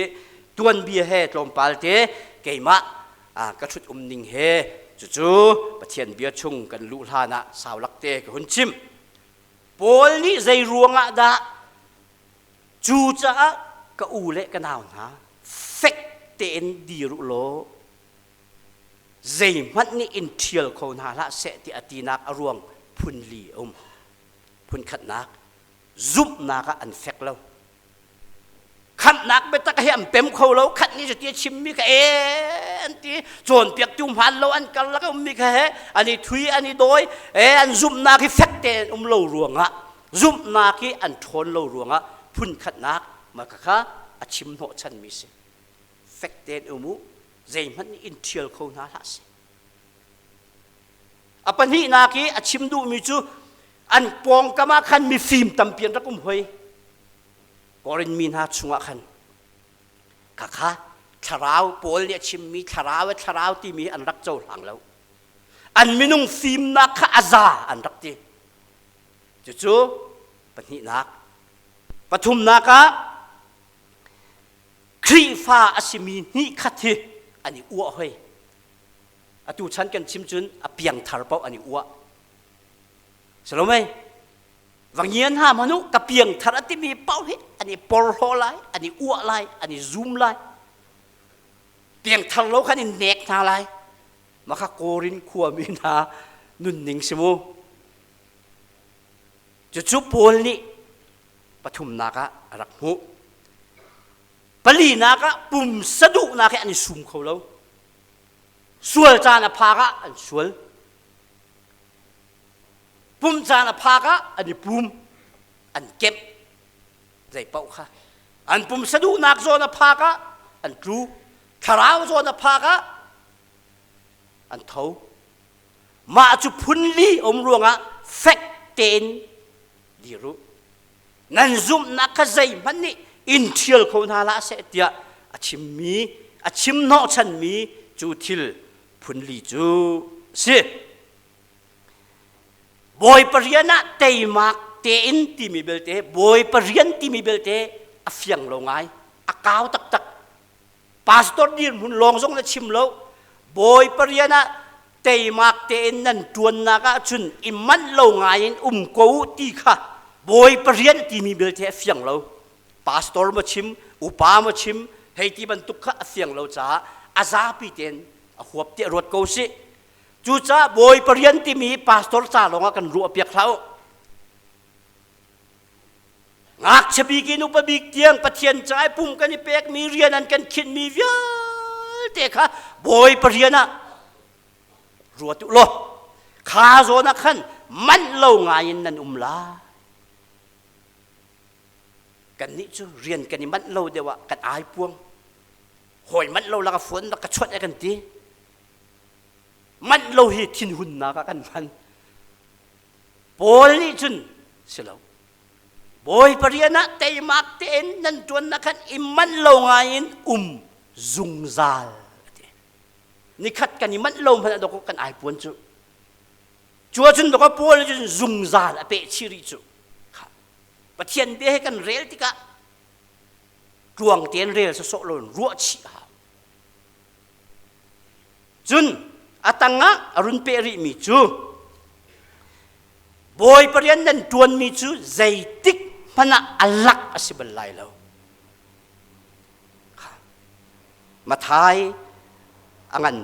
tuanbia he tlawmpal te keimah ka ṭhut um ning he cucu Pathian bia chung kan luh hlan ah saulak te ka hun chim. Paul nih zei ruangah dah cucaah ka u le ka nau hna fek tein dir u law zeihmanh nih in ṭhial kho hna hlah seh ti a tinak a ruang phun li a um. Phun khatnak, zumhnak ah an fek lo. Khamhnak biatak hi an pem kho lo. Khat nih cuti a chimmi kha e an ti. Cawnpiaktu hmaan lo an karlak a ummi kha he an i thui, an i dawi, e an zumhnak hi fek tein um lo ruangah, zumhnak hi an ṭhawn lo ruangah phun khatnak mah khakha a chim hnawhchanmi si. Fek tein um u, zeihmanh nih in ṭhial kho hna hlah seh. A pahnihnak i a chim duhmi cu an pawngkam ah khan mifim tampi an rak um hoi. Korin mi hna chungah khan khakha thlarau Paul nih a chimmi thlarau e thlarau timi an rak cohlang lo. An minung fimnak kha a za an rak ti. Cucu pahnihnak. Pathumnak ah Khrihfa a simi hnih khat hi an i uah hoi. Atu chan kan chim cun a piangthar paoh an i uah. Salomei, vangian ha manu ka piangthar a timi paoh hi an i porhlaw lai, an i uah lai, an i zum lai. Piangthar lo khan in nek hna lai. Maka Korin khuami hna nunning si mu. Cucu Paul nih pathumnak ah a rak hmuh. Palinak ah pumsa duhnak he an i sum kho lo. Sual caan a phak ah an sual. Pum caan a phak ah an i pum, an kemh. Zei paoh kha. An pumsa duhnak zawn a phak ah an tlu. Thlarau zawn a phak ah an tho. Mah cu phunli um ruangah fek tein dir u. Nan zumhnak kha zeihmanh nih in ṭhial kho hna hlah seh tiah a chimmi, a chim hnawhchanmi cu thil phunli cu a si. Bawipa rian ah teimak tein timi belte, Bawipa rian timi belte a fiang lo ngai, a kau taktak. Pastor dirhmun lawng zong na chim lo. Bawipa rian ah teimak tein nan ṭuannak ahcun i manh lo ngai in um ko u ti kha Bawipa rian timi belte a fiang lo. Pastor ma chim, upa ma chim, hei ti bantuk kha a fiang lo caah a zapi tein a huap tiah ruat ko sih. Cucaah Bawipa rian timi pastor ca lawngah kan ruah piak hlah u. Ngakchia bik in upa bik tiang Pathian ca i pum kan i pekmi rian an kan khinhmi vialte kha Bawipa rian ah ruat u law kha zawn ah khan manh lo ngai in nan um lai. Kannih cu rian kan i manh lo deuh ah kan ai puang. Hawi manh lo laka fuan rak ka chuanh e kan ti. Manh lo hi thinhunnak ah kan hman. Paul nih cun si lo. Bawipa rian ah teimak tein nan ṭuannak khan i manh lo ngai in um zungzal a ti. Nikhat kan i manh lo hmanh ah dawkaw kan ai puan cu. Cu ahcun dawkaw Paul nih cun zungzal a peh chih rih cu. Pathian bia he kan rel tikah tluang tein rel sawsawh lo in ruah chih a hau. Cun a tangah a run peh rihmi cu Bawipa rian nan ṭuanmi cu zeitik hmanh ah a lak a si bal lai lo. Mathai a ngan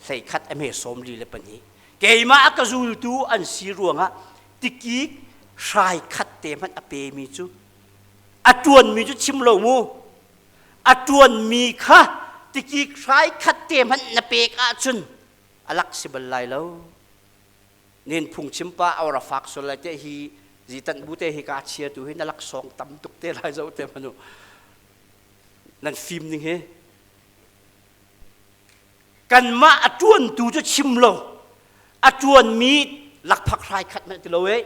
11 a hme 42. Keimah a ka zultu an si ruangah tikik hrai khat te hmanh a pemi cu a ṭuanmi cu chim lo mu a ṭuanmi kha tikik hrai khat te hmanh na pek ahcun a lak si bal lai lo. Nin phungchim pa awra fak sual lai te hi zitan bu te hi ka chia tu hi na laksawng tam tuk te lai zo te manu nan fim ning hi kanmah a tuan tu cu chim lo a tuan mi lakphak hrai khat hmanh ti lo e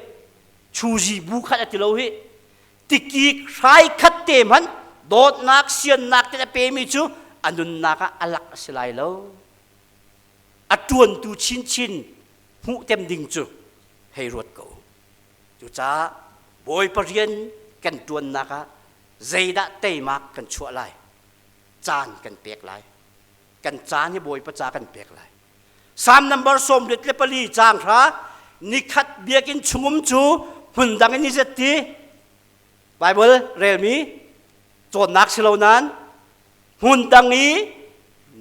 chuzi bu khat a ti lo hi tikik hrai khat te hmanh Dawtnak siannak te a pemi cu a nunnak ah a lak a si lai lo. A ṭuantu chinchin hmuh tem ding cu hei ruat ko. Cucaah Bawipa rian kan ṭuannak ah zeidah teimak kan chuah lai? Caan kan pek lai. Kan caan hi Bawipa ca kan pek lai. Psalm number 44 caang hra nikhat biakinn chungum cu hmun dang in i zet ti Bible relmi cawnnak si lo nain hmun dang i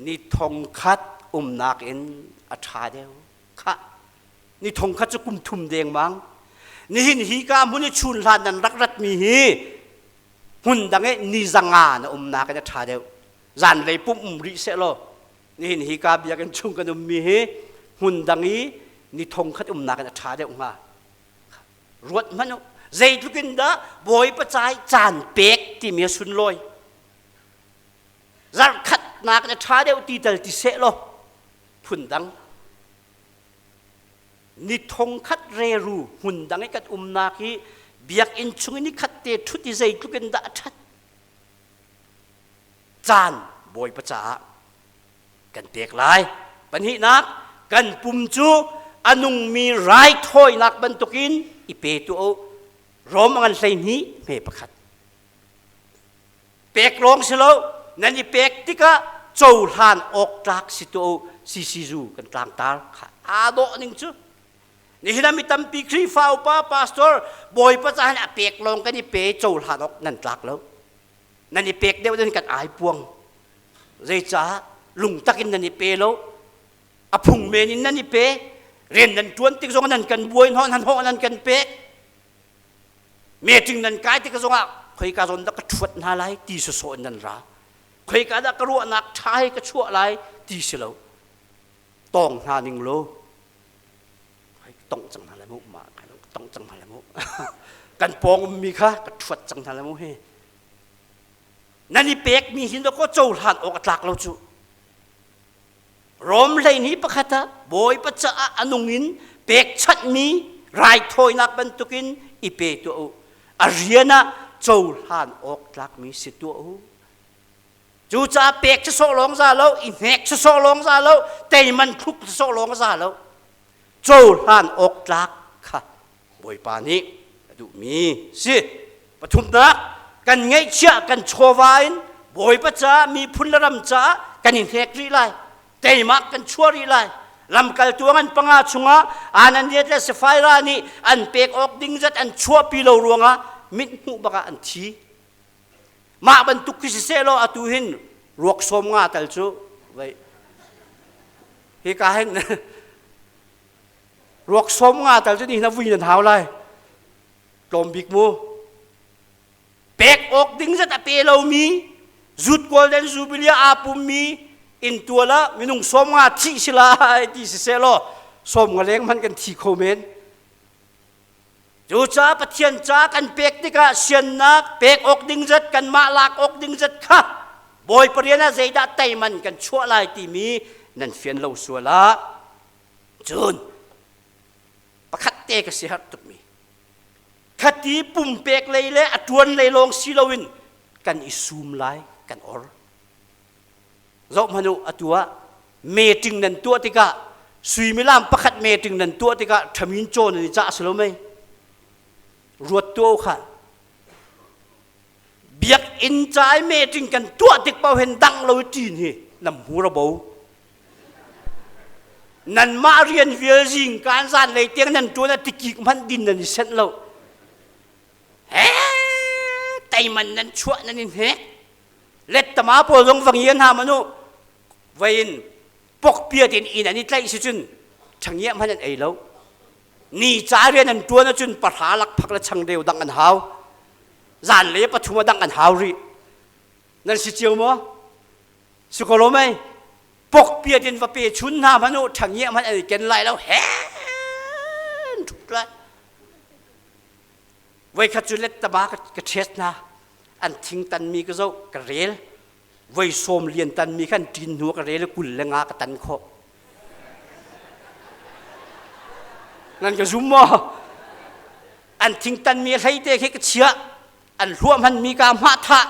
ni thong khat umnak in a ṭha deuh khah ni thong khat cu kum thum dengmang nihin hi ka hmun i chun hlan nan rak ratmi hi hmun dang i ni zanga na umnak in a ṭha deuh zanlei pumh um rih seh law nihin hi ka biakinn chung kan ummi hi hmun dang i ni thong khat umnak in a ṭha deuh hnga ruat hmanh u zeitluk in dah bawipa cai caan pek timi a sunlawi zarh khatnak in a ṭha deuh ti tal ti seh law phun dang ni thong khat reru hmun dang i kan umnak hi biakinn chung i ni khat te ṭhut i zeitluk in dah a ṭhat caan Bawipa caah kan pek lai. Pahnihnak, kan pum cu a nungmi raithawinak bantukin i pe tuah u. Rom a ngan 12 hme pakhat. Pek lawng si lo, nan i pek tikah cohlan awk tlak si tuah u. CCU kan tlangtar kha aa dawh ning cu. Nihin ah mi tampi Khrihfa upa pastor Bawipa caah a pek lawng kan i pe cohlan awk nan tlak lo. Nan i pek deuh deuh kan ai puang. Zeicah lungtak in nan i pe lo. A phung men in nan i pe. Rian nan tuan tik zong nan kan buai hnaw nan hawh nan kan pek. Meeting nan kai tik zongah khoika zawn dah ka thuat hna lai ti sawsawh in nan ra. Khoika dah ka ruahnak ṭha he ka chuah lai ti si lo. Tawng hna ning law tong cang hna lai mu ma tong cang hna lai mu kan pawng ummi kha ka thuat cang hna lai mu hi nan i pekmi hin ko cohlan awk a tlak lo cu Rom hlei ni pakhat ah Bawipa caah a nung in pekchanhmi raithawinak bantukin i pe tuah u a rian ah cohlan awk tlakmi si tuah u Cucaah pek sawsawh lawng za lo, i hnek sawsawh lawng za lo, teiman thluk sawsawh lawng za lo. Cohlan awk tlak kha Bawipa nih a duhmi si. Pathumnak, kan ngeihchiah kan chawva in Bawipa caah miphun le ram caah kan i hnek rih lai. Teimak kan chuah rih lai. Lamkaltu an panga chungah Ananias le Sapphira nih an pek awk ding zat an chuahpi lo ruangah mit hmuh bakah an thi. Mah bantuk khi siseh law atu hin ruak sawm nga tal cu vei hika hin ruak sawm nga tal cu ni hin a vui nan hau lai tlawm bik mu pek awk ding zat a pe lomi zut golden jubilee aa pummi inn tual ah minung sawm nga thih si lai ti siseh law sawm nga leng hmanh kan thi kho men Cucaah Pathian ca kan pek tikah siannak pek awk ding zat kanmah lak awk ding zat kha Bawipa rian ah zeidah teiman kan chuah lai timi nan fian lo sual ah cun pakhat te ka si harh tukmi khati pumpek lei le a ṭuan lei lawng si loin kan i sum lai kan or Zoh hmanh u, atu ah meeting nan tuah tikah suimilam pakhat meeting nan tuah tikah ṭhamin caw nan i cah si lo mei? Ruat tuah u khah. Biakinn ca i meeting kan tuah tik paoh hin dang lo i ṭin hi nam hmur a bo. Nanmah rian vial zing kaan zanlei tiang nan ṭuan a tikik hmanh din nan i senh lo. He teiman nan chuah nan i hnek. Lettama pawl zong va ngia hna manu vein pokpiat in inn an i tlaih si cun changiah hmanh an ei lo ni ca rian an tuan ahcun pahra lakphak le changdeu dang an hau zan le pathum a dang an hau rih nan si cio maw si ko lo mei pokpiat in va pe chun hna hmanh u changiah hmanh an i ken lai lo hen thut lai Voikhat cu lettama ka ṭhet hna. An thing tanmi ka zoh, ka rel. Voi sawm lian tanmi khan ṭin hnu ka rel i 25 ka tan khawh. Nan ka zum maw? An thing tanmi hlei te khi ka chiah. An hluah hmanmi ka hmah thah.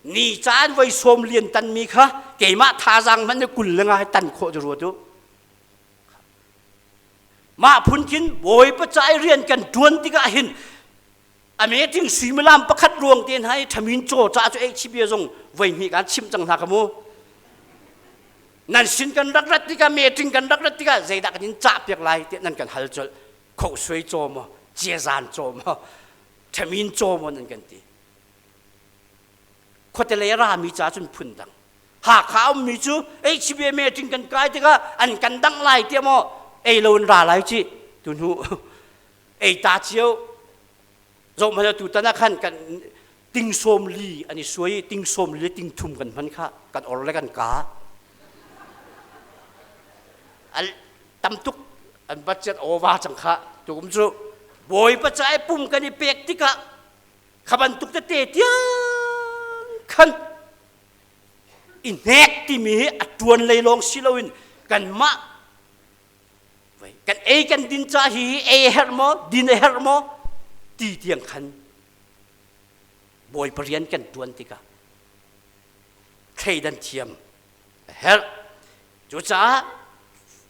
Ni caan voi sawm lian tan mi kha keimah thazaang hmanh ni 20 le nga tan khawh cu ruat u. Mah phun khin Bawipa ca i rian kan ṭuan tikah hin a meeting suimilam pakhat ruang te hna i ṭhamin caw ca cu HBA zong voi hnih kan chimh cang hna ka mu. Nan sin kan rak rat tikah meeting kan rak rat tikah zeidah kan in cah piak lai tiah nan kan hal colh. Khohsuai caw maw, ciazan caw maw, ṭhamin caw maw nan kan ti. Khuate lei a rami ca cun phun dang. Hakha ummi cu HBA meeting kan kai tikah an kan dangh lai tiah maw ei lo in ra lai ci tu hnu ei ta cio zoh hmanh tu tan ah khan kan ting sawm li an i suai i ting sawm li le ting thum kan hman kha kan or le kan ka al tam tuk an budget over cang kha tu kum cu bawipa ca i pum kan i pek tikah kha bantuk tete tiang khan i hnek timi hi a ṭuan lei lawng si loin kanmah kan ei kan din ca hi ei a herh maw din a herh maw ti tiang khan Bawipa rian kan ṭuan tikah thleidan thiam a herh. Cucaah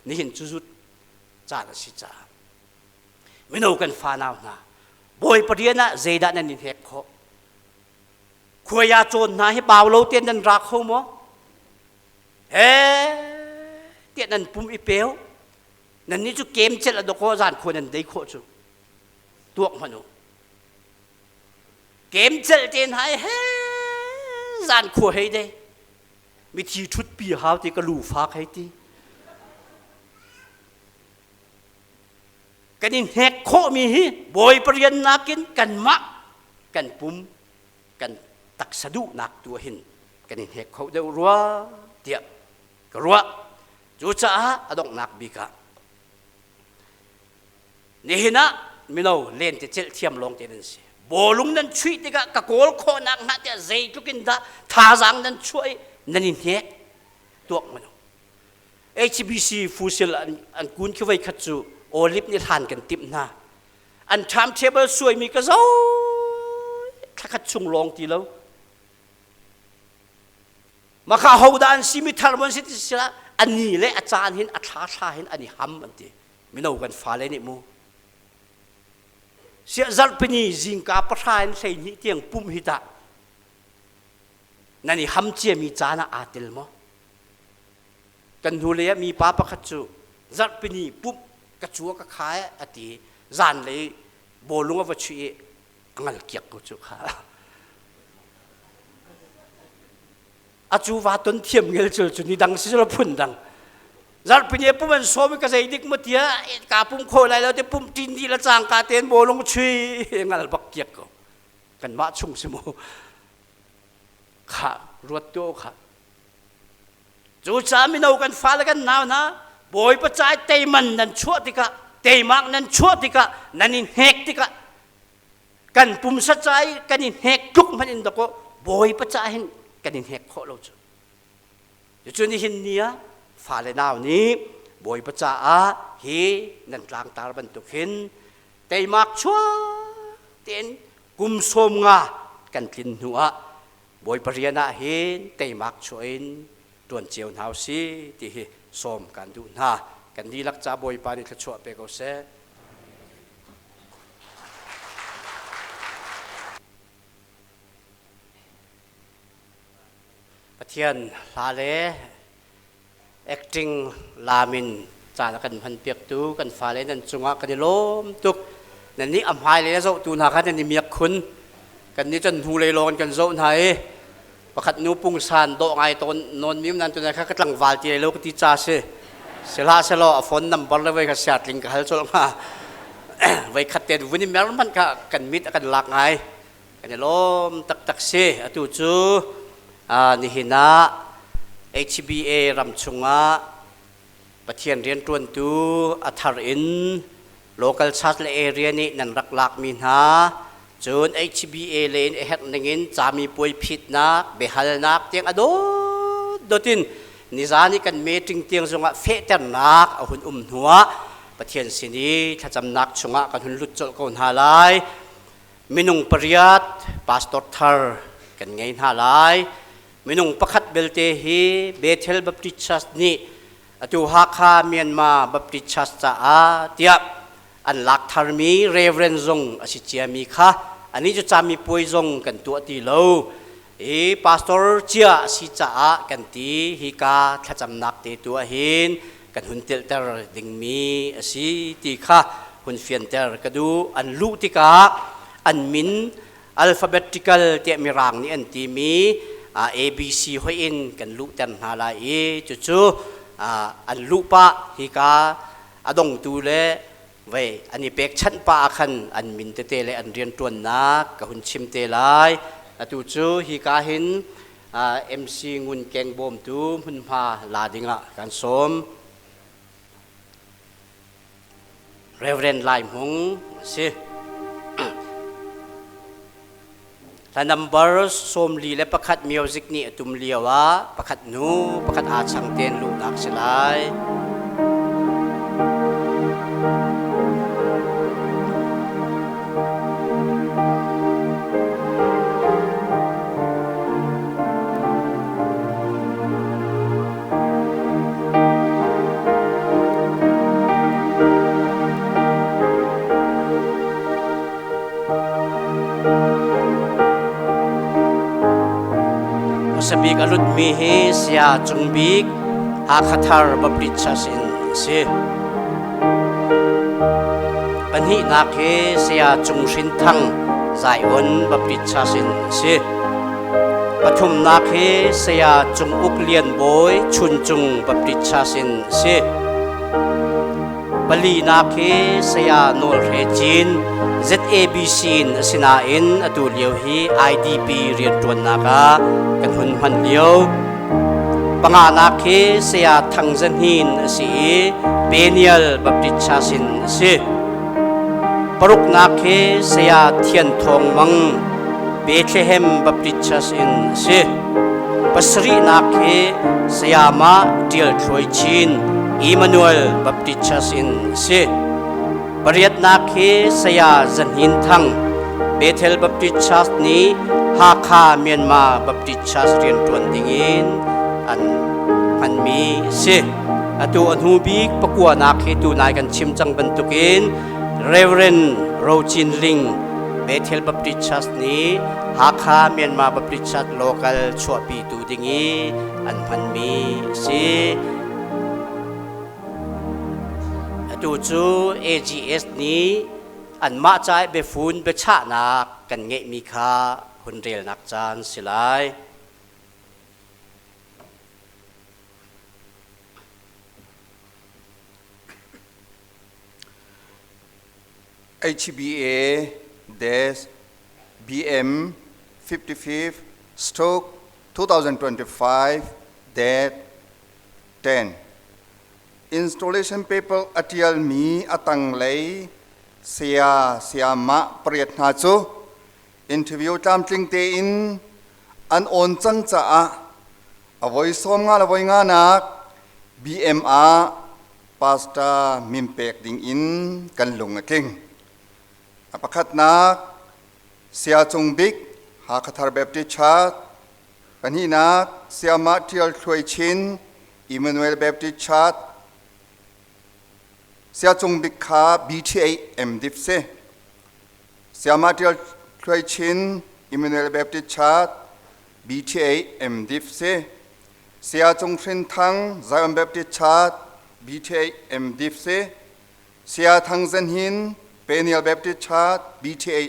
nihin cu zut caan a si caah mino kan fanau hna Bawipa rian ah zeidah nan i hnek khawh? Khuai ah cawn hna hi bau lo tein nan ra kho maw? He tiah nan pum i peu. Nannih cu kem celh a dawk zan khua nan dei khawh cu. Tuak hmanh u. Kem celh te hna he zan khua hei dei. Mithi ṭhut pi hau ti ka lu fak hei ti. Kan i hnek khawhmi hi Bawipa rian nakin kanmah kan pum kan taksa duhnak tu hin kan i hnek kho deuh rua tiah ka ruah. Cucaah a donghnak bik ah nihin ah mino lente celh thiam lawng te nan si. Bawlung nan chuih tikah ka kawl khawhnak hnga tiah zeitluk in dah thazaang nan chuah i nan i hnek tuak hmanh. HBC fusil an kun khi voi khat cu olive nih hlan kan timh hna. An timetable suaimi ka zo thlakhat chung lawng ti lo. Maka hodah an si mi thar mon si ti sila ani le a caan hin a thla thla hin an i ham an ti. Mino kan fale nih mu. Sia zarhpini zingka pahra in 12 tiang pum hi tah nan i ham ciami caan ah aa tel maw? Kan hnulei ah mipa pakhat cu zarhpini pumh ka cua ka kha a ti zanlei bawlung a va chuih i a ngal kiak ko cu kha. A cu va ton thiam ngel cul cu ni dang si lo phun dang. Zarhpini pum an sawm i ka zei dik mu tia ka pum kho lai lo te pum tin di la cang ka ten bawlung chui ngal bak kiak ko. Kanmah chung si mu. Kha ruat tu kha. Cucaah mino kan fale kan nau hna Bawipa ca i teiman nan chuah tikah teimak nan chuah tikah nan i hnek tikah kan pumsa ca i kan i hnek tluk hmanh in dakaw Bawipa ca hin kan i hnek khawh lo cu. Cucu nihin ni ah fale nau nih Bawipa caah hi nan tlangtar bantuk hin teimak chuah tein kum 50 kan tlin hnu ah Bawipa rian ah hin teimak chuah in ṭuan cio hna usih ti hi sawm kan duh hna. Kan dihlak ca Bawipa nih thluachuah pe ko seh. Pathian hla le acting laam in caan a kan hman piaktu kan fale nan cungah kan i lawm tuk. Nan nih a hmai lei a zohtu hna kha nan i miak khun. Kan nih cun hnu lei lawng in kan zoh hna i pakhat nu pungsan dawh ngai tawn nawn mi nan tun kha ka tlangval ti lo ka ti ca si. Sihlah selaw a phone number le voi kha siatling ka hal colh hnga. Voi khat te vun i mer hmanh kha kan mit a kan lak ngai. Kan i lawm taktak si. Atu cu nihin ah HBA ram chungah Pathian rianṭuantu a thar in local church le area nih nan rak lakmi hna cun HBA le in a herh ningin cami puai phitnak biahalnak tiang a dawtdawt in nizan i kan meeting tiang zongah fehternak a hun um hnuah Pathian sin i thlacamnak chungah kan hun lut colh ko hna lai. Minung pariat pastor thar kan kan ngei hna lai. Minung pakhat belte hi Bethel Baptist Church nih atu Hakha Myanmar Baptist Church caah tiah an lak tharmi Reverend zong a si ciami kha ani cu cami puai zong kan tuah ti lo i pastor cia a si caah kan ti hika thlacamnak te tu ahhin kan hun telter dingmi a si ti kha hun fianter ka duh. An luh tikah an min alphabetical tiah mirang nih an timi ABC hoih in kan luhter hna lai i cucu an luh pah hika a dongtu le vei an i pekchanh pah ah khan an min tete le an rianṭuannak ka hun chim te lai. Atu cu hika hin MC Ngun Keng bawmtu hmunhma la dingah kan sawm. Reverend Lai Hmung a si. Hla number 41 music nih a tum lio ah pakhat hnu pakhat aa chang ten luhnak si lai. Hmasabik a lutmi hi Saya Cung Bik Hakha Thar Baptist Church in a si. Pahnihnak hi Saya Cung Hrin Thang Zion Baptist Church in a si. Pathumnak hi Saya Cung Uk Lian Bawi Chuncung Baptist Church in a si. Palinak hi Saya Nawl Hre Cin ZABC in a si nain atu lio hi IDP rianṭuannak ah kan hun hman lio. Panganak hi Saya Thang Za Hnin a si i Peniel Baptist Church in a si. Paruknak hi Saya Thian Thawng Mang Bethlehem Baptist Church in a si. Pasarihnak hi Sayama Ṭial Thluai Chin Emmanuel Baptist Church in a si. Pariatnak hi Saya Za Hnin Thang Bethel Baptist Church nih Hakha Myanmar Baptist Church rianṭuan dingin an hmanmi a si. Atu a hnu bik pakuanak hi tunai kan chim cang bantukin Reverend Ro Cin Ling Bethel Baptist Church nih Hakha Myanmar Baptist Church local chuahpitu ding i an hmanmi a si. Atu cu AGS nih anmah ca i biafun biachahnak kan ngeihmi kha hun relnak caan si lai. HBA dash BM 55 stroke 2025 date 10 Installation paper a ṭialmi a tanglei saya sayamah pariat hna cu interview tlamtling tein an awn cang caah a voi sawm nga le voi nganak BM ah pastor min pek ding in kan lung a tling. A pakhatnak Saya Cung Bik Hakha Baptist Church, pahnihnak Sayamah Ṭial Thluai Chin Emmanuel Baptist Church, Saya Cung Bik kha BTA MDIP si. Sayamah Ṭial Thluai Chin Emmanuel Baptist Church BTA MDIP si. Saya Cung Hrin Thang Zion Baptist Church BTA MDIP si. Saya Thang Zan Hin Peniel Baptist Church BTA.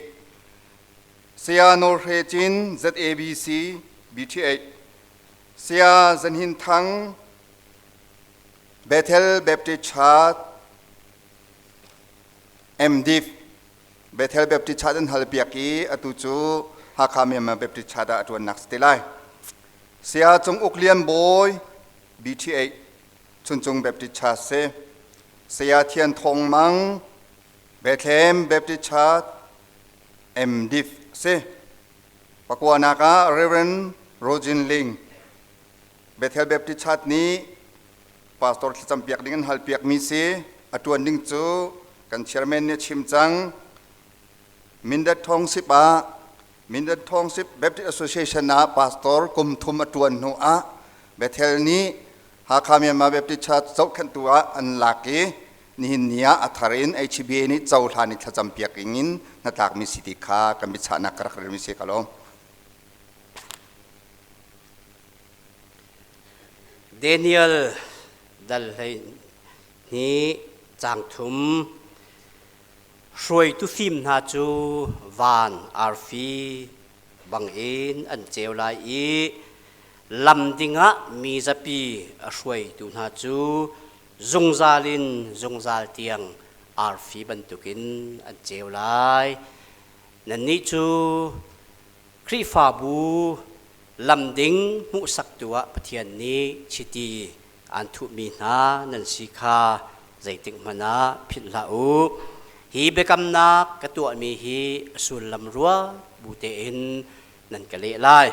Saya Nawl Hre Cin ZABC BTA. Saya Zan Hin Thang Bethel Baptist Church MDIP Bethel Baptist Church an hal piak i atu cu Hakha Myanmar Baptist Church ah a ṭuannak si te lai. Saya Cung Uk Lian Bawi BTA Chuncung Baptist Church si. Saya Thian Thawng Mang Bethlehem Baptist Church MDIF si. Pakuanak ah Reverend Rojin Ling Bethel Baptist Church nih pastor thlacam piak ding an hal piak mi si. A tuan ding cu kan chairman nih a chim cang. Mindat Thawng Sip ah Mindat Township Baptist Association ah pastor kum thum a ṭuan hnu ah Bethel nih Hakha Myanmar Baptist Church zohkhenhtu ah an lak i nihin ni ah a thar in HBA nih cohlan i thlacam piak in hnatlakmi si ti kha kan biachahnak ka rak relmi si ka lawm. Daniel dal hlei hnih cang thum Hruaitu fim hna cu van arfi bangin an ceu lai i lam dingah mi zapi a hruaitu hna cu zungzal in zungzal tiang arfi bantukin an ceu lai. Nannih cu Khrihfabu lam ding hmuhsaktu ah Pathian nih chiti aan thuhmi hna nan si kha zeitik hmanh ah philh hlah u. Hi biakamnak ka tuahmi hi a sullam rua bu tein nan ka leh lai.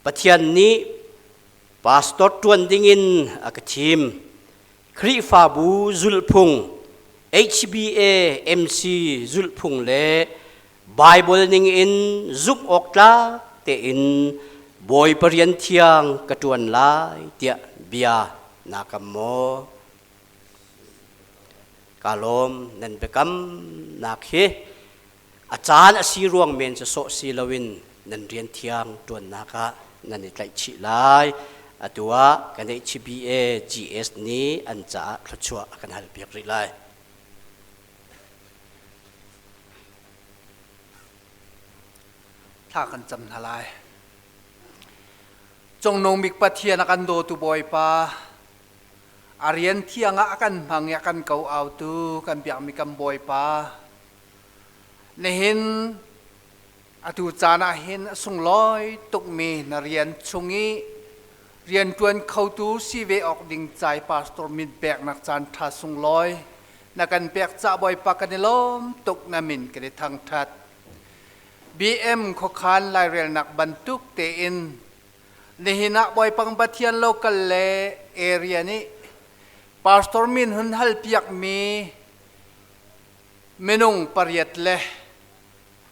Pathian nih pastor ṭuan dingin a ka thim. Khrihfabu zulhphung, HBA MC zulhphung le Bible ningin zumh awk tlak tein Bawipa rian thiang ka ṭuan lai tiah bia naa kam maw? Ka lawm nan biakam nak hi a caan a si ruang men cu sawh si loin nan rian thiang ṭuannak ah nan i tlaih chih lai. Atu ah kan HBA GS nih an caah thluachuah a kan halpiak rih lai. Thla kan cam hna lai. Cungnung bik Pathian a kan dawtu Bawipa, a rian thiang ah a kan hmang i a kan ko autu kan biakmi kan Bawipa, nihin atu caan ah hin a sunglawi tukmi na rian chung i rianṭuan khotu si ve awk ding cai pastor min peknak caan ṭha sunglawi na kan pek cah Bawipa kan i lawm tuk na min kan i thangṭhat. BM khuakhan lairelnak bantuk tein nihin ah Bawipang Pathian local le area nih pastor min hun hal piakmi minung pariat le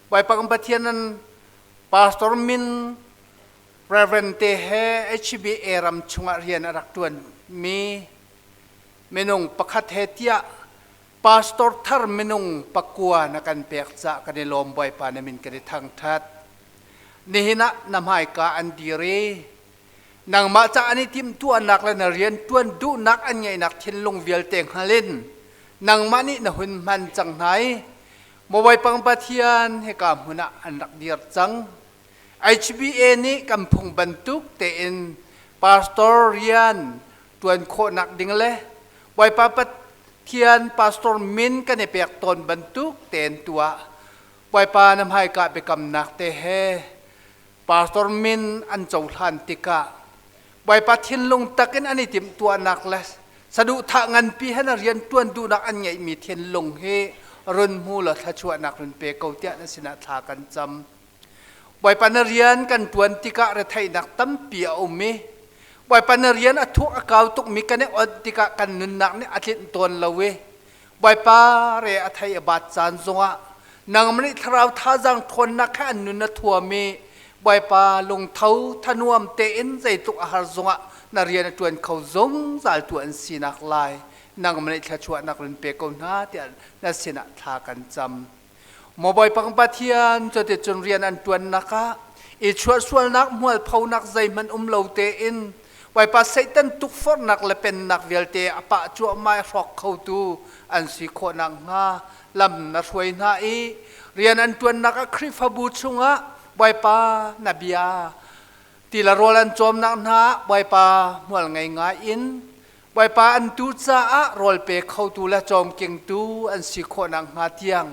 Bawipa Pathian an pastor min Reverend te he HBA ram chungah rian a rak ṭuan mi minung pakhat he tiah pastor thar minung pakua na kan pek cah kan i lawm Bawipa na min kan i thangṭhat. Nihin ah na hmaika an dir i nangmah ca an i timhtuahnak le na rian ṭuan duhnak an ngeihnak thinlung vialte hngal in nangmah nih na hun hman cang hna i Mawipang Pathian hika hmun ah an rak dir cang. HBA nih kan phung bantuk tein pastor rian ṭuan khawhnak ding le Bawipa Pathian pastor min kan i pek tawn bantuk tein tuah. Bawipa na hmaika biakamnak te he pastor min an cohlan tikah Bawipa thinlung takin an i timhtuahnak le saduhthah nganpi he na rian ṭuan duhnak an ngeihmi thinlung hi run hmu law thluachuahnak run pe ko tiah na sinah thla kan cam. Bawipa na rian kan ṭuan tikah retheihnak tampi a um i Bawipa na rian a thuk a kau tukmi kan i onh tikah kan nunnak nih a tlinh tawn lo i Bawipa re a thei a bat caan zongah nangmah nih thlarau thazaang ṭhawnnak he an nun a thuam i Bawipa lungtho thanuam tein zeitluk a har zongah na rian a ṭuan kho zungzal tu an sinak lai nangmah nih thluachuahnak run pe ko hna tiah na sinah thla kan cam. Maw Bawipa kan Pathian, cuticun rian an ṭuannak ah i chuahsualnak hmualphonak zeihmanh um lo tein Bawipa Satan tukforhnak le pennak vialte a pah cuahmah i hrawk khotu an si khawh nakhnga lam na hruai hna i rian an ṭuannak ah Khrihfabu chungah Bawipa na bia ti le rawl an cawmnak hna ah Bawipa hmual ngei ngai in Bawipa an tu caah rawl pe khotu le cawmkengtu an si khawh nakhnga tiang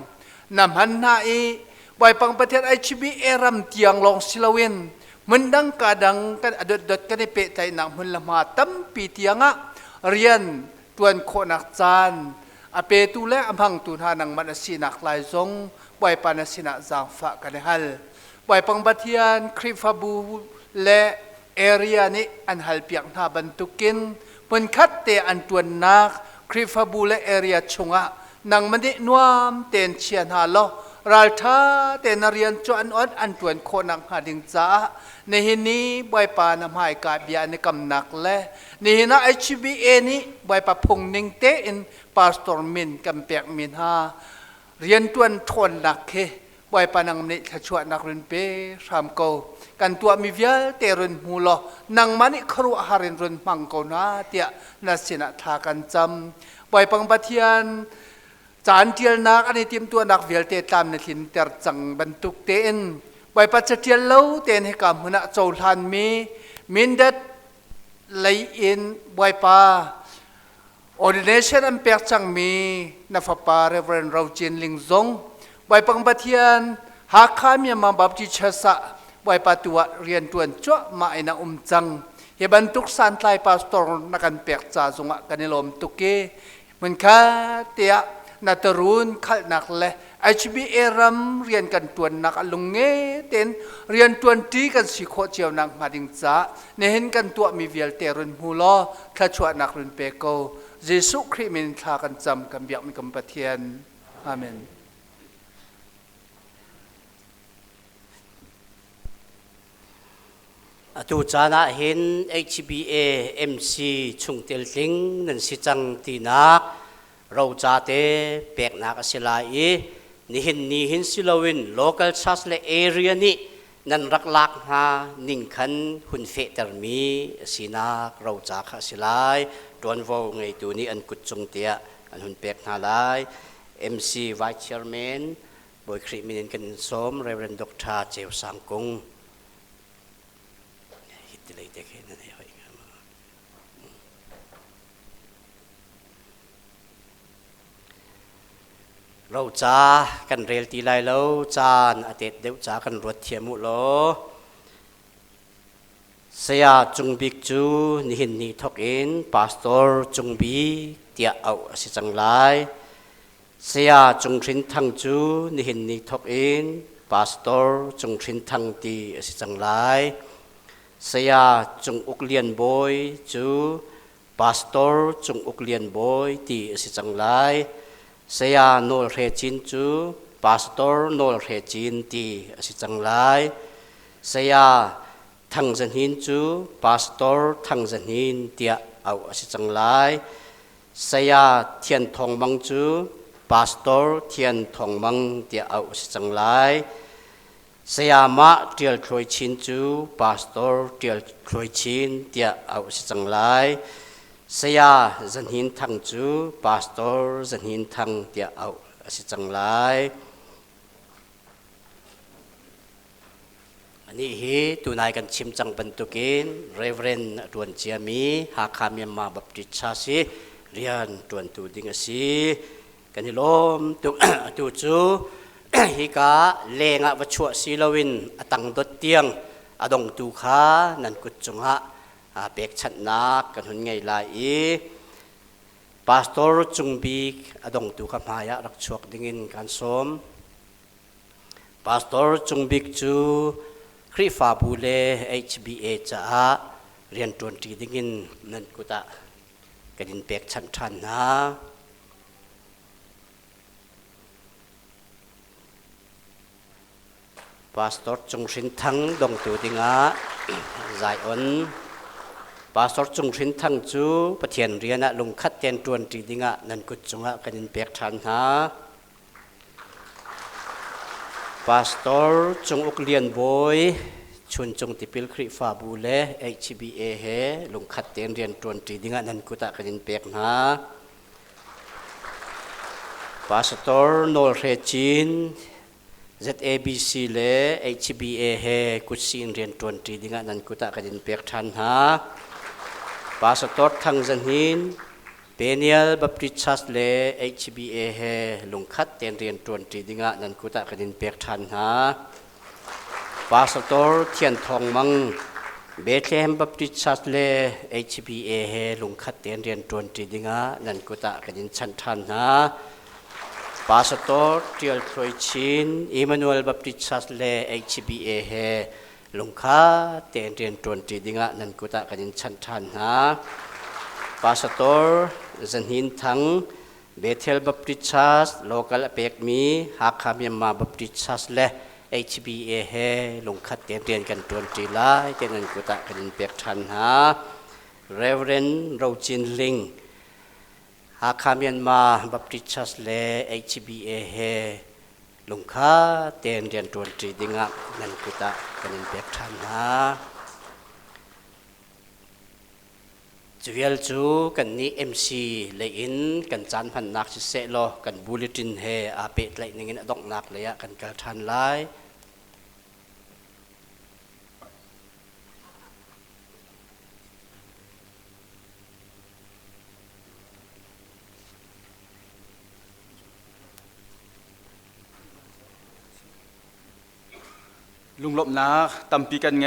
na hman hna i Bawipa Pathian HBA ram tiang lawng si loin hmun dang ka dang kan a dotdot kan i pehtlaihnak hmun le hma tampi tiangah rian ṭuan khawhnak caan a petu le a hmangtu hna nangmah na sinak lai zong Bawipa na sinah zaangfah kan i hal. Bawipa Pathian Khrihfabu le area nih an halpiak hna bantukin hmunkhat te an ṭuannak Khrihfabu le area chungah nangmah nih nuam tein chia hna law Ralṭha te na rian cu an ot an ṭuan khawhnak hnga ding caah nihin ni Bawipa na hmaika bia an i kamnak le nihin ah HBA nih Bawipa phung ning tein pastor min kan pekmi hna rianṭuan ṭhawnnak khi Bawipa nang nih thluachuahnak run pe hram ko. Kan tuahmi vialte run hmu law nangmah nih khuaruahhar in run hmang ko hna tiah na sinah thla kan cam. Bawipa Pathian, caan ṭialnak an i timhtuahnak vialte tlam na tlinter cang bantuk tein Bawipa caṭial lo tein hika hmun ah cohlanmi mindat lei in Bawipa Ordination an pek cangmi na fapa Reverend Ro Cin Ling zong Bawipa Pathian Hakha Myanmar Baptist Church ah Bawipa tu ah rianṭuan cuahmah in a um cang. Hi bantuk santlai pastor na kan pek ca zongah kan i lawm tuk i hmunkhat te ah na tarun khalhnak le HBA ram rian kan ṭuannak a lung nge tein rian ṭuanṭi kan si khawh cio nak hnga ding caah nihin kan tuahmi vialte run hmu law thluachuahnak run pe ko. Jesuh Khrih min thla kan cam kan biakmi kan Pathian. Amen. Atu caan ah hin HBA MC chungtel tling nan si cang tinak roca te peknak a si lai i nihin ni hin si loin local church le area nih nan rak lak hna ning khan hun fehtermi sinak roca kha a si lai. Ṭuanvo ngeitu nih an kut cung tiah an hun pek hna lai. MC Vice Chairman Bawi Khrih min in kan in sawm Reverend Dr. Ceu Sang Kung. Hi ti lei te khi nan hei hoi hnga ma. Roca kan rel ti lai lo, caan a tet deuh ca kan ruat thiam u law. Saya Cung Bik cu nihin ni thawk in Pastor Cung Bik tiah auh a si cang lai. Saya Cung Hrin Thang cu nihin ni thawk in Pastor Cung Hrin Thang ti a si cang lai. Saya Cung Uk Lian Bawi cu Pastor Cung Uk Lian Bawi ti a si cang lai. Saya Nawl Hre Cin cu Pastor Nawl Hre Cin ti a si cang lai. Saya Thang Za Hnin cu Pastor Thang Za Hnin tiah auh a si cang lai. Saya Thian Thawng Mang cu Pastor Thian Thawng Mang tiah auh a si cang lai. Sayamah Ṭial Thluai Chin cu Pastor Ṭial Thluai Chin tiah auh a si cang lai. Saya Za Hnin Thang cu Pastor Za Hnin Thang tiah auh a si cang lai. Anih hi tunai kan chim cang bantukin Reverend a ṭuan ciami Hakha Myanmar Baptist Church i rian ṭuantu ding a si. Kan i lawm tuk. Atu cu hika leng ah va chuah si loin a tangdot tiang a dongtu kha nan kut cungah pekchanhnak kan hun ngei lai i Pastor Cung Bik a dongtu kha hmai ah rak chuak dingin kan sawm. Pastor Cung Bik cu Khrihfabu le HBA caah rianṭuanṭi dingin nan kut ah kan in pekchanh ṭhan hna. Pastor Cung Hrin Thang dongtu dingah Zion Pastor Cung Hrin Thang cu Pathian rian ah lungkhat tein ṭuanṭi dingah nan kut cungah kan in pek ṭhan hna. Pastor Cung Uk Lian Bawi, Chuncung Tipil Khrihfabu le HBA he lungkhat tein rian ṭuanṭi dingah nan kut ah kan in pek hna. Pastor Nawl Hre Cin, ZABC le HBA he kutsi in rian ṭuanṭi dingah nan kut ah kan in pek ṭhan hna. Pastor Thang Za Hnin, Peniel Baptist Church le HBA he lungkhat tein rian ṭuanṭi dingah nan kut ah kan in pek ṭhan hna. Pastor Thian Thawng Mang, Bethlehem Baptist Church le HBA he lungkhat tein rian ṭuanṭi dingah nan kut ah kan in chanh ṭhan hna. Pastor Ṭial Thluai Chin, Emmanuel Baptist Church le HBA he lungkhat tein rian ṭuanṭi dingah nan kut ah kan in chanh ṭhan hna. Pastor Za Hnin Thang, Bethel Baptist Church local a pekmi Hakha Myanmar Baptist Church le HBA he lungkhat tein rian kan ṭuanṭi lai ti nan kut ah kan in pek ṭhan hna. Reverend Ro Cin Ling, Hakha Myanmar Baptist Church le HBA he lungkhat tein rian ṭuanṭi dingah nan kut ah kan in pek ṭhan hna. Cuvial cu kannih MC lei in kan caan hmannak siseh law kan bulletin he aa pehtlaih ning in a donghnak lei ah kan kal ṭhan lai. Lunglawmhnak tampi kan ngei.